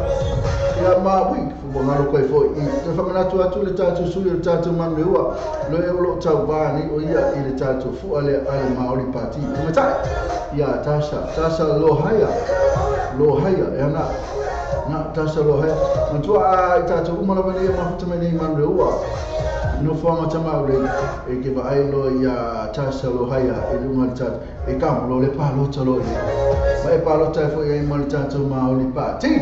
ia ma ui fu ngalo koe foi i te whamanatu atu le tātou sui o le tātou manueua lo e o tau vāni o ia i le tātou fua le ale Maori Party. Matai ia Tasha Tasha Lohaia Lohaia e ana na Tasha Lohaia matua a i tātou umalawa nei mafuta mai nei manueua no whanga tamaure e ke vaai lo ia Tasha Lohaia e lunga le tātou e kamo lo le pālota lo i ma e pālota e foi ai ma le tātou Maori Party.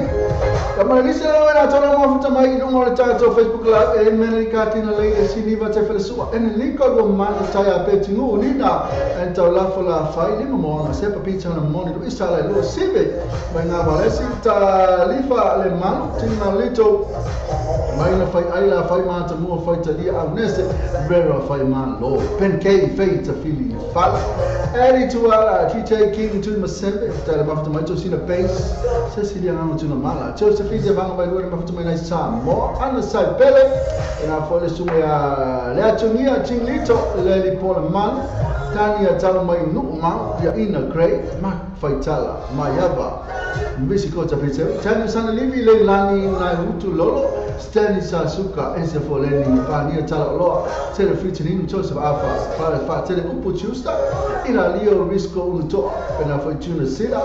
Ka mai lise lo e tona mafuta mai i lunga le tātou Facebook Live e mene ka tina le e siniva te whalesua e ne liko go mana tai a pe tingu nina e tau lafo la whai lima moanga sepa pita na moni lo isa lai lo sive mai ngā walesi ta lifa le manu tina lito mai na whai aila whai māta mua whai talia au nese rera whai mā lo pen kei whai ta whili whala Eri tuala TJ King tu masembe tala mafuta mai tō sina base Cecilia nganga tuna mala Josephine te whanga mai lua mafuta mai nei Samoa Ana sai pele e nā fole sunga ia le atungia Jinglito le lipola manu Tania tau mai nuu mau ia Ina Gray Mark Faitala Maiava Mbisi kota pete Tani sana livi le lani nai utu lolo Stanley Sasuka Ese Foleni Pania Tala Oloa Tele Fritininu Joseph Alpha Fale Fa Tele Upu Tusta Ila Leo Risco Unutoa Pena foi Tuna Sila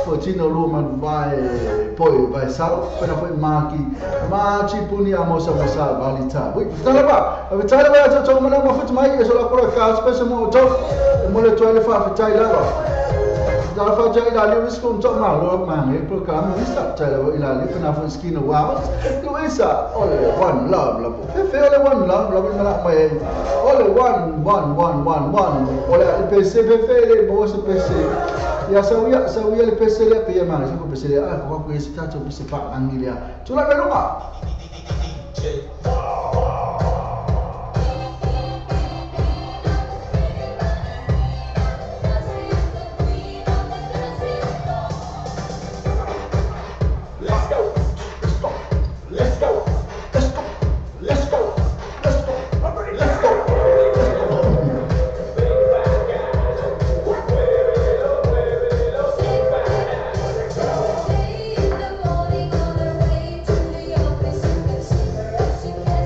Fortino Luman Vai Poi Vai Salo Pena foi Maki Machi Puni Amosa Mosa Valita Wait, tala ba Tala ba Tala mana mafuta mai e sola kora ka special mo to mo le toile fa fitai lava Dala fa jai la leo risco un ma lo ma ne programa vista tala ila le pena foi skina wow Luisa ole one love love fe ole one love love mala mai ole 1 1 1 1 1 ole le PC fe le bo se PC ya sawia le PC le pe ma se ko PC le a ko ko se tato PC pa angilia tula melunga Office, you can see her as you can.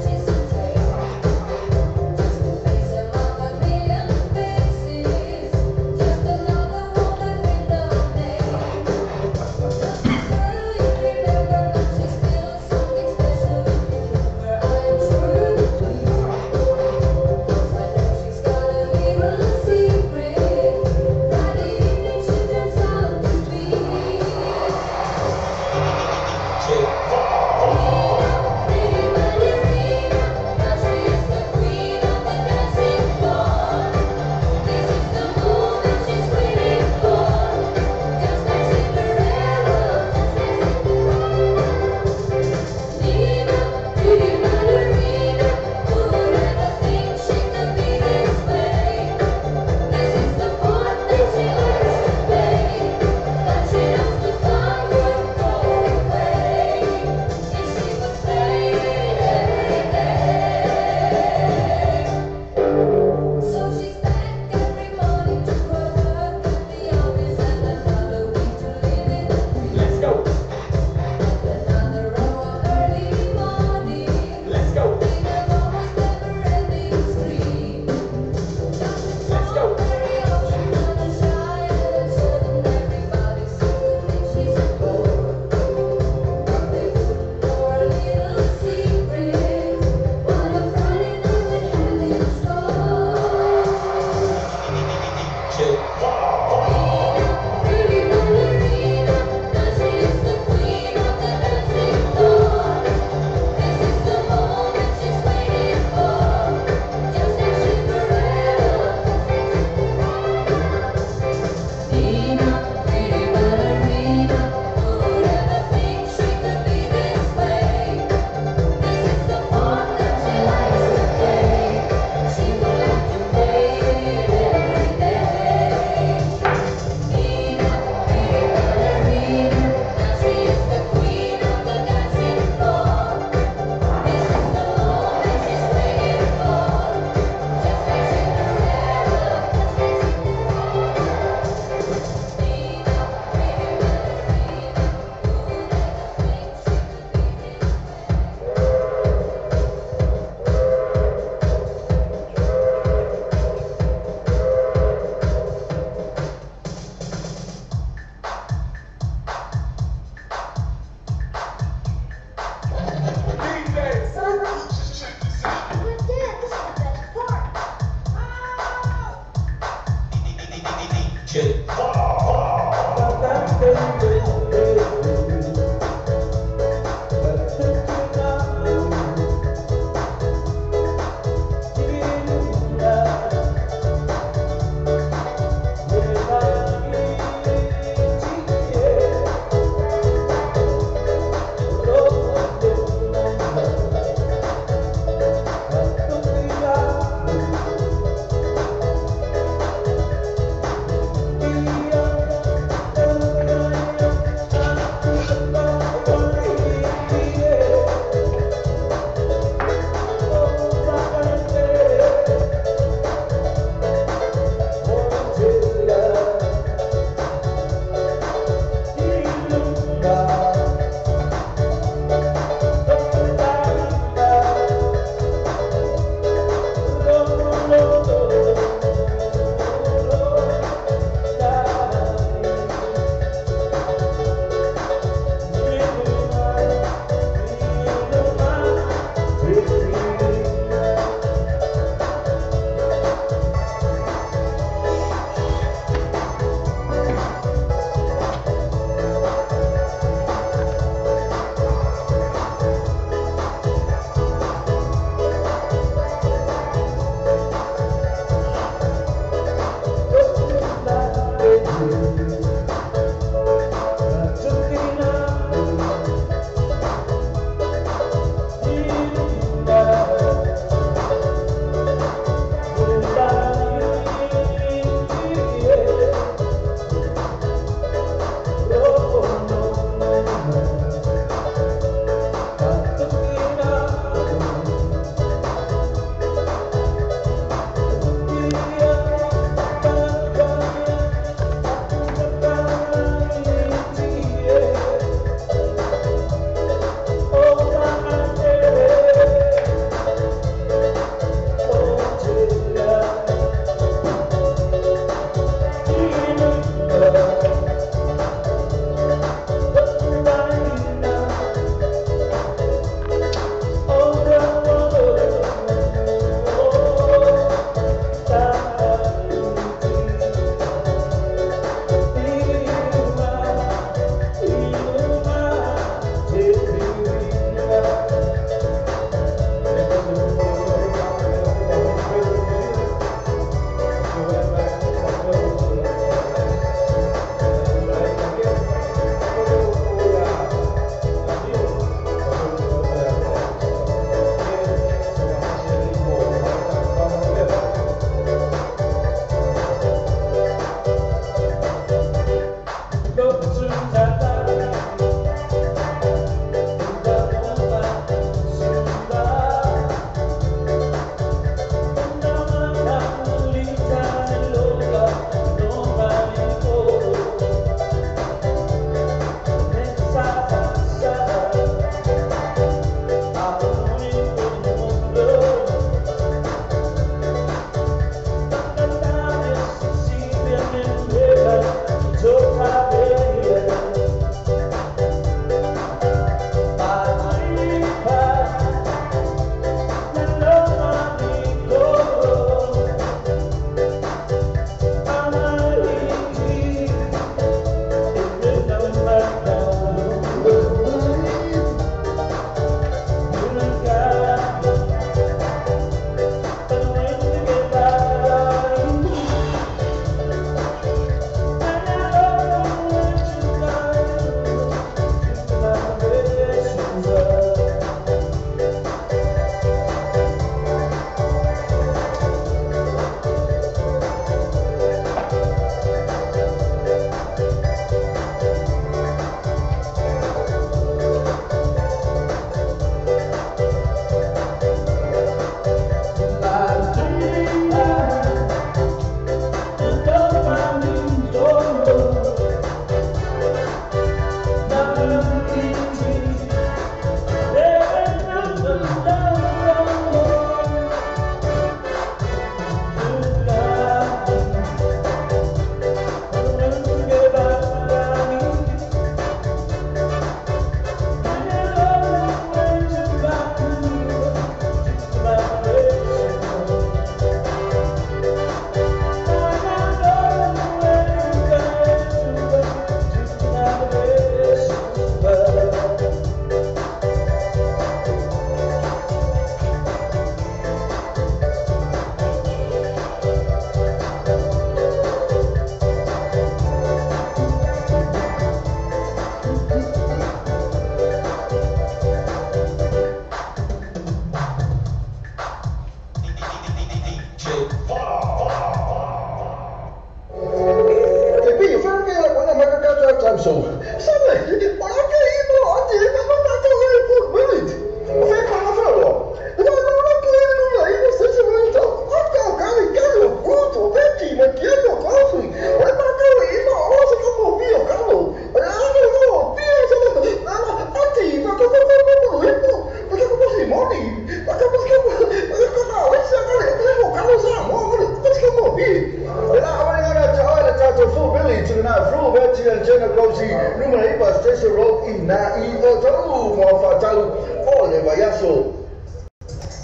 vaiaso.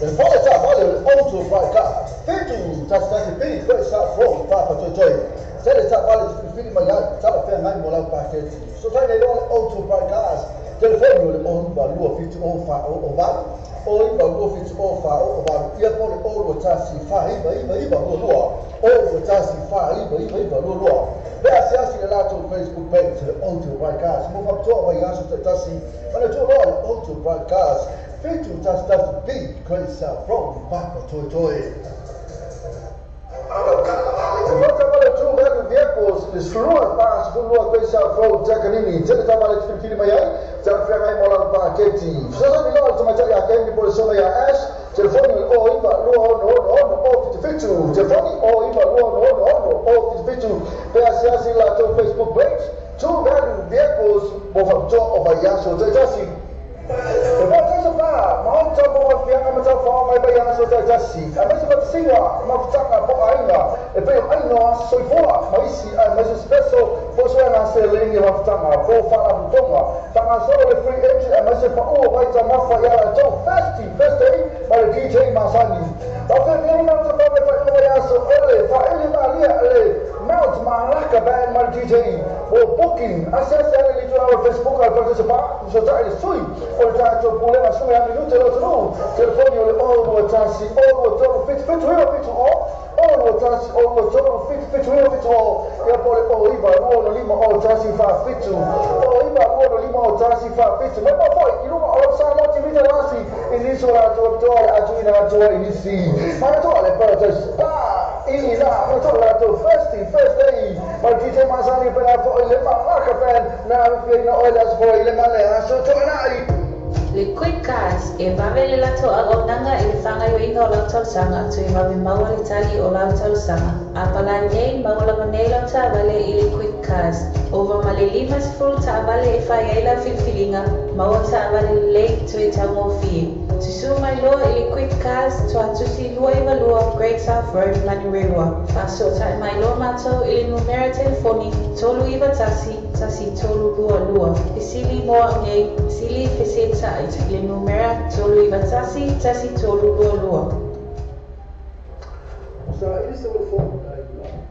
Le fale taavale o le Auto Bright Cars, 7 11 B Great South Road, Papatoetoe. Tele taavale te filifili mai ai, talafeagai mo lau paketi. Fesoatai nei loa le Auto Bright Cars, telefoni o le 0 9 2 7 0 4 0 8, 0 9 2 7 0 4 0 8, ia po o le 0 2 1 4 9 9 9 2 2, 0 2 1 4 9 9 9 2 2. Pe asiasi le latou Facebook page, le Auto Bright Cars, mo faapitoa vaiaso taitasi. Manatua loa le Auto Bright Cars, 7 11 B Great South Road, Papatoetoe. Fata True Value Vehicles, le 12 42 Great South Road, Takanini. Tele taavale te filifili mai ai, talafeagai mo lau paketi. Fesoasoani loa le tamaitai ia Kendi po le soga ia Ash, telefoni o 9 2 6 6 6 0 77, telefoni o 9 2 6 6 6 0 77. Pe asiasi latou Facebook page, True Value Vehicles, mo faapitoa o vaiaso taitasi. E faatasa pa, maota mo mafianga mataufaoga mai vaiaso taitasi. Aemaise fatasiga, mafutaga po aiga, e pei o aina o aso soifua, ma isi aemaise special po soega seleni o mafutaga, po faalapotopotoga. Faagasolo le free entry aemaise paua vaitamafa ia latou Festy First Day ma le DJ Masani. Faafeafeai na tafaga faaiuga vaiaso o le faaili malia le Mount Malaka Band ma le DJ. Mo booking, asiasi ale le itulau o Facebook a le Paradise Bar, fesoatai le sui o le tatou pulega Suga ia Minute le atunuu. Telefoni o le 0 2 1 0 2 3 7 7 9 7 0, 0 2 1 0 2 3 7 7 9 7 0, ia po o le 0 9 2 6 5 0 1 4 7, 0 9 2 6 5 0 1 4 7. Mai mafoi i luga o lau Samoa TV talasi i nisi o latou apitoa le atuina atua i nisi. Manatua le Paradise Bar i la manatua latou Thirsty First Day ma le DJ Masani pena fo'i le Malaka Band na afiaina oe le aso fo'i le ma le aso To'ana'i. Le Quick Cars e vave le latou auaunaga i le faagaoioiga o lau talosaga toe vave maua le tali o lau talosaga. A palai nei maua lava nei lau taavale i le Quick Cars. Ova ma le 50 taavale e fai ai lau filifiliga, maua taavale lelei toe taugofie. Susū mai loa i le Quick Cars, Tuatusi 292 Great South Road, Manurewa. Faasootai mai loa matou i le numera telefoni 391 1322. Fesili mo au nei, sili feseta'i i le numera 391 1322. Sa ili se o fo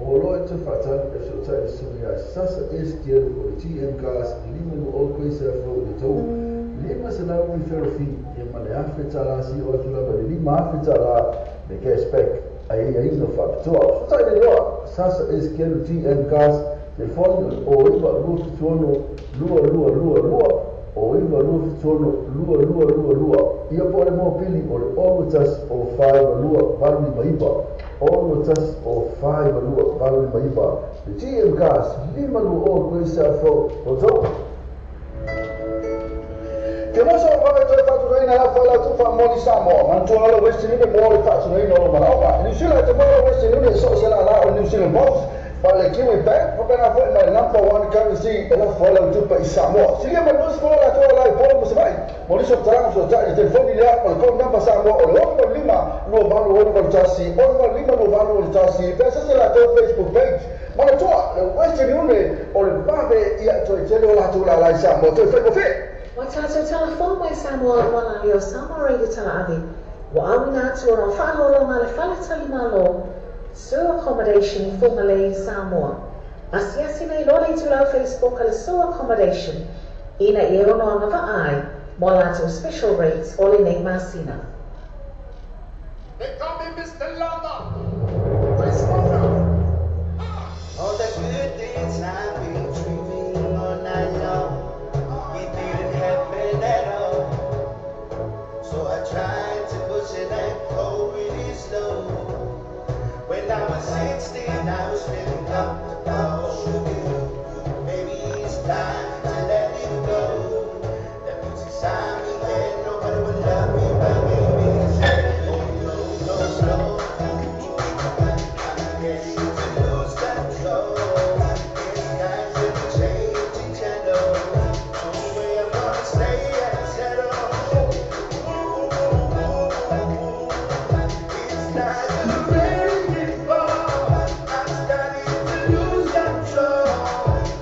o loa e te faatali e fesoatai le suga ia Sasa STL o le TM Cars, 5 o Great South Road le tou 500 referral fee ia ma le $1,000 si o atu lava le $5,000 le cashback ai aiaiga faapitoa. Fesoatai le loa Sasa SKL TM Cars, telefoni o 9 2 7 6 2 2 2 2, o 9 2 7 6 2 2 2 2, ia po o le mopili o le 0 1 0 5 2 8 5 9, 0 1 0 5 2 8 5 9. Le TM Cars, 5 2 o Great South Road, Roto. Ke moso o vave toe faatunoina la fai lau tufa moli Samoa. Manatua le Western Union mo le faatunoina o lo manaoga. New Zealand te mo Western Union so se la la o New Zealand Post. Pa le Kiwi Bank, pa pena foi mai number one currency e la fai lau tupa i Samoa. Silia ma nus fola la toa la i polo musavai. Mo liso taranga so tai telefoni lea o le code number Samoa o le 6 5 2 8 6 8 1, 6 5 2 8 6 1. Pe se la tou Facebook page. Manatua le Western Union o le vave ia toe tele o la la la i Samoa. Toe fai mo. Wa tātou talafou mai Samoa ua la leo Samoa Radio Talaave. Ua auina atu ona faalolo ma le faletali malo, Sur Accommodation Fugalei Samoa. Asiasi nei loa le itulau Facebook a le Sur Accommodation ina ia ono agava'a ai mo latou special rates o lenei masina. They call me Mr. Lover. Where's All the good things I've been dreaming all night long, it didn't happen at all. So I tried to push it and go really slow. When I was 16, I was feeling comfortable. Maybe it's time to let it go. The music's sounding and nobody will love me, but maybe it's oh no, go slow. I'm getting to lose control. It's time to change the channel. No way I'm gonna stay and settle. It's like a wrecking ball. I'm starting to lose control.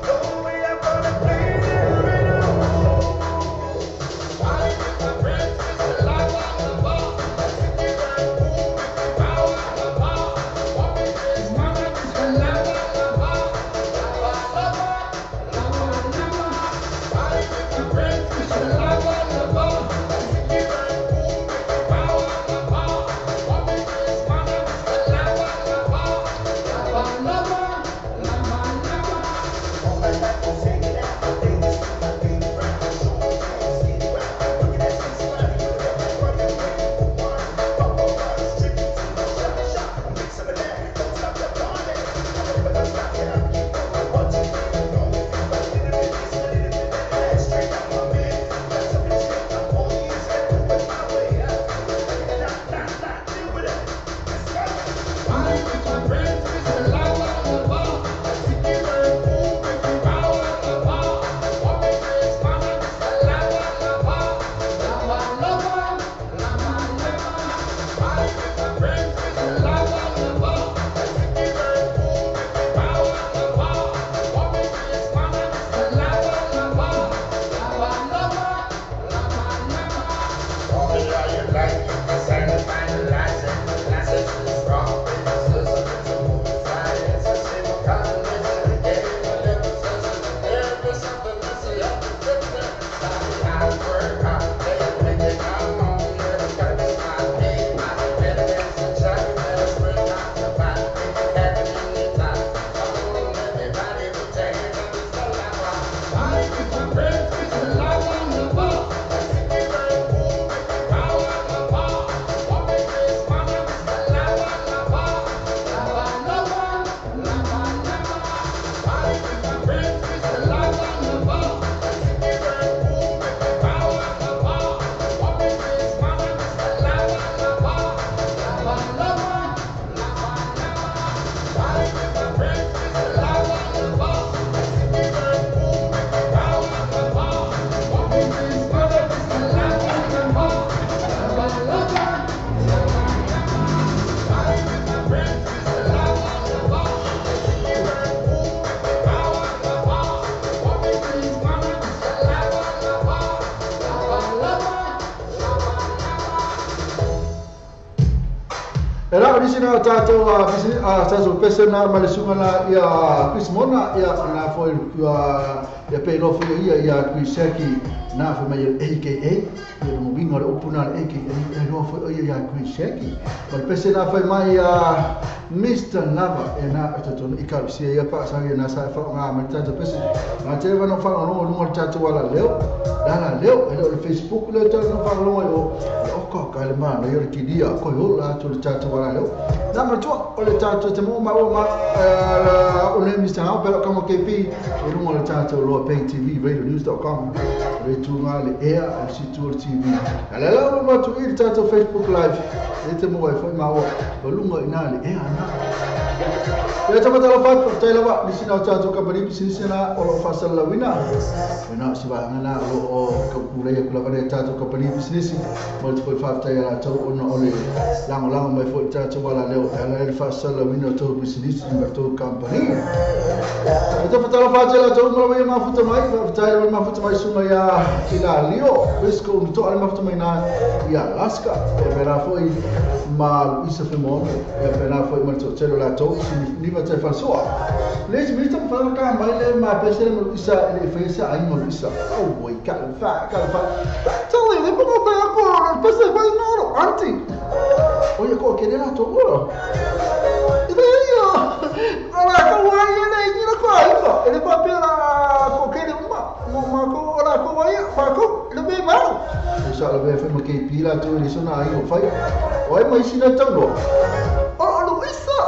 No way I'm gonna play. Era tatou a tatou pese na ma le suga na ia Chris Mona ia na foi ia pe lo foi ia ia Chris Seki na foi mai AKA ia mo winga o puna AKA e lo foi ia ia Chris Seki ma le pese na foi mai ia Mr. Lava e na tatou i ka sia ia pa sa ia na sa fa nga ma tatou pese na te va no fa no no tatou ala leo la leo e le Facebook le tatou no fa no o ko ka le ma no yo ki dia ko yo la to tatou ala leo na ma to o le tatou te mo ma o ma o le Mr. Hao pero kama KP e lunga le tatou lo pay TV radio news.com le tunga le air al situ TV ala la ma to i tatou Facebook live e te mo ai foi ma o lunga ina le air na ia te matala fat tai lava ni sina tatou company business na o lo fasal la wina na si va ngana o o ka kula ia kula vale tatou company business multiple five tai ala tau ona o le lango lango mai foi tatou wala leo ala le fasal la wina to business ni to company e te matala fat la tau mo ia mafuta mai tai la mafuta mai sunga ia ila lio Risco mi to ala mafuta mai na ia Alaska e pera foi ma isa femo e pera foi ma to telo la to ni va te fasoa le mi to fa ka mai le ma pese le isa le fesa ai mo isa oh boy ka fa to le po ko ko pese vai no anti oye ko ke le la to ora e ora ko wai le ni ko ai ko ele pa pera ko ke le ma ma ko ora ko wai pa ko le be ma isa le be fe ma ke pila to le sona ai o fai oi mai sina tau o Luisa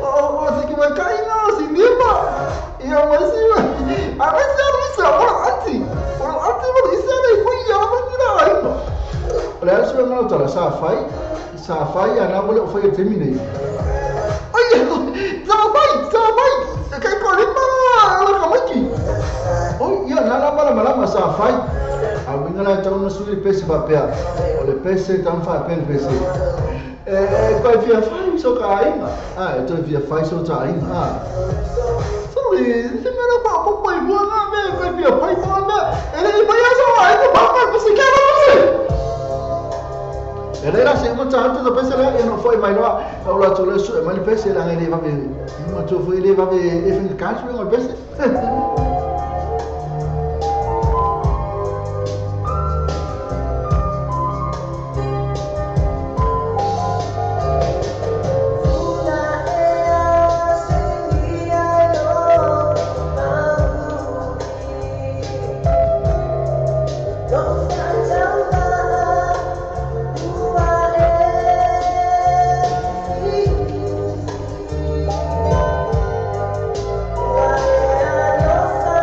o se que vai cair não se limpa e eu mas a mas Luisa ora anti Luisa le foi ya ma ni la ai le aso no tala sa fai ana mo le foi termine ai sa fai kai ko le ma la kamaki oi ya na la mala mala sa fai a winga la tau no sui pese va pea o le pese tan fa pel pese kai fia fai so ka ainga ah e toi fia fai so ta ainga ah so le se me la pa po pai bua na me kai fia fai mo na ele vai a so ai ko pa pa se ka no se ele era se mo ta to pese la e no foi mai lo o la to le su mai pese la ele va be mo to foi ele va be e fin ka su o pese Why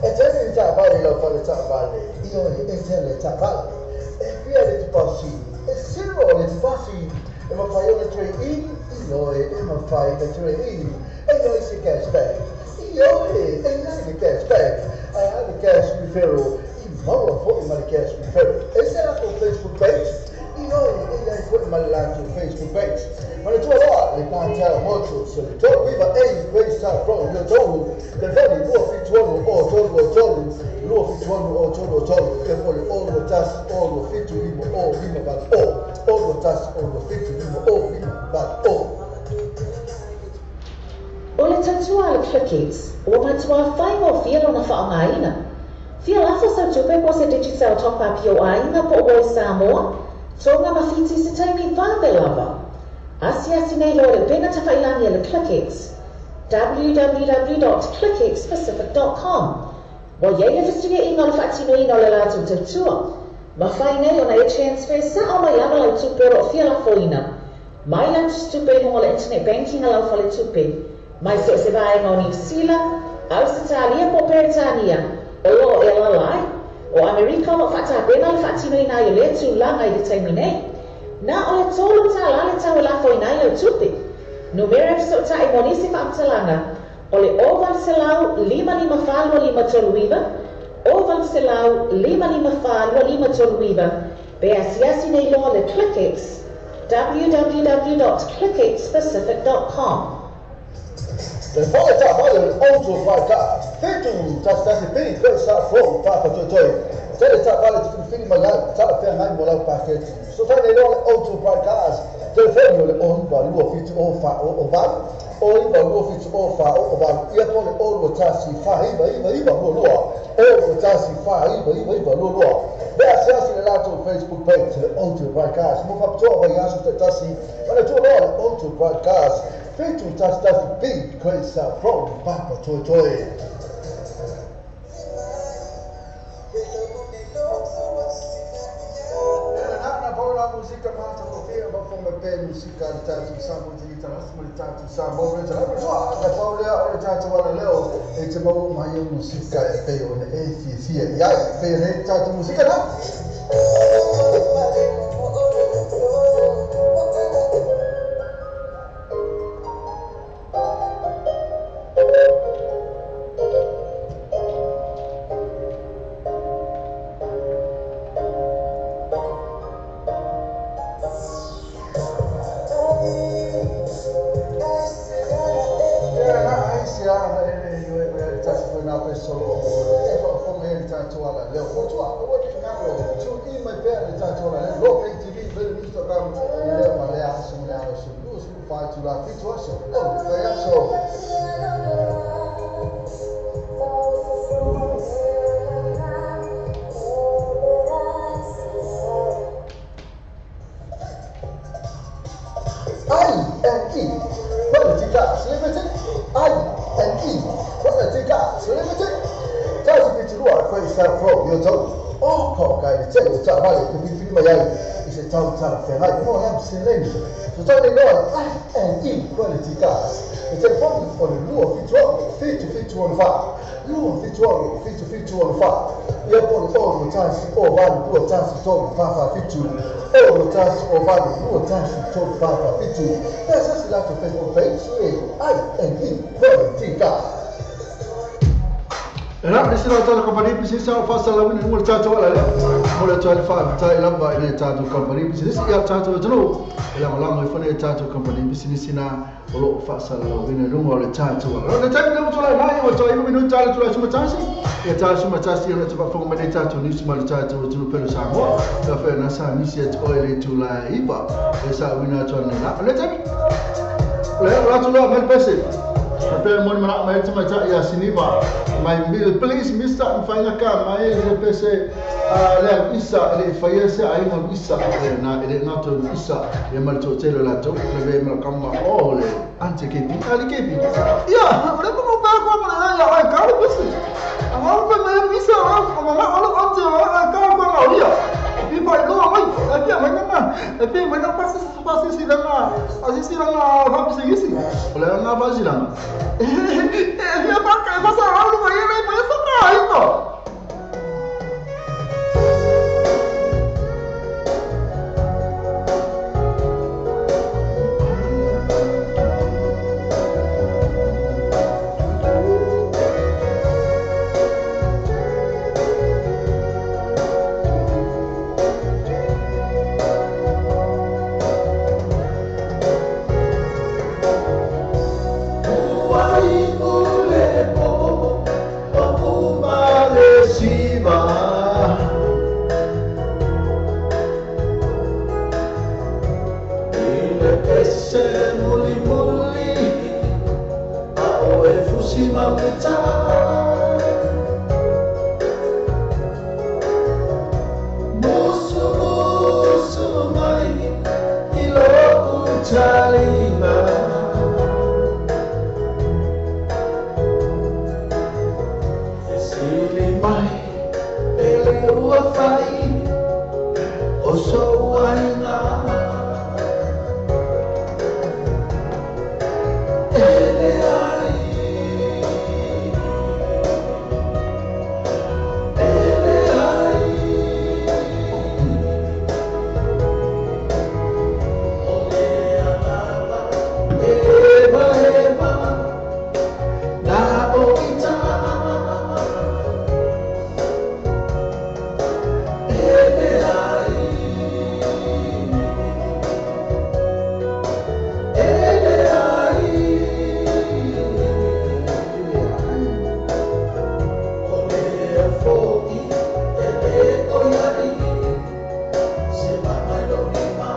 E tele taavale lau fale taavale, ioe, e tele taavale. E fia le tupasi, e zero le tupasi. E mawhai o le trade-in, ioe, e mawhai le trade-in. E ioi se cashback, ioe, e iai le cashback. Ai a le cash referral, i maua fo'i ma le cash referral. E se latou Facebook page, ioe, e iai fo'i ma le latou Facebook page. Ma le tualoa, le Cartel Motors, le tolu iva e Grace South Road, le tolu, le veli, 271 o 3 o 3, 271 o 3 o 3, e po le 6 tasi 6 7 5 o 5 8 o, 6 tasi 6 7 5 o 5 8 o. O le tautua a le ClickX, ua matua faigofie lona faaaogaina. Fia lafo sau tupe po o se Digicel Top Up i ou aiga po o ua i Samoa, Tonga ma Fiti i se taimi vave lava. Asiasi nei loa le upega tafailagi a le ClickX, www.clickxpacific.com. Ua i ai le fesuiaiga o le faatinoina o le latou tautua. Mafai nei ona e transfer sao mai lava lau tupe o lo o fia lafoina mai lau tusitupe i luga o le internet banking a lau faletupe, mai so o se vaega o Niu Sila, Ausetalia po o Peretania o lo o e alaala ai. O Amerika o lo o faatapena le faatinoina ai o lea tulaga i le taimi nei. Na o le $3 le tau e lafoina ai lau tupe. Numera e fesootai mo nisi faamatalaga o le 0800 554 2539, 0800 554 2539, pe asiasi nei loa le ClickX, www.clickxpacific.com. Le fale taavale o le Auto Podcast, 7 tasi tasi P Grace South Road, Papa Toetoe. Tele taavale te filifili mai ai, talafeagai mo lau paketi. Fesoatai nei loa le Auto Podcast, telefoni o le 09 2 7 0 4 0 8, 09 2 7 0 4 0 8, ia po o le 0 2 1 4 9 9 9 2 2, 0 2 1 4 9 9 9 2 2. Me asiasi le latou Facebook page, le Auto Podcast, mo faapitoa vaiaso taitasi, manatua loa le Auto Podcast, 7 tasi tasi B Grace South Road, Papa Toetoe. Na pau la musika matagofie ma fo mai pea musika a le tatou Samoa Tagi Talasi ma le tatou Samoa le Talasi. Soa na pau lea o le tatou ala leo e te maua mai ai musika e pei ona e fiafia i ai. E pei ona e tatou musika na. Ia na ai se ana e le ioe mai ai le tasi foi nā pese o lo o e faafofoga ai le tatou ala leo. Motua, aua ne i galo, tune in mai pea le tatou ala leo, Loa Pay TV, pele le Instagram, i lea ma lea aso ma le aso, 24 itula 7 aso, o le vaiaso. I N E Quality Cars Limited, I N E Quality Cars Limited. Tasi fitu lua Grace South Road, i Otahuhu. O ka i le tele o taavale e filifili mai ai i se tau talafeagai mo ea seleni. Fesoatai nei loa le I N E Quality Cars. Le telefoni o le 276 7714, 276 7714. Ia po le 6 tasi 0 8 2 tasi 3 4 4 7, 6 tasi 0 8 2 tasi 3 4 4 7. Pe asiasi latou Facebook page e I N E Quality Cars. E la le sila tatou kamupani pisinisi ao faasalalauina i luga o le tatou ala lea. Mo le atu ai le faafetai lava i nai tatou kamupani pisinisi ia tatou atunuu e lagolago ai foi nai tatou kamupani pisinisi na o lo o faasalalauina i luga o le tatou ala. O le taimi lea ua tulai mai, ua toe iva minuta le tulai sumatasi, ia ta sumatasi ona te faafofoga mai nei tatou nisi ma le tatou atunuu pele o Samoa. Ia fai na sa nisi atu oe le itula iva e saauina atu ana nei la. O le taimi, o le latou loa mai le pese. Pe moni mana mai te mai ia Siniva mai mil please mister mfainga ka mai le pese le isa le faia se ai mo isa le na le na to isa le mal to tele la to le ve mal kama o le ante ke pi ali ke pi ia le mo pa ko mo na ya ai ka le pese a mo pa mai isa o mo na o ante a ka ko na ia pi pa lo mai a pi mai na a pi mai na pasi pasi si na asi si na va psi isi o le na va si na e pa ka pa sa o lo mai mai pa sa ka ai no Musu musu mai i lo'u taliga. E sili mai e le ua fai o so'u aiga. E leai, e leai, o le agaga e emaema na o ita. E leai, e leai, o lea fo'i e lē o iai se maga i lou lima.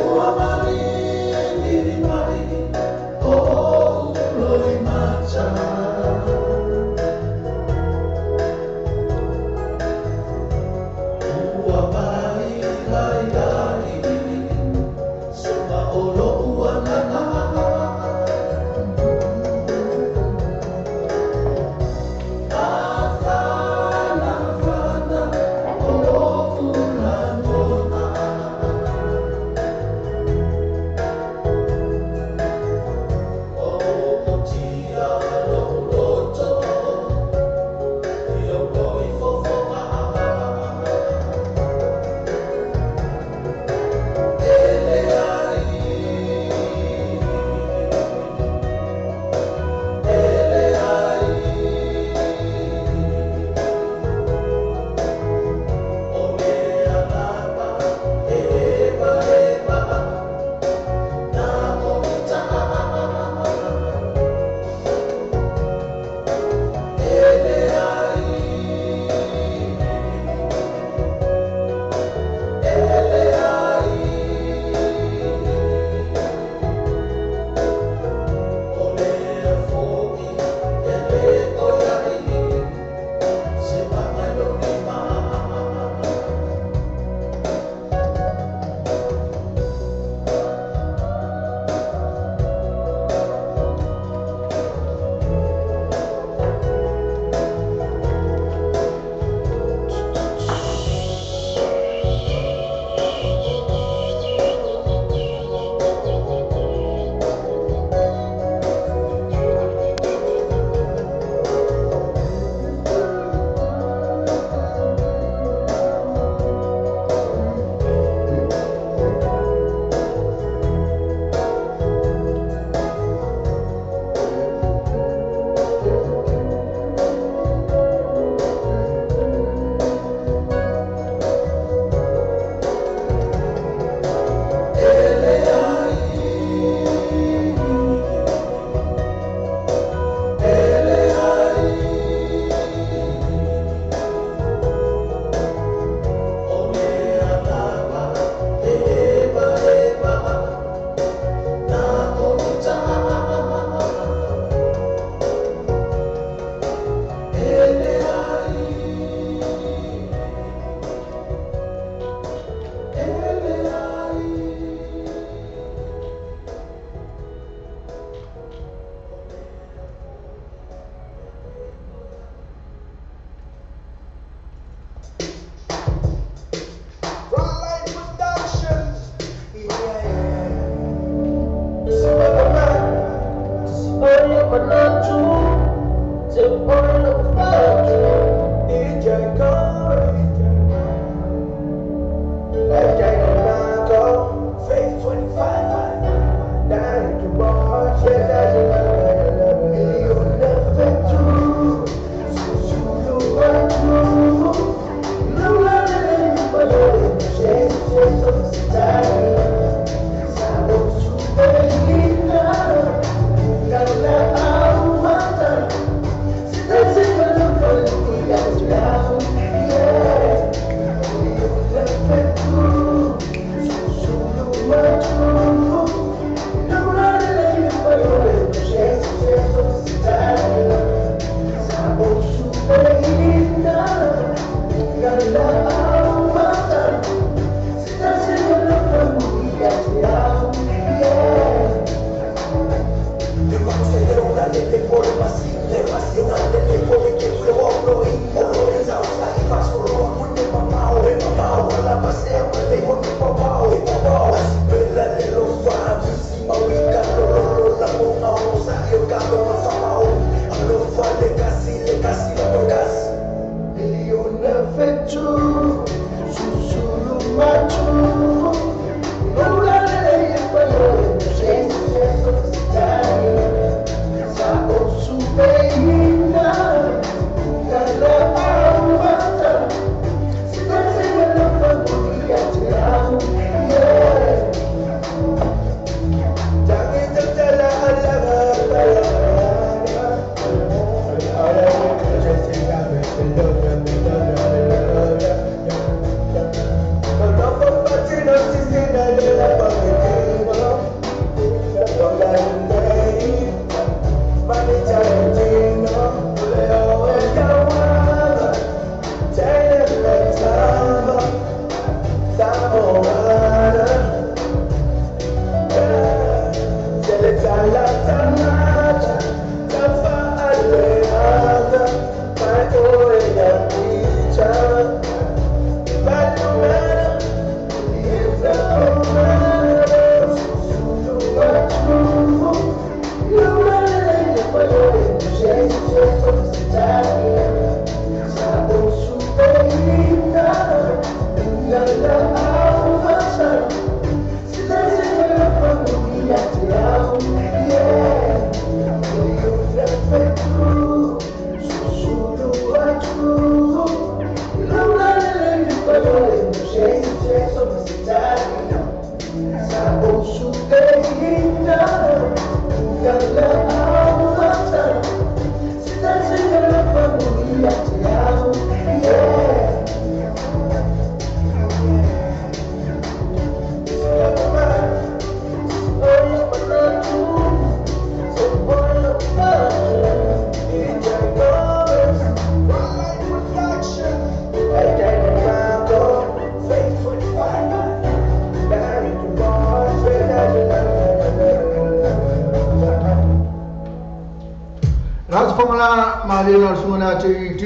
Ua malili mai o o'u loimata. Ua mailaiai suma o lo'u agaga. Afanafana o lo'u lagona. O tia lo'u loto.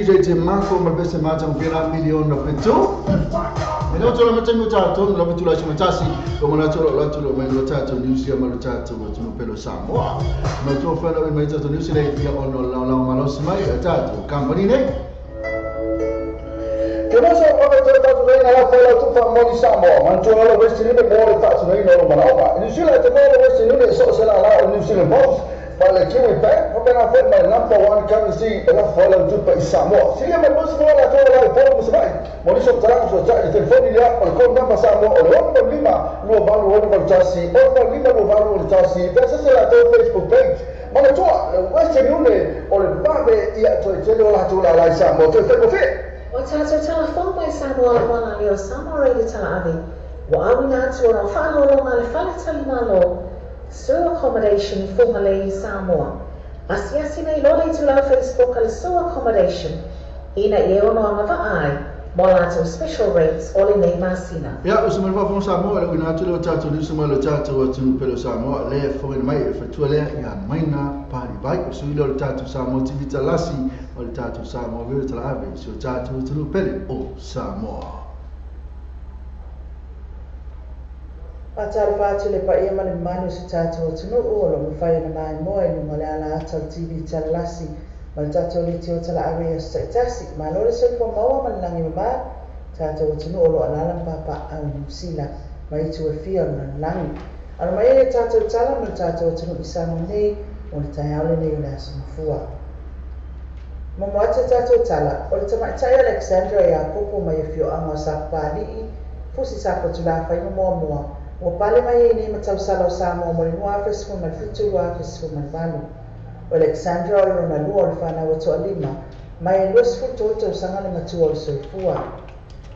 DJ Marco mabese mata mvira milioni na petu. Mino tolo matengo tato no betula chimatasi o mana tolo la tolo mai lo tato New Zealand lo tato mo tunu pelo Samoa. No to fela mai tato New Zealand ya ono la la malosi mai tato company ne. Ke mo so o tato tato nei na fela tu fa mo di Samoa. Man tolo lo West Indies mo le tato nei no mana. New Zealand te mo West Indies so se la la New Zealand boss. But Kiwi Bank, we're going to my number one currency and I follow to Samoa. See, I'm a Muslim, I told her I follow Muslim. Mauricio Taranto, telefoni ya, o call number Samoa, o one lima, no value one tasi, o lima no value tasi. That's the Facebook page. Manatua, Western Union, or the Babe, ya to tell la to la Samoa, to Facebook. O tātou telefon mai Samoa wana leo Samoa Radio Talaave. Wa awina atu o rau whaalolo le whaletali malo. Sue Accommodation formerly Samoa. Asiasi nei lore tu lau Facebook ale Sue Accommodation. Ina i e ono anga vaai, mo lātou special rates o le nei masina. Ia, o se marfa fo Samoa, le uina atu leo tātou niusa mai leo tātou atunu pelo Samoa, le whawena mai e whatua lea ia maina pari vai, o sui leo le tātou Samoa TV talasi, o le tātou Samoa Vira Talaave, si o tātou atunu pele o Samoa. Patalo atu le paia ma le manu se tātou atunuu o lo mawhai na mai moa i lunga le ala ata o TV talalasi ma le tātou le tio tala awe a saitasi ma lore soifua maua ma le langi mama tātou atunuu o lo alala papa au New Zealand ma i tu e fia o le langi. Ano mai e tātou tala ma le tātou atunuu i Samoa nei o le taiaole nei o le aso mafua. Momo atu tātou tala o le tamaitai Alexandra ia kopo mai e fioanga o Sapapali'i fusi sapotula whai moa moa. Ua pale mai e nei matausala o Samoa mo le 2017-2018. O Alexandra o le lona lua o le whanau o toa lima, mai e 23 tausaga le matua o le soifua.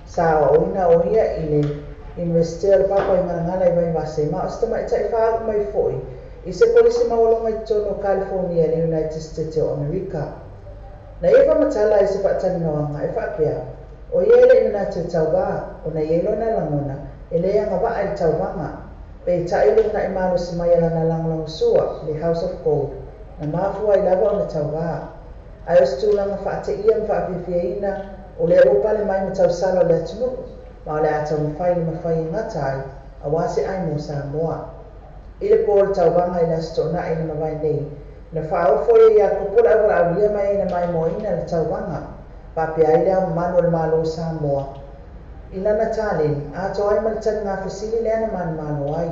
Sa oina o ia i le Universite o le Papa i Ngalangala i Vaivase, ma o se tamaitai whaau mai foi i se polisi maualonga i totonu o California le United States o Amerika. Na ia whamatala i se whaatalinoanga e whaapea, o ia ele ina te tauā, o na ia lona langona, e le anga waa i tauanga, pe tailo na i malosi mai ala na langolangosua, le House of Gold. na mafua ai lava ona tauvā. Ae o se tulaga faateia ma faafiafiaina o lea ua pale mai ma tausala o le atunuu, ma o le a taumafai le mafai e gata ai auā se ai mo Samoa. I le po o le tauvaga i le Aso Toonai na mavae nei, na faaofo e Iakopo le aualaaulia ma e na maimoaina le tauvaga, faapea ai le Ao Mamalu o le Malo o Samoa i lana taleni, atoa ai ma le taligafesili lea na manumalo ai.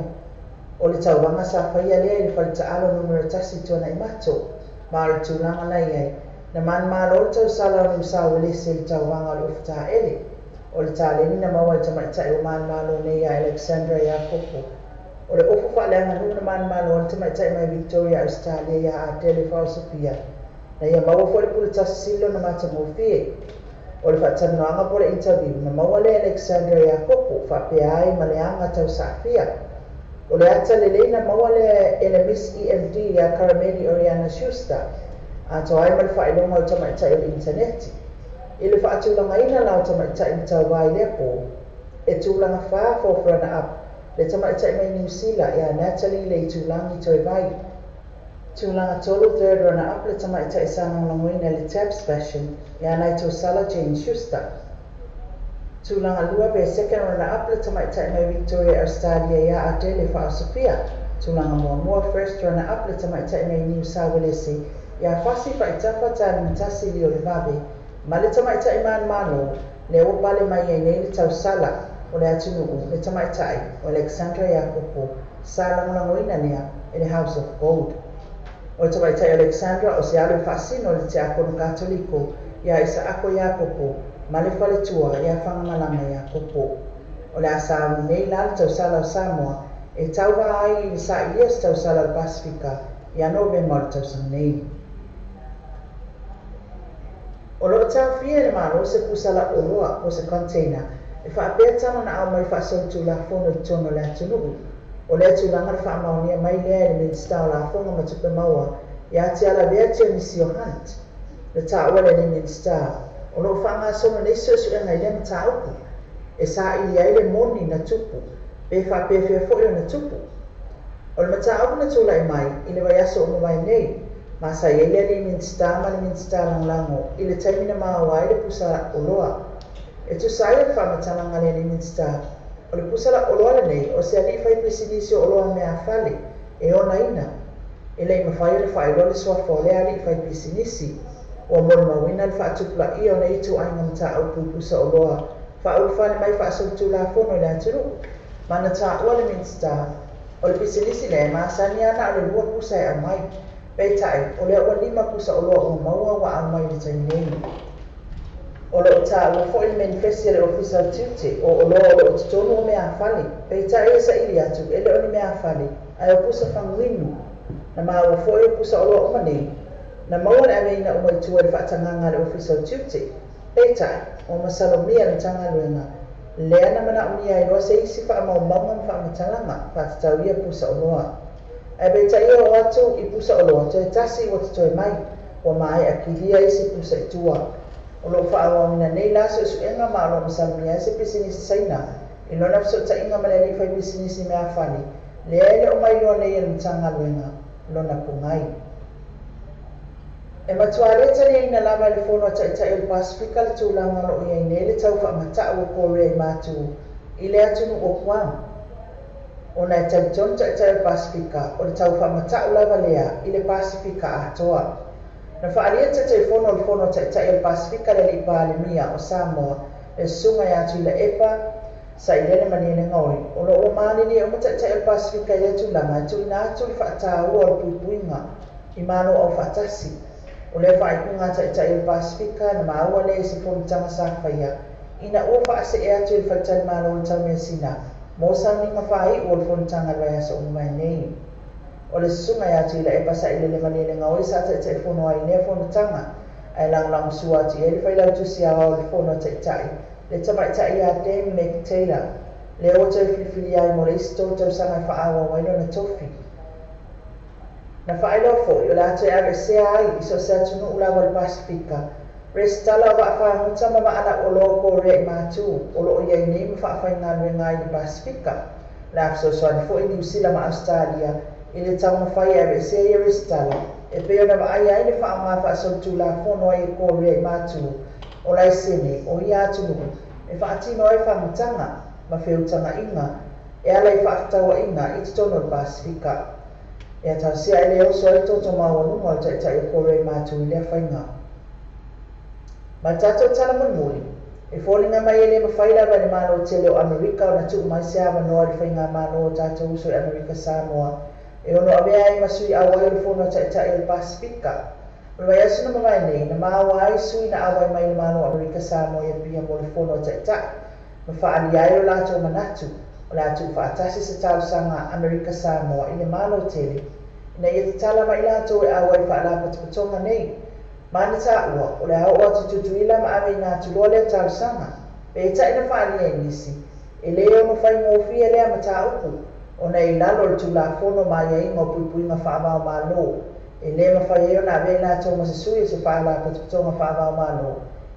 O le tauvaga sa faia lea i le fale taalo numera 1 i Tuanaimato, ma o le tulaga na i ai, na manumalo le tausala o Niu Uelese i le tauvaga o le ofu taele. O le taleni na maua e le tamaitai ua manumalo nei ia Alexandra Iakopo. O le ofu faaleaganuu na manumalo ai le tamaitai mai Victoria, Ausetalia ia Adele Faosofia, na ia maua foi le pule tasi sili lona matagofie. O le faatalanoaga po o le interview na maua lea e Alexandra Iakopo faapea ai ma le aga tausaafia. O le ata lelei na maua lea e le Miss EMD ia Karameli Oriana Schuster, atoa ai ma le faailoga o le tamaitai o le initaneti. I le faatulagaina la o tamaitai na tauvā i lea po, e tulaga 4, fourth runner up, le tamaitai mai Niu Sila ia Natalie Leitulangi Toivai. Tulaga 3, third runner up, le tamaitai sa lagolagoina i le Tabs Fashion ia Naitosala Jane Schuster. Tulaga 2 pe second runner up le tamaitai mai Victoria, Australia ia Adele Faaosofia. Tulaga 1, first runner up, le tamaitai mai Niu Uelese ia Fasi Faitafa Talimatasi Liolevave, ma le tamaitai manumalo lea ua pale mai ai nei le tausala o le atunuu le tamaitai o Alexandra Iakopo sa lagolagoina lea e le House of Gold. O le tamaitai Alexandra o se alo e faasino i le tiakono Katoliko ia Isaako Iakopo ma le faletua ia Fagamalama Iakopo. O le a sauni nei la le tausala o Samoa e tauvā ai i le sailia o se tausala o le Pasifika ia Novema o le tausaga nei. O loo taofia e le Malo se pusa lauoloa po o se container e faapea tala na aumai faasolitulafono i totonu o le atunuu. O lea tulaga na faamaonia mai lea e le Minisita o Lafoga ma Tupe Maua ia Tialavea Tionisio Hunt. Na taua le alii Minisita o loo faagasolo nei suesuega i lea mataupu e saili ai le moni na tupu pe faapefea foi ona tupu. O le mataupu na tulai mai i le vaiaso o mavae nei, ma sa i ai le alii Minisita ma le Minisita Lagolago i le taimi na maua ai le pusa lauoloa. E tusa ai o le faamatalaga a le alii Minisita, o le pusa lauoloa lenei o se alii faipisinisi o oloa meafale e onaina. E le i mafai ona faailoa le suafa o lea alii faipisinisi. Ua molimauina le faatupulaia o nei ituaiga mataupu i pusa oloa faaulufale mai faasolitulafono i le atunuu, ma na taua le Minisita o le pisinisi lea e masani lava na o le 2 pusa e aumai. Peitai, o lea ua 5 pusa oloa ua maua ua aumai i le taimi nei. O loo taua foi le menifesi a le Ofisa o Tiute o oloa o loo i totonu o meafale, peitai e saili atu e le o ni meafale ae o pusa faguinu. Na maua foi o pusa oloa uma nei, na maua le aveina uma i tua i le faatagaga a le Ofisa o Tiute. Peitai, ua masalomia le Matagaluega lea na manaomia ai loa se isi faamaumauga ma faamatalaga faatatau ia pusa oloa. Ae peitai e oo atu i pusa oloa toe tasi ua totoe mai, ua maea kilia isi pusa i tua. O loo faaauauina nei la suesuega ma o loo masalomia ai se pisinisi Saina i lona fesootaiga ma le alii faipisinisi meafale lea e le o mailoa nei e le Matagaluega lona pogai. E matua le taliaina lava e le Fono a Taitai o le Pasifika le tulaga o loo i ai nei le tau faamatau o Korea i matu i le atunuu o Guam. Ona e talitonu Taitai o le Pasifika o le tau faamatau lava lea i le Pasifika atoa. Na faaalia le Taitaifono o le Fono a Taitai o le Pasifika le alii Palemia o Samoa le Susuga ia Tuilaepa Sailele Malielegaoi o loo ua malilie uma Taitai o le Pasifika i lea tulaga e tuuina atu le faataua o le puipuiga i Malo Aufaatasi. O lea faaiuga a Taitai o le Pasifika na maua lea i se fonotaga sa faia ina ua faasee atu i le faletalimalo o le Taumeasina mo sauniga faaiu o le fonotaga i le vaiaso o mavae nei. O le Susuga ia Tuilaepa Sailele Malielegaoi sa taitaifono ai i lea fonotaga, ae lagolagosua atu i ai le Failautusi Aoao o le Fono a Taitai, le tamaitai ia Dame Meg Taylor, lea ua toe filifilia ai mo le isi 3 tausaga e faaauau ai lona tofi. Na faailoa foi o le a toe aveesea ai i so o se atunuu lava o le Pasifika resitala o vaafagota ma vaalau oloa o Korea i matu o loo i ai nei ma faafaigaluega ai i le Pasifika. O le a fesoasoani foi Niu Sila ma Ausetalia i le taumafai e aveesea ia resitala e pei ona vaaia ai le faaaoga faasolitulafono ai e Korea i matu o laisene o ia atunuu e faatino ai fagataga ma feutagaʻiga e ala i faafetauaʻiga i totonu o le Pasifika. E atausia ai le oso ai toto maualuga o le taʻitaʻi o Korea i matu i lea faiga. Ma le tatou tala mulimuli, e foliga mai e lē mafai lava i le Malo tele o Amerika ona tuu mai se avanoa i le faigamālō o tatou uso i Amerika Samoa e ono avea ai ma sui auai o le fono a taʻitaʻi o le Pasifika. O le vaiaso na mavae nei, na maua ai sui na auai mai le Malo o Amerika Samoa i Apia mo le fono a taʻitaʻi, ma faaalia ai o latou manatu o le a tuufaatasi se talosaga a Amerika Samoa i le Malo tele ina ia tatala mai latou e auai faalapotopotoga nei. Ma na taua, o le a oo atu i Tutuila ma ave ina atu loa lea talosaga. Peitai na faaalia e nisi, e lē ono faigofie lea mataupu, ona e i lalo o le Tulafono ma aiaiga o puipuiga faavaomālō, e lē mafai ai ona avea i latou ma se sui o se faalapotopotoga faavaomālō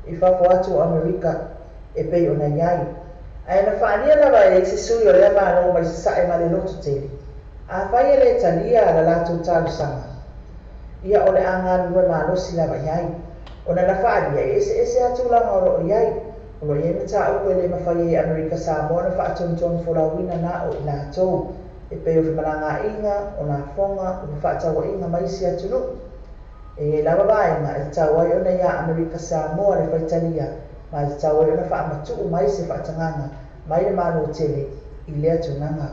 i fafo atu o Amerika e pei ona i ai. Ae na faaalia lava e isi sui o lea Malo mai Sasae ma le loto tele, afai e lē talia la latou talosaga, ia o le a galulue malosi lava i ai. Ona na faaalia e eseese lava tulaga o loo i ai. O loo i ai mataupu e lē mafai ai e Amerika Samoa ona faatonutonu folauina na o i latou, e pei o femalagaaiga, o lafoga, o fefaatauaiga ma isi atunuu. E i ai lava vaega e tatau ai ona iā Amerika Samoa le faitalia ma e tatau ai ona faamatuu mai se faatagaga mai le Malo tele i lea tulaga.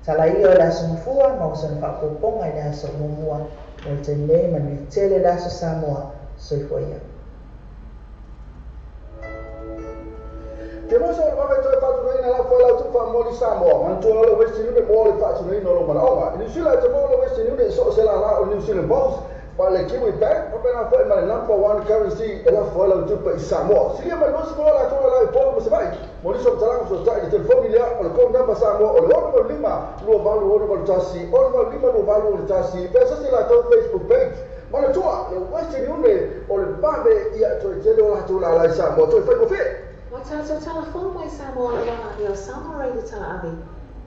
Tala ia o le aso Gafua ma ua sona faaopoopoga i le aso muamua mo le taimi nei. Manuia tele le aso Samoa. Soifua ia. Ke musa o le vave toe faatinoina lafo e lau tupu faamomoli Samoa, manatua loa le Western Union mo le faatinoina o lou manaoga. I Niu Sila e te maua le Western Union i so o se lālā o le New Zealand Post, ma le Kiwi Bank, faapena foi ma le number one currency e lafo ai lau tupe i Samoa. Silia mai 20 loa latou lālā i Upolu ma Savaii. Mo nisi o matalaga fesootai i le telefoni lea o le code number Samoa o le 685 28 81 685 28 61 pe asasi latou Facebook page. Manatua, le Western Union o le vave ia toe tele o latou lālā i Samoa toe faigofie. Ua tatou tala fou mai Samoa i lana ave o Samoa Radio Tala Ave,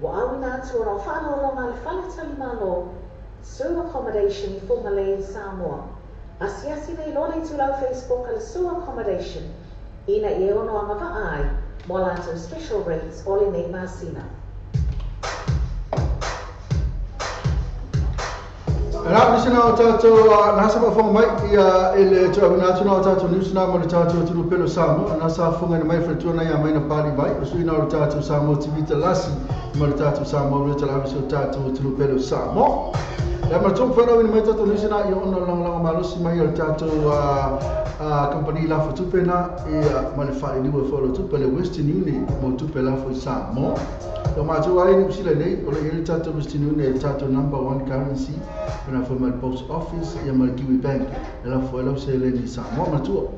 ua auina atu ona o faaaloaloga a le Fale Tali Malo, Sue Accommodation i Fugalei i Samoa. Asiasi nei loa le itulau Facebook a le Sue Accommodation ina ia e ono agavaa ai mo a latou special rates o lenei masina. Na nisi na o tatou na sa faafofoga mai ia i le tuuavina atu na o tatou news na mo le tatou atunuu pele o Samoa na sa fofogaina mai faletua na ia mai na pali mai o sui na o le tatou Samoa TV Talasi ma le tatou Samoa Radio Talave si o tatou atunuu pele o Samoa. Ia ma le tuumafai mai tatou news na ia ona o le lagolago malosi mai o le tatou kamupani lafo tupe na ia ma le faaliliu ai foi o le tupe le Western Union mo tupe lafo i Samoa. Ia matou ai Niu Sila nei o lo o i ai le tatou Western Union e le tatou number one currency pena foi ma le Post Office ia ma le Kiwi Bank e lafo ai lau seleni i Samoa. Manatua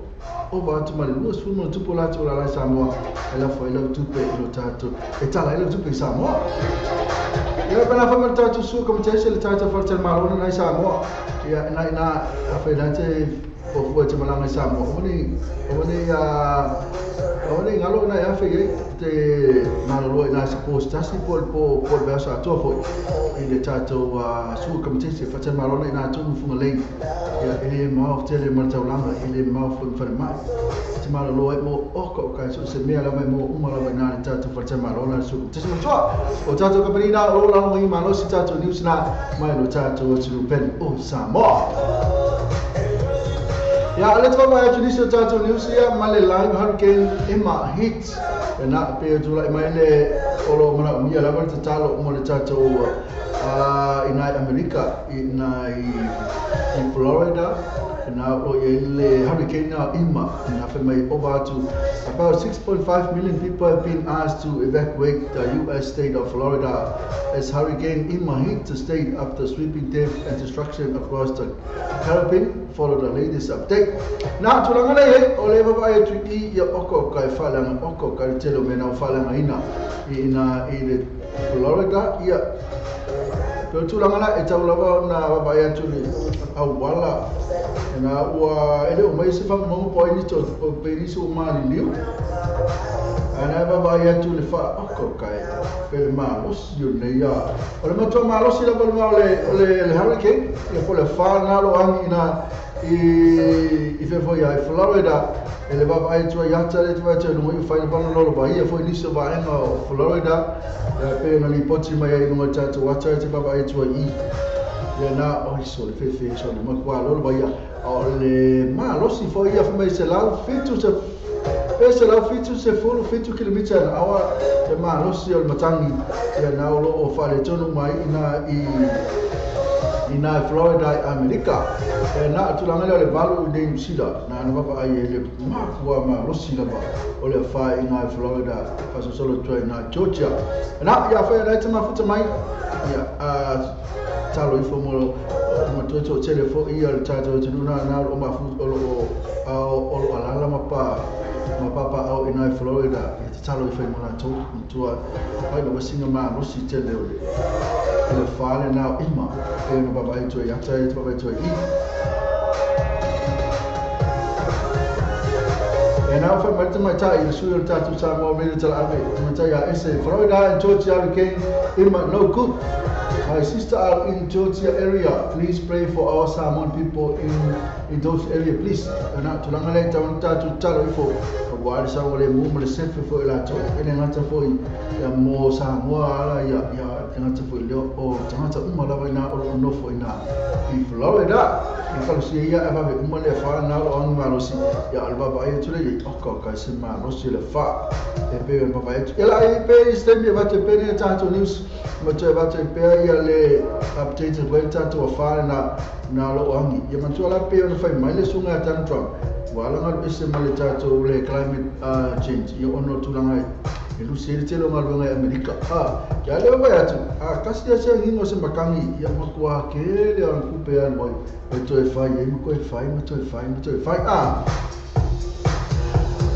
ova atu ma le 20 ma ona tupu o latou lala i Samoa e lafo ai lau tupe i lo tatou e tala ai lau tupe i Samoa. Ia pena foi ma le tatou sua commutation le tatou faletalimalo lena i Samoa ia ina ina afai la te fuafua e te malaga i Samoa aua nei aua nei aua nei galo ina e afe i ai te malolo ina se po se tasi po o le po po o le vaiaso atoa foi i le tatou sua commutation faletalimalo ina tonu Fugalei ia e le mamao tele ma le taulaga e le mamao foi ma falemai te malolo ai mo oka o kai so se mea lava e mo uma lava ina le tatou faletalimalo na le sua commutation. Manatua o tatou kamupani na o lo laloga i malosi tatou news na mai lo tatou atunuu pele o Samoa. Ia, le te vaavaai atu nisi o tatou news ia ma le live Hurricane Emma hit. Ia na pe tulai mai le o lo manaomia lava le tatalo mo le tatou ina i Amerika ina i Florida na o i ai le Hurricane na Irma na fai mai ova atu about 6.5 million people have been asked to evacuate the US state of Florida as Hurricane Irma hit the state after sweeping death and destruction across the Caribbean. Follow the latest update. Na tulaga nei ai o le vaavaai atu i ia oka o kai faaleaga oka o kai le tele o mea na o faaleagaina i ina i le Florida ia pe o le tulaga la e tau lava ona vaavaai atu le auala na ua e le o mai se faamaumauga po o ai nisi o pe nisi ua maliliu. Ana vaavaai atu le faaokaoka e pe le malosi o lenei a o le matua malosi lava luga o le hurricane ia po le afa lena o loo agi ina i fefo ia i Florida e le vaavaai atu ai ata le te atu luga i fai le pano lolo ba ia foi nisi o vaega o Florida ia pe na lipoti mai ai luga tatou ata e te vaavaai atu ai i ia na oi so le fefe so le makua lolo ba ia o le malosi foi ia fai mai se lau fitu se pe se lau fitu se fulu fitu kilomita na awa te malosi o le matangi ia na o loo faaletonu mai ina i na Florida i Amerika e na tulaga lea o le 8 i nei New Zealand na ana vaavaai e le makua malosi lava o le afa i na Florida faasosolo atu ai na Georgia na ia fai ana te mafuta mai ia talo ifo mo ma toe toatele foʻi ia le tatou atunuu na na o loo mafu o loo o loo alala ma pa ma papaao i na Florida ia tatalo ifo i mo latou matua fai le wasinga malosi tele o le fa lena o ima e ona vaavaai atu ai ata e te vaavaai atu ai i. E na fai mai te tamaitai i le sui o le tatou Samoa Radio Talaave tamaitai a ese Florida and Georgia hurricane Irma no good. My sister are in Georgia area. Please pray for our Samoan people in those area please. Na tulaga lea tau tatou tatalo ifo aua le saogalemu ma le sefe foʻi latou e le gata foʻi ia mo Samoa ala ia ia le gata foʻi lea o tagata uma lava ina o loo nofo ina i Florida i kalosia ia e vave uma le afa na o loo agi malosi ia o le vaavaai atu lea i oka o kai se malosi le afa e pe o le vaavaai atu ia la i pe i se taimi e avatu ai pea nei tatou news ma toe avatu ai pea ia le update foi le tatou afa na na loo agi ia manatua la pe ona fai mai le susuga ia Donald Trump ua ala galu ese ma le tatou le climate change ia ona o tulaga e lusi ai le tele o galuega i Amerika ia le vaavaai atu a kasi ia se agiga o se makangi ia matua kele ona kupe alu ai e toe fai ai ma toe fai ma toe fai ma toe fai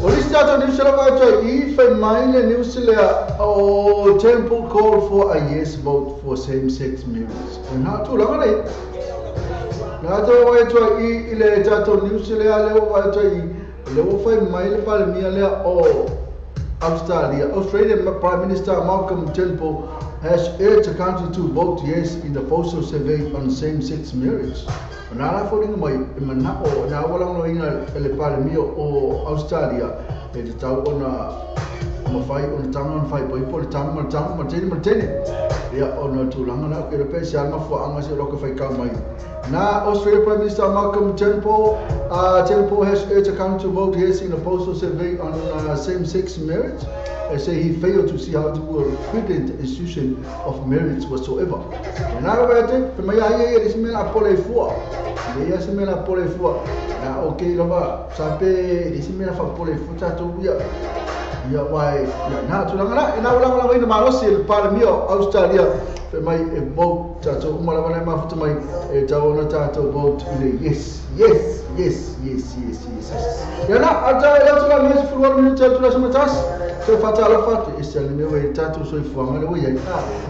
O le isi tatou news lava atu ai i fai mai le news lea o Temple call for a yes vote for same sex marriage. O na tulaga nei. Na tou vaai atu ai i le tatou news lea lea ua vaai atu ai i le ua fai mai le Palemia lea o Australia. Australian Prime Minister Malcolm Turnbull has urged the country to vote yes in the postal survey on same-sex marriage. O nā la foliga mai e mana'o nā ua lagolagoina e le Palemia o Australia e tatau ona mafai ona taga ona faaipoipo le tama ma le tama ma le teine ma le teine. Ia ona o le tulaga la ke pe se a mafuaaga se o loka faikau mai. Na Australia Prime Minister Malcolm Turnbull Turnbull has urged the country to vote yes in a postal survey on same-sex marriage. I say he failed to see how it will prevent the institution of marriage whatsoever. E nā rawa atu, pe mai a ia ia le se mea a pole fua. Le ia se mea a pole fua. Na o kei lava, sa pe le se mea fa pole fua tātou ia. Ia wai, ia nā tulaga la, e nā lagolago ina malosi e le Palemia o Australia pe mai e vote tātou uma lava nei mafuta mai e tau ona tātou vote i le yes. Yes, yes, yes, yes, yes, yes. Ia na, ata e atu la mea se fulu walu minuti atu la se matasi. Toe faatalofa atu e ese le mea ua i ai tatou soifuaga lea ua i ai.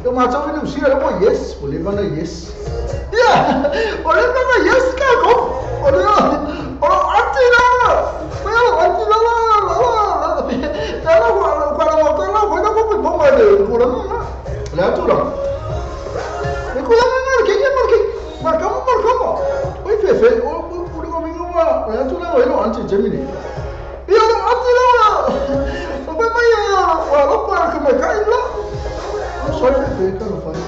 Ua matau i Niu Sila lea ua yes, ua leva ona yes. Ia, ua leva ona yes kākou. O le o lou ati la, pea lou ati la la la la la la la kua la kua la kua la kua kua mai le tulaga lena. O le a tulaga? Le tulaga lena le keiki ma le keiki, ma le kama ma le kama. Oi fefe, o o le minga ua, o le a tulaga e lou ati i taimi nei. Ia lou ati la la. O mai mai ua alofa ka maikaʻi la. O soi fefe ka lo fai.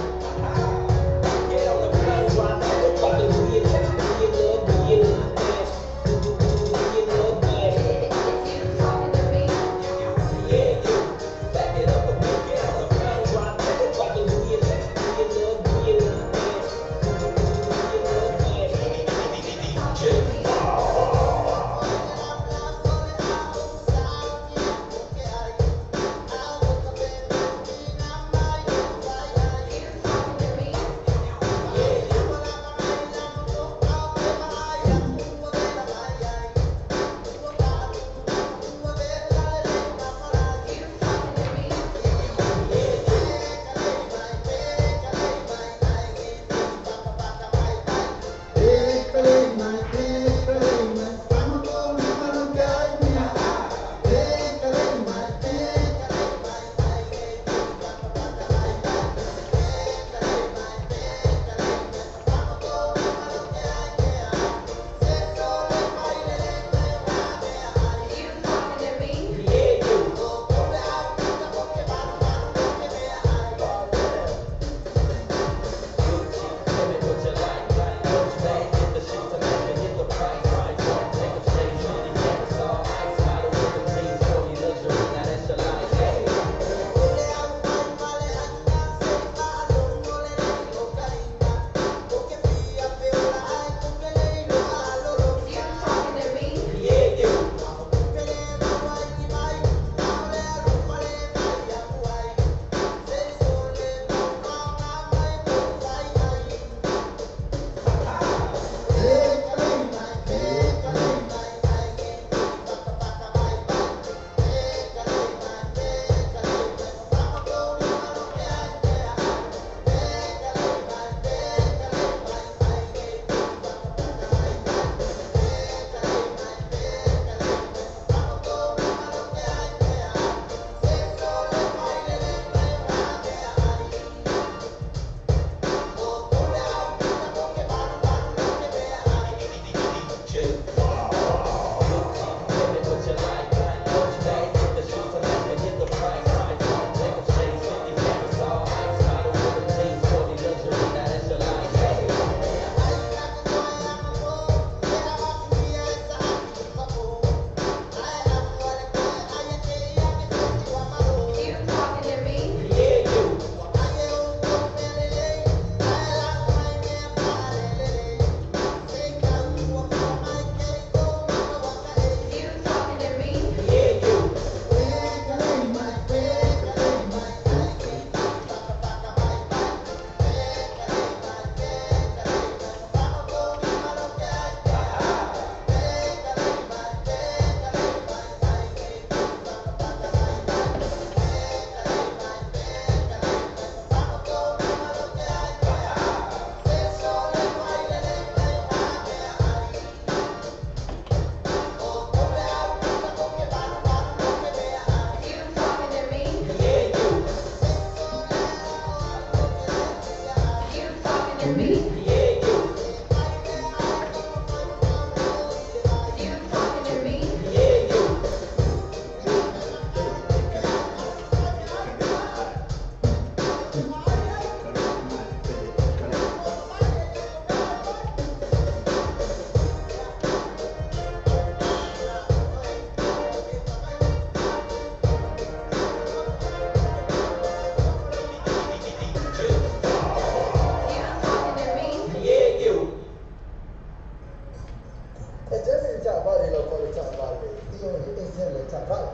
Taavale lau fale taavale. Ioe, e tele taavale.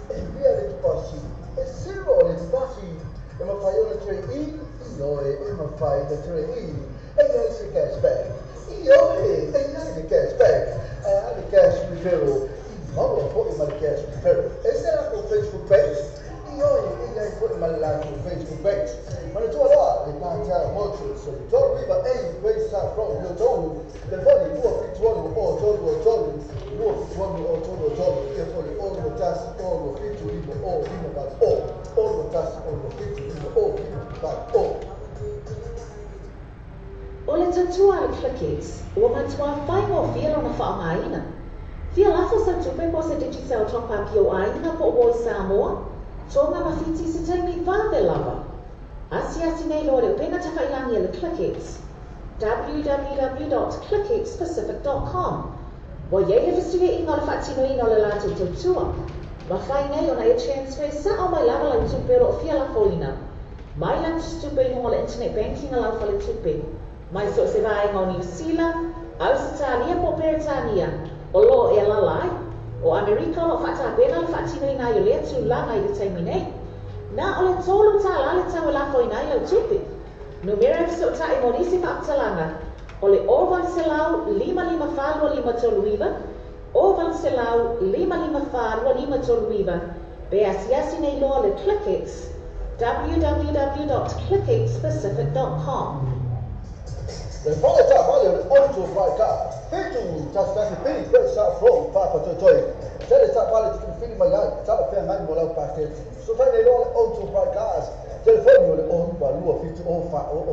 E mia le deposit. E zero le deposit. E mawhai o le trade-in. Ioe, e mawhai le trade-in. E iai se cashback. Ioe, e iai le cashback. E a le cash referral. I maua fo'i ma le cash referral. E se lako Facebook page. Ioe, e iai fo'i ma le lako Facebook page. Mana tua loa, le Pātara Motors, o le tolu iva e Grace South Road, yo tolu, telefoni 271 o tolu o tolu, 271 o tolu o tolu, ia fo le 6 tasi 6 7 5 o 5 8 o, 6 tasi 6 7 5 o 5 8 o. O le tatua le ClickX, ua matua whaingo fia lona whaongaina. Fia lafo sa tupe po se Digicel top up i o aina po o Samoa, Tonga mawhiti se taimi whāve lava. Asi asi nei loa le upenga tawhailangi le ClickX. www.clickxpacific.com. Wa iei le fesiwe inga o le whaatino ina o le lātou tautua. Mawhai nei ona e transfer sa o mai lava lau tupe o fia lafoina. Mai lau tupe i le internet banking a lau whale tupe. Mai so se vaenga o New Zealand, Australia po Peretania, o loo e lalai, o Amerika o lo whaatapena le whaatino ina i o lea tūlanga i le taimi nei. Nā o le tōlu tā la le tau lafo ina i lau tupe. Numera e so ta e monisi whaaptalanga, o le o valselau 5 5 4 2 5 3 9, o valselau 5 5 4 2 5 3 9, pe asiasi nei loa le ClickX, www.clickxpacific.com. Le fale taavale o le Auto Bright Fitu tasi tasi pili Great South Road Papa Toitoi. Tele taavale te filifili mai ai tala whea ngai mo lau paketi. So tai nei loa le Auto Bright Cars. Telefoni o le 0 9 2 7 0 4 0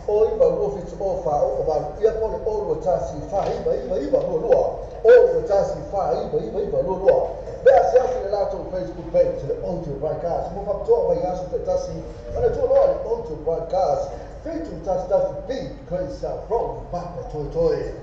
8 0 9 2 7 0 4 0 8 ia po le 0 tasi 4 9 9 9 2 2 0 tasi 4 9 9 9 2 2. Be asiasi le latou Facebook page le Auto Bright Cars. Mo whapitoa mai aso te tasi. Mana tua loa le Auto Bright Cars. Fitu tasi tasi B Great South Road Papa Toitoi.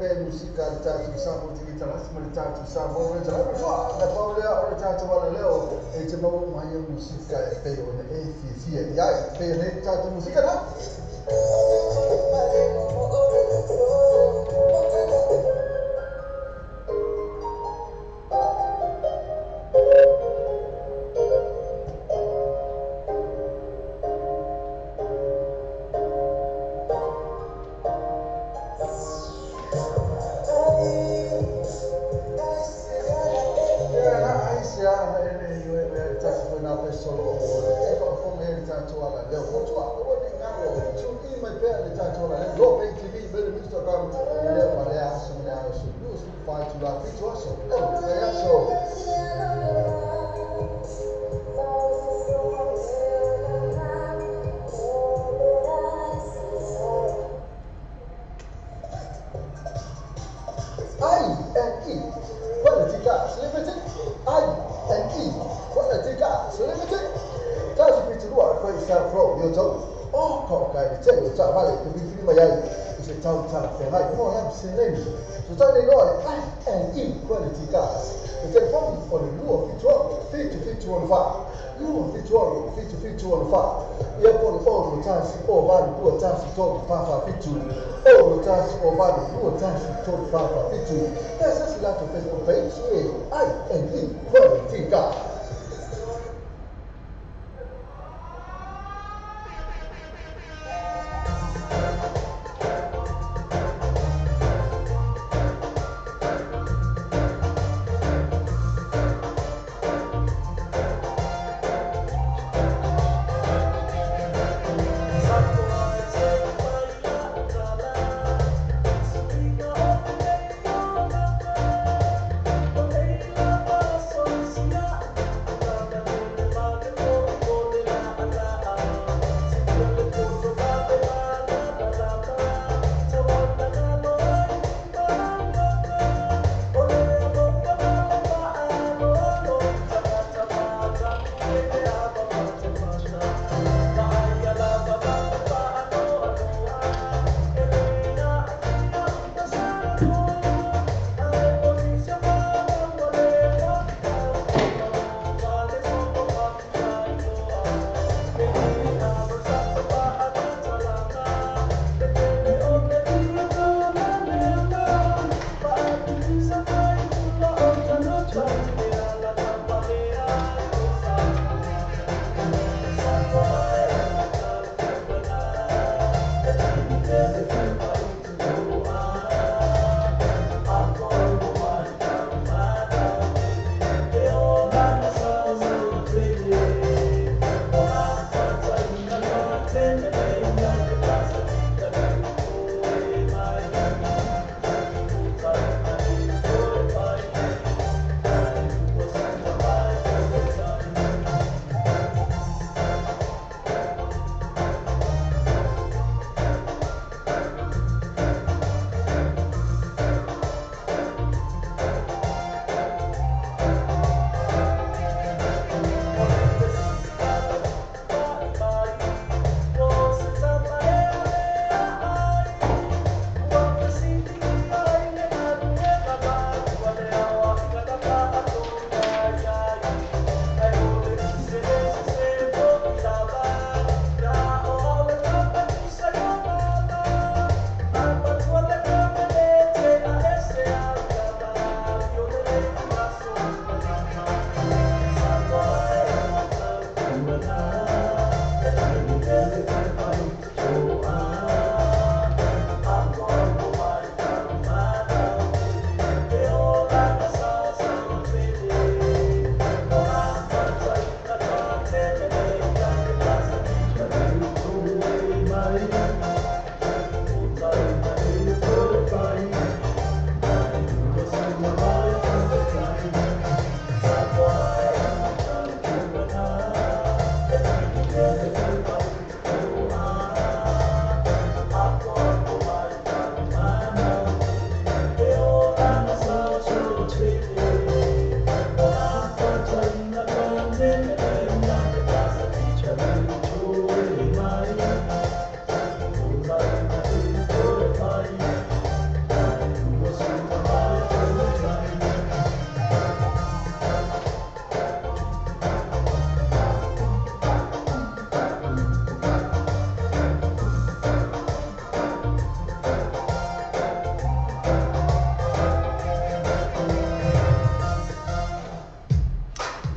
Musika le tātou Samoa TV talasi ma le tātou Samoa le talasi ma le paulea o le tātou wala leo e te mau mai e musika e pei o ne e fia fia iai pei ne tātou musika na.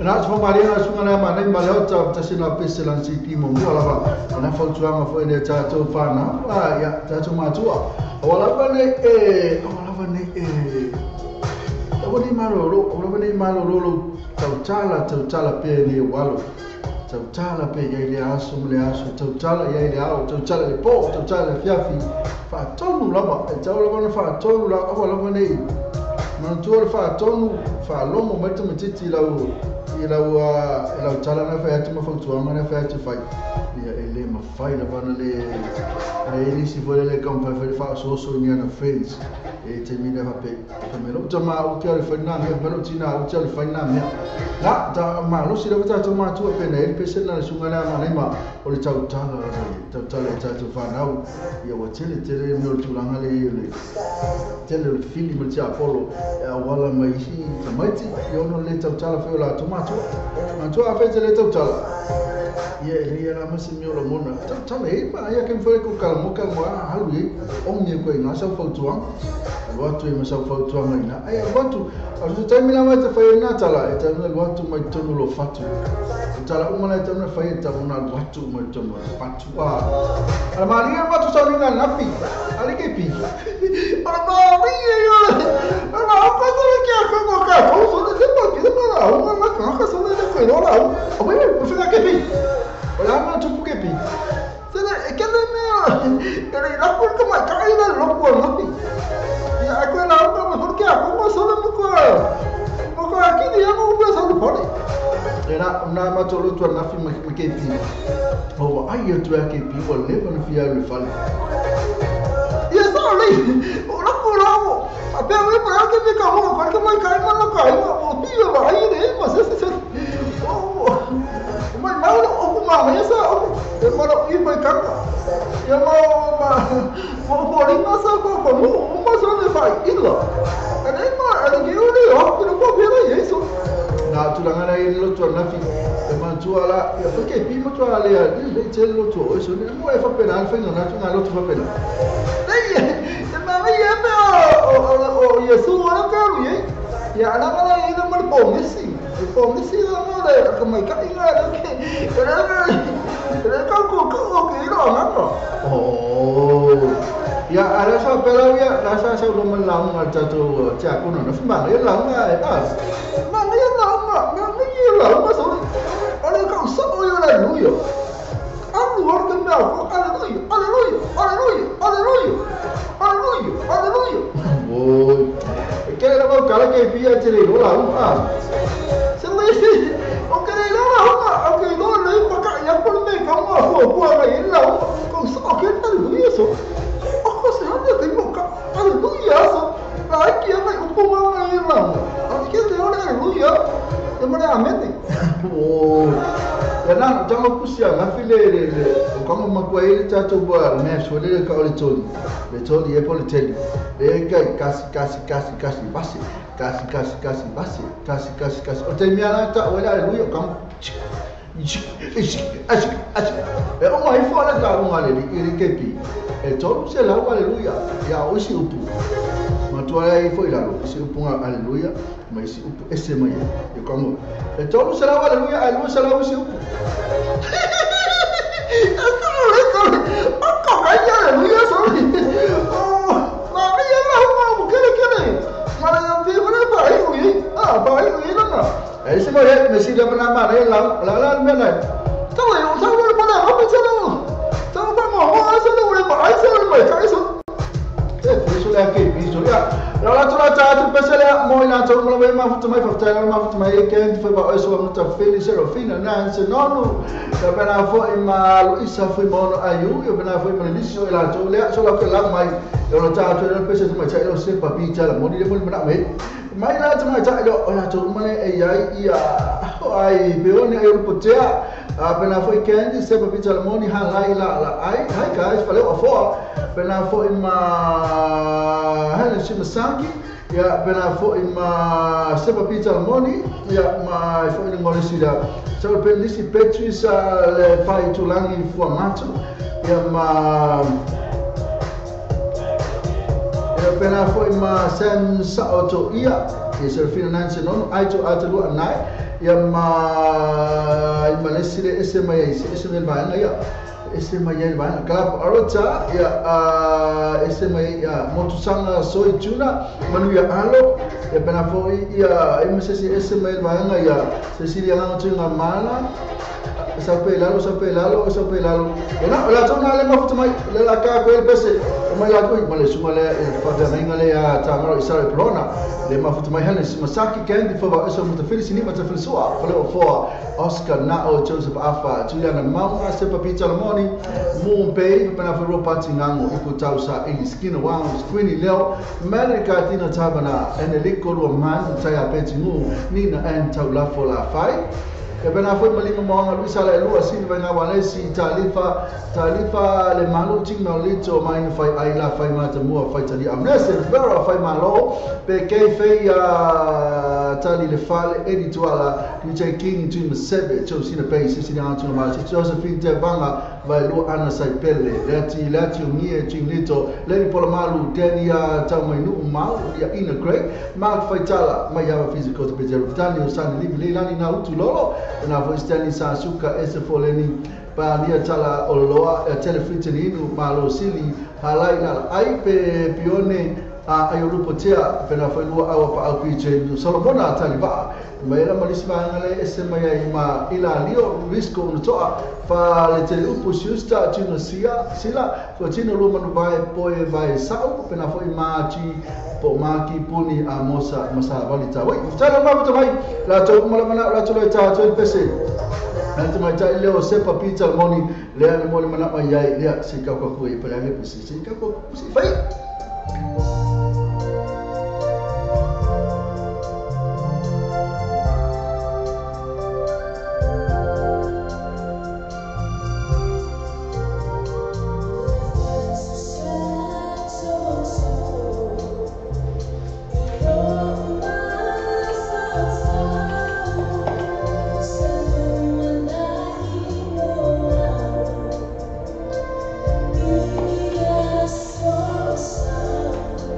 Na tso maria na sunga na ma nei male o ta sina pese lan si ti mo mo lava na fa tsuanga fo ene ta tso fa na a ya ta tso ma tsoa o lava ne e o lava ne e o ni malo lo o lava ne malo lo lo tau tala pe ni walo tau tala pe ya ile aso mo le aso tau tala ya ile ao tau tala le po tau tala le fiafi fa tonu lava e tau lava na fa tonu la o lava ne ma tso fa tonu fa lomo mai te titi la o i lau tala na fai atu ma fautuaga na fai atu fai ia e lē mafai lava na le ae lisi foi le taumafai le faasoaso i ni ana friends e taimi lea faapea faimai lou tamā ou te ale fai lenā mea faimai lou tinā ou te ale fai lenā mea la ta malosi lava tatou matua pena ai le pese lena le suga lea manai ma o le tautala tautala e tatou fanau ia ua tele tele mea o le tulaga le le tele o le fili ma le tiapolo e auala mai isi tamaiti ia ona le tautala fai o latou matua matua afai te le tautala ia e leia la masi mea o lagona tautala e ma ia ke mafai ko kalamoka ma alu e ogi e koe i gā sau fautuaga alu atu e ma sau fautuaga ina ai alu atu a se taimi lava e te fai ai nā tala e tau alu atu mai totonu lo fatu o tala uma la e tau na fai e tau na alu atu mai totonu lo fatu a ala malia ma tu sauniga nafi ale ke pi ala malia yo ala ko ko ke ko ko ka ko so de pa ke ma la o ma ka ka so de ko ro la o me o fi ke pi o la ma tu ke pi se ke ne me ele la por ko ma ka ina lo ko nafi ya ko la o ma por ke ko so de ko ko aqui de mo ko so de pone era na ma to lo tu nafi ma ke pi o ai tu ke pi o le na fi le fale ia sa le o la ko la mo a pe me para que me ka mo ko que mai kai ma no kai o ti lo ai de ma se se o mai ma o ku ma me sa o e ma lo i mai ka ia ma ma mo mo ri ma sa ko ko mo ma sa de fai ila ane ma ane ke o le o ko ko pe la yeso na tulaga na i lotu anafi e matua la ia fa ke pi matua le le te lotu o so ne mo e fa pena al fenga na tunga lotu fa pena nei e ma ia pe o Yesu ora ka ru ye ia ana na i na mo po misi po misi na mo le ka mai ka inga le ke le ka ko ko ke ro na no o ia ara sa pela ia la sa sa lo man la nga ta to cha ko no na ma le la nga e ta ma le la nga ma le la ma so ale ka so o yo la lu yo a lu or ka na ke pia te le lo la u a. Se le o ke le lo la o ke lo le pa ka ya por me ka mo fo ku a le la ko so ke ta lu so. O ko se ha te mo ka aleluia so. Ai que ai o po ma le la. Ai que le aleluia. E mo le O ya na tanga pusia nga file le o kanga makua ele tatou boa me so le ka o le toli e po le teli e kai kasi kasi kasi kasi basi kasi kasi kasi basi kasi kasi kasi o te mia la ta o le aleluia kanga e o mai fora ka o ngale le kepi e tolu se la aleluia ya o si upu matua ai foi la si upu aleluia mas si upu esse mai e como e tolu se la aleluia aleluia se la si upu aleluia oh Maria la o que mara yo te voy a ir ah pa ir la ese mo me si la na mare la la la me la tau eu tau le pa la pa tau tau pa mo o se le pa ai se le pa eso e isso le ke biso ya la la la ta tu pesele mo ina to mo le ma futu mai fa ta ma futu mai ke foi ba eso mo ta feli serofina na se no la pena fo ma Luisa foi mo no ayu yo pena foi ma lisio la to le so la ke la mai yo la ta to le pese mai cha yo se pa pi cha la mo ni le mo na me mai la to mai cha yo la to mo le e ai ia ai be one e potea a pena foi candy se pa pi cha la mo ni ha la la ai hi guys fale o fo pena foi ma Helen Shimasaki ya pena foi ma se pa pi cha la mo ni ya ma foi ni ngole sida so pe lisi Petrus le pai tulangi fuamato ya ma pena foi ma Sam Saoto ia e Serafina Nancy nono ai to atalu anai ya ma malesi le ese mai ese mai ba ya ese mai ba club arota ya ese mai ya motusanga soi tuna manu ya alo ya pena foi ya msc ese mai ba ya Cecilia nga tunga mala sapelalo sapelalo sapelalo ena la tona le mafuta mai le la ka ko el pese mai la ko mai suma le fa da nga le ya tamaro isare plona le mafuta mai Helen Masaki Candy fo ba eso mutafili sini matafili soa fo le fo Oscar Nao Joseph Afa Juliana Maunga Sepa Peter Lamoni Moon Bay pena fo ro pati ngango iku tausa eli skina wa Queenie Leo America Tina Tabana Eneliko ro man taya peti ngu Nina en taula fo la fai e pena foi malima moanga Luisa la elua Silva nga walesi talifa talifa le malu tinga lito mai fai ai la fai mata mua fai tali amnese vera fai malo pe ke fei a tali le fale edituala DJ King Jim Sebe Josina Bay Sisina Antuna ma Josephine Tebanga vai lu ana sai pele lati lati ngie tinglito le polamalu Denia Taumainu mau ya ina great Mark Faitala mai ya physical te pejero Daniel Sani Livi Lani na utulolo na foi Stanley Sasuka ese foleni pa nia tala oloa telefritininu malo sili halai la ai pe pione a ayolupotea pena foi lua awa pa au PJ Solomona taliba mai la malisma ngale ese mai ma ila lio risco no toa fa le tele upu siusta tino sia sila fo tino luma no vai poe vai sau pena foi ma ti po ma ki puni a mosa masa valita wai tala ma mai la to mo la la to le ta to pese Ante mai ta leo sepa Peter moni le ana mo le mana mai ai le se ka ko e pela le pese se ka ko se fai. So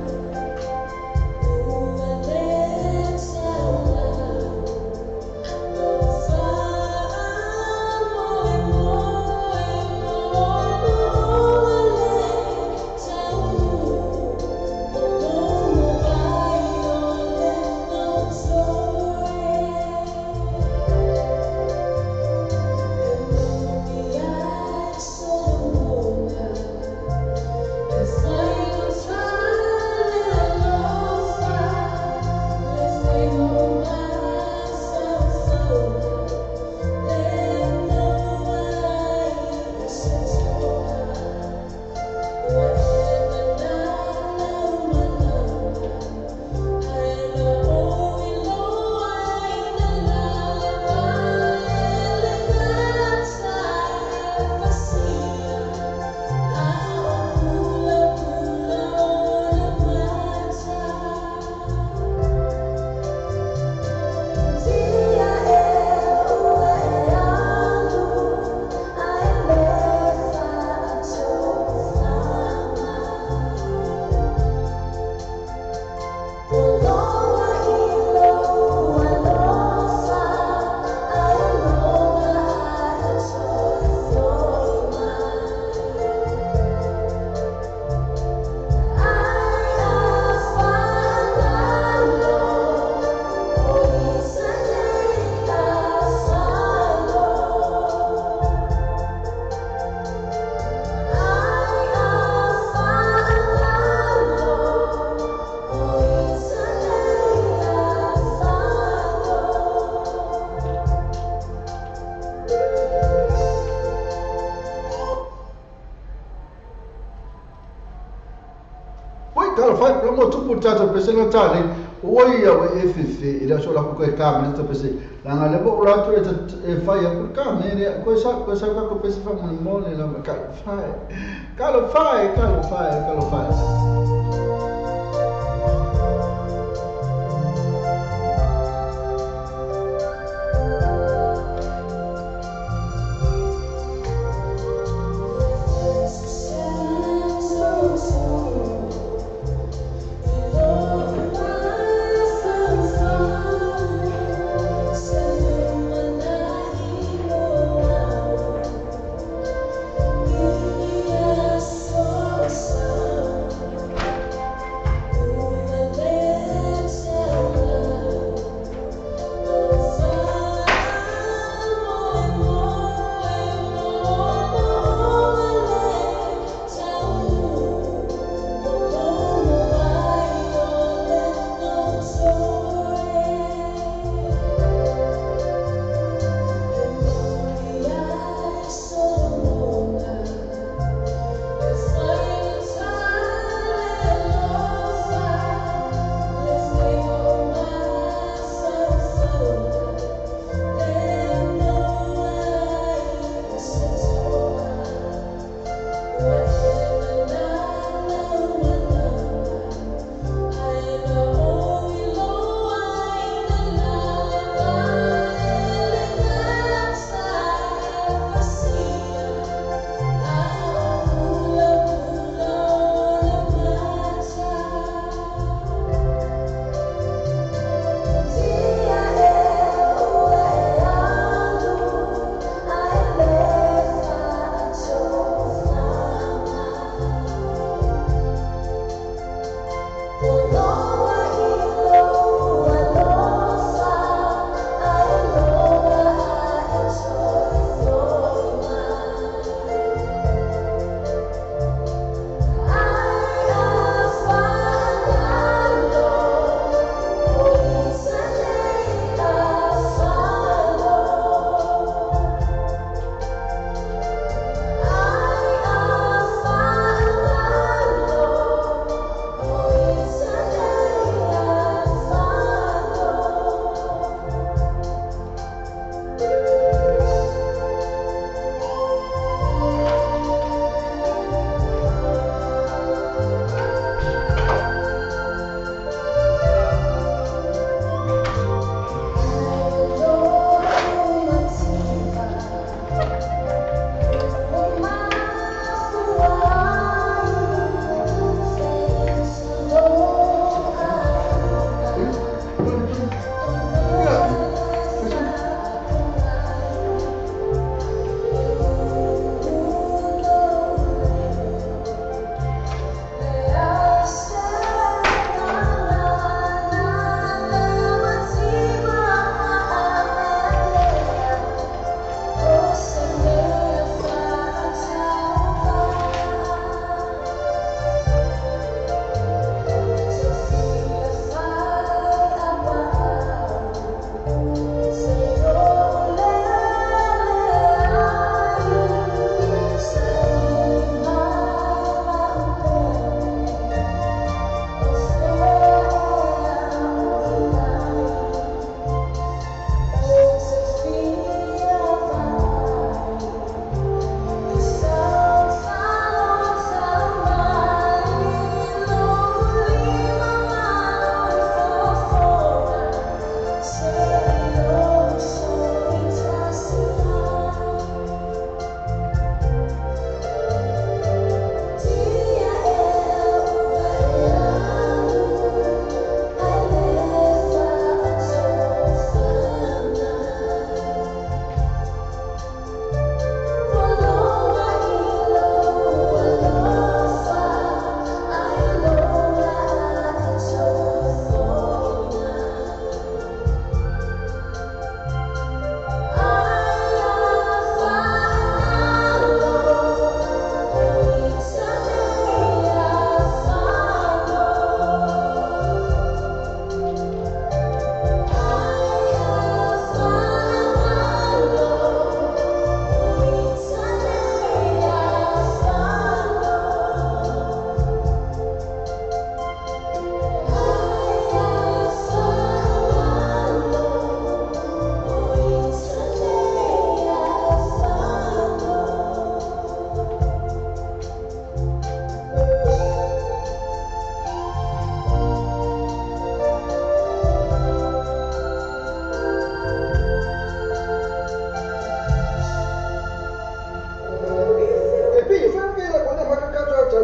Talofa e, mo tupu tātou pese na tāne, ua ia o e fefe, i le aso la ku koe kā mene ta pese, langa le mo ula atu e e whai a ku kā mene, koe sa, koe sa ka ko pese wha mone mone la ma talofa e, talofa e, talofa e, talofa e.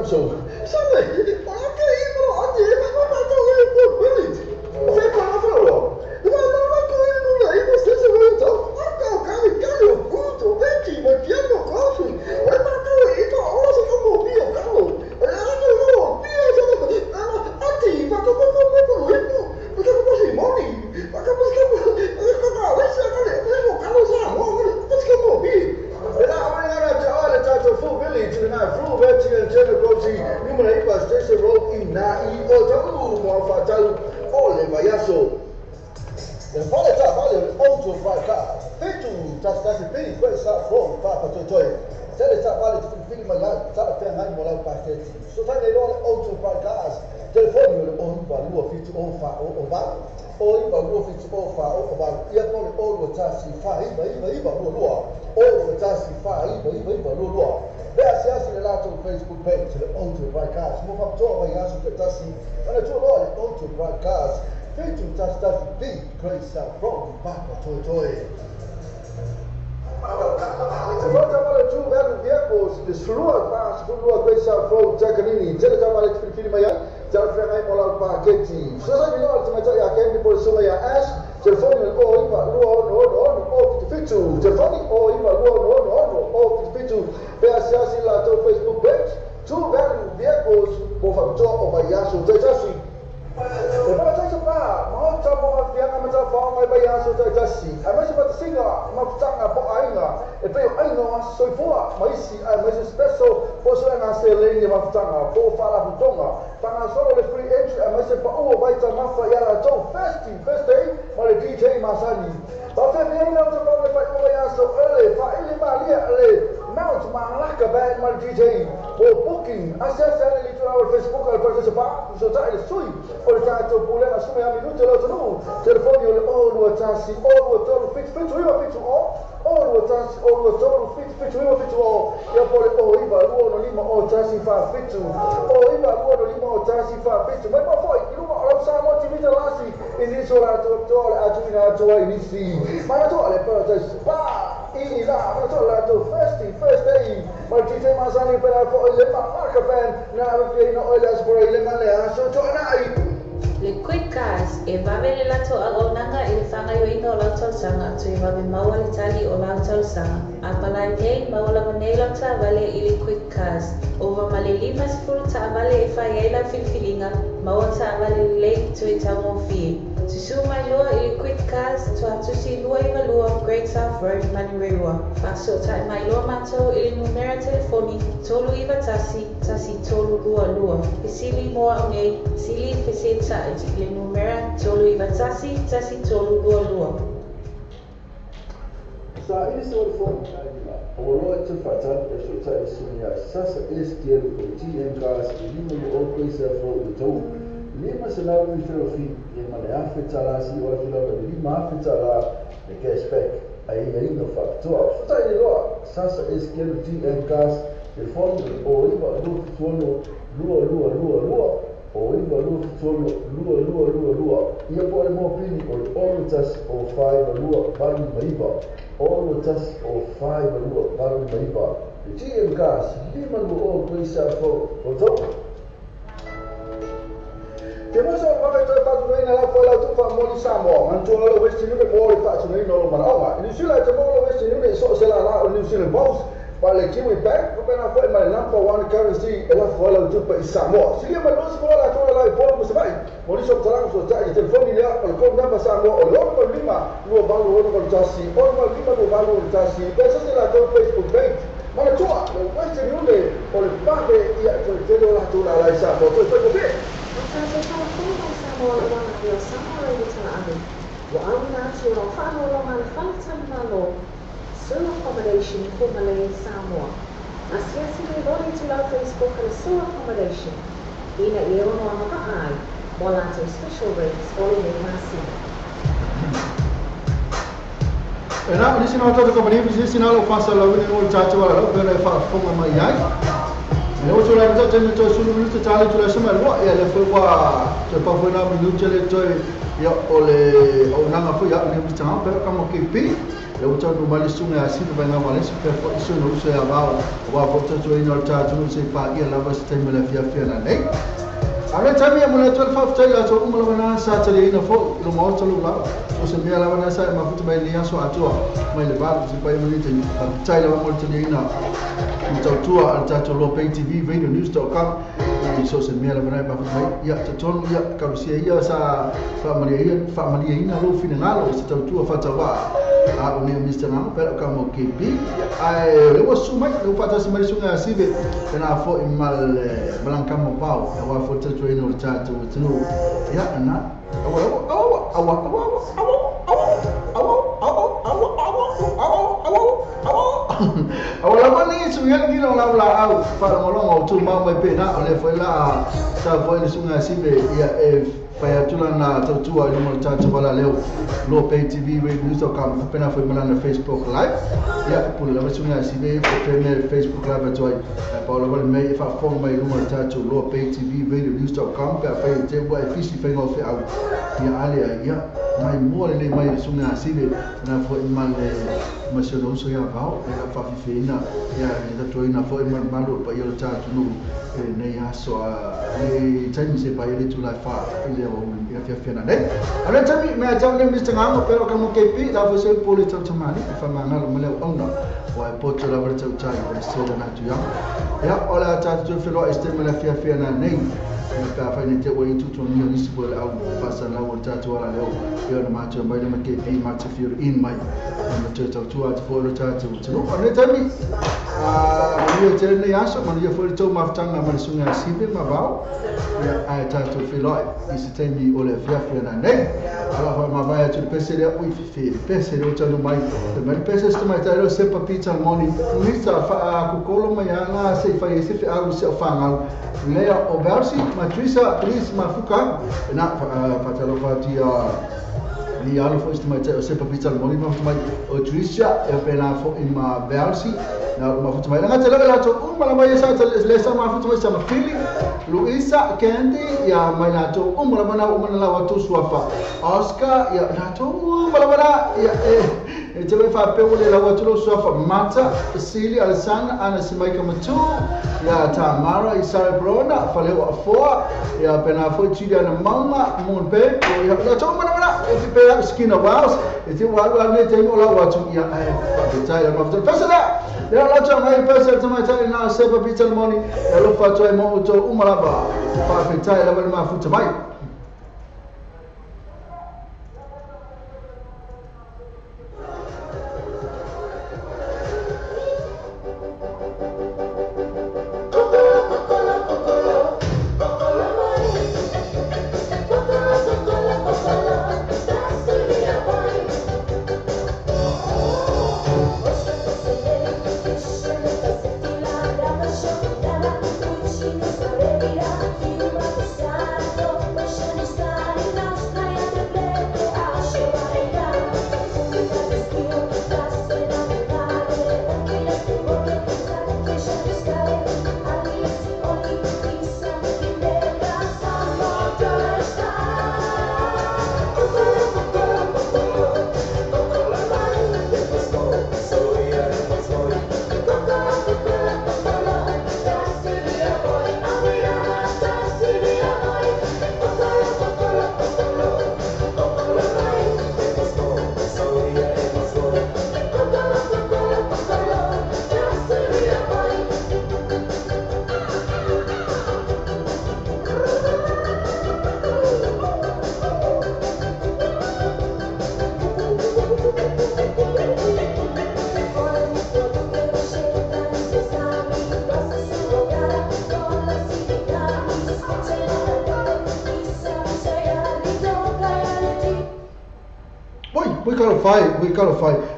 so. Sale, pa ke i mo ati e ma ma to e ko village. O fe ko na fro. Ma ma ma ko i no la i mo se se wo to. Ma ka ka ka lo punto vecchi ma piano così. E ma to e to ora se ko mo pio ka lo. E la no no pio se no. Ati ma ko ko ko ko ko ko. Ma ko si moni. Ma ko ko ko ko ka le se ka le ko ka lo sa mo ko ko mo pi. E la ora na ta ala ta to full village na full village and general grocery numero 8 station road in na i o talu mo fa talu ole vayaso. Le fale ta vale auto vai ka. Fitu ta ta se pi ko sa fo pa pa to toi. Se le ta vale fili ma la ta fe ngai mo la pa te. So ta le auto vai ka. Telefoni o o va lu fitu o fa o va. O i va lu fitu o fa o va. Ia ko le o lo ta si fa i va i va i va lu lu. O lo ta si fa i va i va i va lu lu. Be asiasi le lato Facebook page le auto vai ka. Mo fa to va ya su ta si. Ana to lo le auto vai ka. Fitu ta ta si pi great sa pro pa pa toi toi. Volta vale tu velo vehicles de slua pa slua great sa pro Jacqueline. Tele ta vale fili mai. Tele fe ngai mo la paketi. So sa ni lo te mai ya ke ni po so ya ash. Telefoni o iva lua ono ono ono o fitu. Telefoni o iva lua ono ono ono o fitu. Be asiasi la to Facebook page. Tu velo vehicles mo fa to o vai aso te tasi. E pa ta pa mo ta mo fa ma ta fa mai vai aso te tasi. A mai se pa singa ma tanga po ainga. E pe ainga so foa mai si a mai se special po so na se le ni ma tanga po fa la tonga. Tanga solo le free entry a mai se pa o vai ta ma fa ya la to first day ma le DJ Masani. Pa fe fe na ta pa mai o ya so ele fa ele ma lia le Mount Malaka band ma DJ po booking asiasi ale li tura Facebook al pa se pa so ta ele sui o le ta to pule na sumi a minuto lo tonu telefoni o le o lo tasi o lo tolu fit fit o fit o o lo tasi o lo tolu fit fit o fit o ia po le o iva lo no lima o tasi fa fit o iva lo no lima o tasi fa fit mai pa foi iluma o sa mo ti vita lasi ini so la to to le atu ina to ini si ma to le pa pa i la ma to la to first day ma DJ Masani per fo le ma marka band na fe no oil as for le ma le so to na i Le Quick Cars e vave le lato auaunaga i le fagaioiga o lau tausaga toe vave maua le tali o lau tausaga. A palai nei maua lava nei lau taavale i le Quick Cars. Ova ma le 50 taavale e fai ai lau filifiliga, maua taavale lelei toe taugofie. Susū mai loa i le Quick Cars, tuatusi 292 Great South Road, Manurewa. Faasotai mai loa matou i le numera telefoni 391 1322. Fesili mo au nei, sili feseta'i i le numera 391 1322. Sa ile se o fo o lo te fata e so ta e sunya sasa STL o TM gas i lima o kwesa fo o to lima se la mi fero fi e ma le afe tala si o fi la lima afe tala le cashback ai ai no factor so ta ile lo sasa STL TM gas telefoni o iva lu solo lua lua lua lua o iva lu solo lua lua lua lua ia po le mo pini o o tas o 5 lua valu maiva o tas o 5 lua valu maiva TM gas lima lu o kwesa fo o to Te moso o vai toe fatunoina la fola tu fa moli Samoa man tu lo Western Union mo le fatunoina lo manaoga New Zealand te mo lo Western Union so se la la New Zealand Post pa le Kiwi Bank ko pena foi ma number one currency e la fola tu pa i Samoa si le ma lo fola tu la i polo mo se vai mo ni so talang so ta i telefoni le o ko number Samoa o lo mo lima lo valu o lo tasi o lo lima lo valu o tasi pensa se la to Facebook page ma tua le Western Union o le pape ia to te lo la tu la la Samoa to to ko Tātou whāwhai mai Samoa le wanga o Samoa Radio Tala'ave. Wa au nā atu o rau whaanoronga le whaletali malo, Sue Accommodation ko Malay Samoa. Asiasi le lore tu lau Facebook le Sue Accommodation. Ina i e ono anga ai, mo lātou special rates o le nei masina. E nā, nisi nā tātou kapani, nisi nā lo whasa lau ina o tātou ala lau, pena e whaafonga mai ai. E o tū lai mita tēne toi sulu minuta tāle tū lai sama lua ia le fue wa te pafue nā minuta le toi Ia o le o nanga foi a ni mista pe ka mo ke pi le o tau no mali sunga a sive vai ngā wale si pe fo iso no uso ia vao o wā fo tau ina o tātou se pa ia lava se taimi le fia fia na nei. Ale taimi e mona tual fa tai la to umala wana sa tali ina fo lo mo to lo la o se mea lava na sa e mafuta mai ni aso atua mai le valu se pai mani te tai lava mo tali ina tautua al tātou lo pay TV radio news.com i so se mea lava na e mafuta mai ia tatonu ia karusia ia sa whaamalia ina lo finangalo se tautua whatawa a o ne Mr. Ngamo pero ka mo KP ai le wasu mai le whatasi mai sunga sive na fo i mal blanca mo pau e wa fo tatu ina o tātou tunu ia na awa awa awa awa awa awa awa awa awa awa awa awa lava ni sunga ni lo la la au wharamolonga o tu mau mai pe na o le foi la sa foi le sunga sive ia e pai atula na tautua i luma o tātou wala leo lo pay TV radio news.com pena foi malana Facebook live ia pula lava sunga sive fo me Facebook live atu ai paula wale mei e whaafonga mai luma o tātou lo pay TV radio news.com pe a whai te ua e fisi whainga o whiau ia ale ai ia mai mua le mai sunga sive na foi male masio uso ia vao e la whawhiwhina ia e tatuaina foi malu pa ia o tātou nu e nei aso a e taimi se pai le tulai wha i le o ia fia fia na nei. Ale taimi mea tau ne Mr. Ngamo pero ka mo KP la fo se pole tau tamani e whamangalo ma leo auna o e poto la wale tau tai o le sela na tu ia o la tātou wheloa e stema la fia fia na nei e pā whaine te ua i tutu ni o nisi po le au whasa lau o tātou ala leo e ona mātua mai le ma KP mātua whioro in mai ma tau tautua atu fo le tātou tanu o ne taimi manu te nei aso manu ia fo le tau mafutanga ma le sunga sive ma vao ia ai tātou wheloa i se taimi o le fia fia na nei ala hoi mawai atu le pese lea ui fifi pese lea o tanu mai te mai pese se mai tai leo sepa pita moni misa wha kukolo mai anga se i whai e se whiau se o whangau lea o Belsi ma Trisa Tris ma Fuka na whatalofa tia ni alo fo iste mai tai o sepa pita moni ma mai o Trisa e pena fo i ma Belsi na ma futu mai nga te leva la to umala mai sa te le sa ma futu mai sa ma Fili Luisa Candy ya mai la to umala mana umala la watu suafa Oscar ya la to umala mana ya e te fa pe ole la watu lo suafa Mata Sili Alessandra Ana Simaika Matu ya Tamara Isara Brona Faleo Afoa ya pena fo Chidi na Mama Monpe ya la to umala mana e te pe Skinner Wells e te wa wa ne te mo la watu ya e pa te ya ma futu pesa lea la tua ngai pesa te mai tai nā sepa pita le moni e lofa tua i mo o umalaba whaafetai lava le mafuta mai.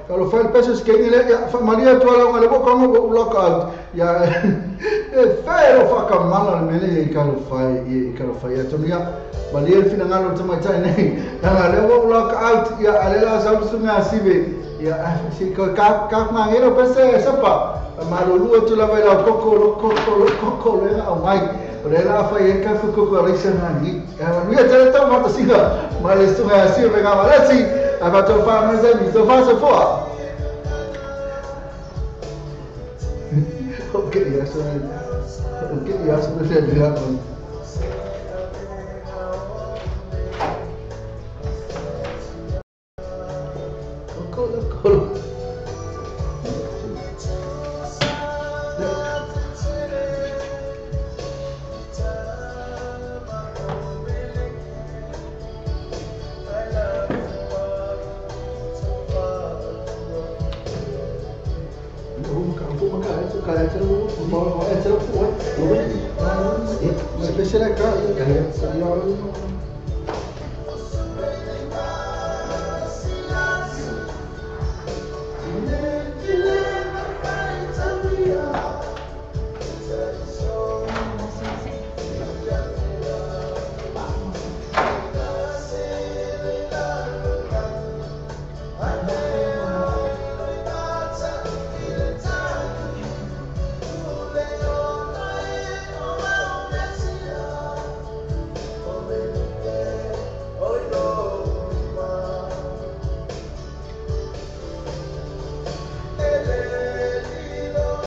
Kalo fai pesa skeni le ya Maria tua la le ko mo lock out ya e fero fa kamala le mele i kalo fai ya tonia Maria fina ngalo te mai tai nei na le wo lock out ya ale la sa sunga sive ya si ko ka ka mangero pesa sepa malulu tu la vai la koko koko koko le au mai O le la fa ye ka fu ko ko le sa na ni. Mi e tele tau mata singa. Ma le sunga si me ga malasi. A va to fa ma za mi to fa se fo. Okay, ya so. Okay, ya so le le. Kolo.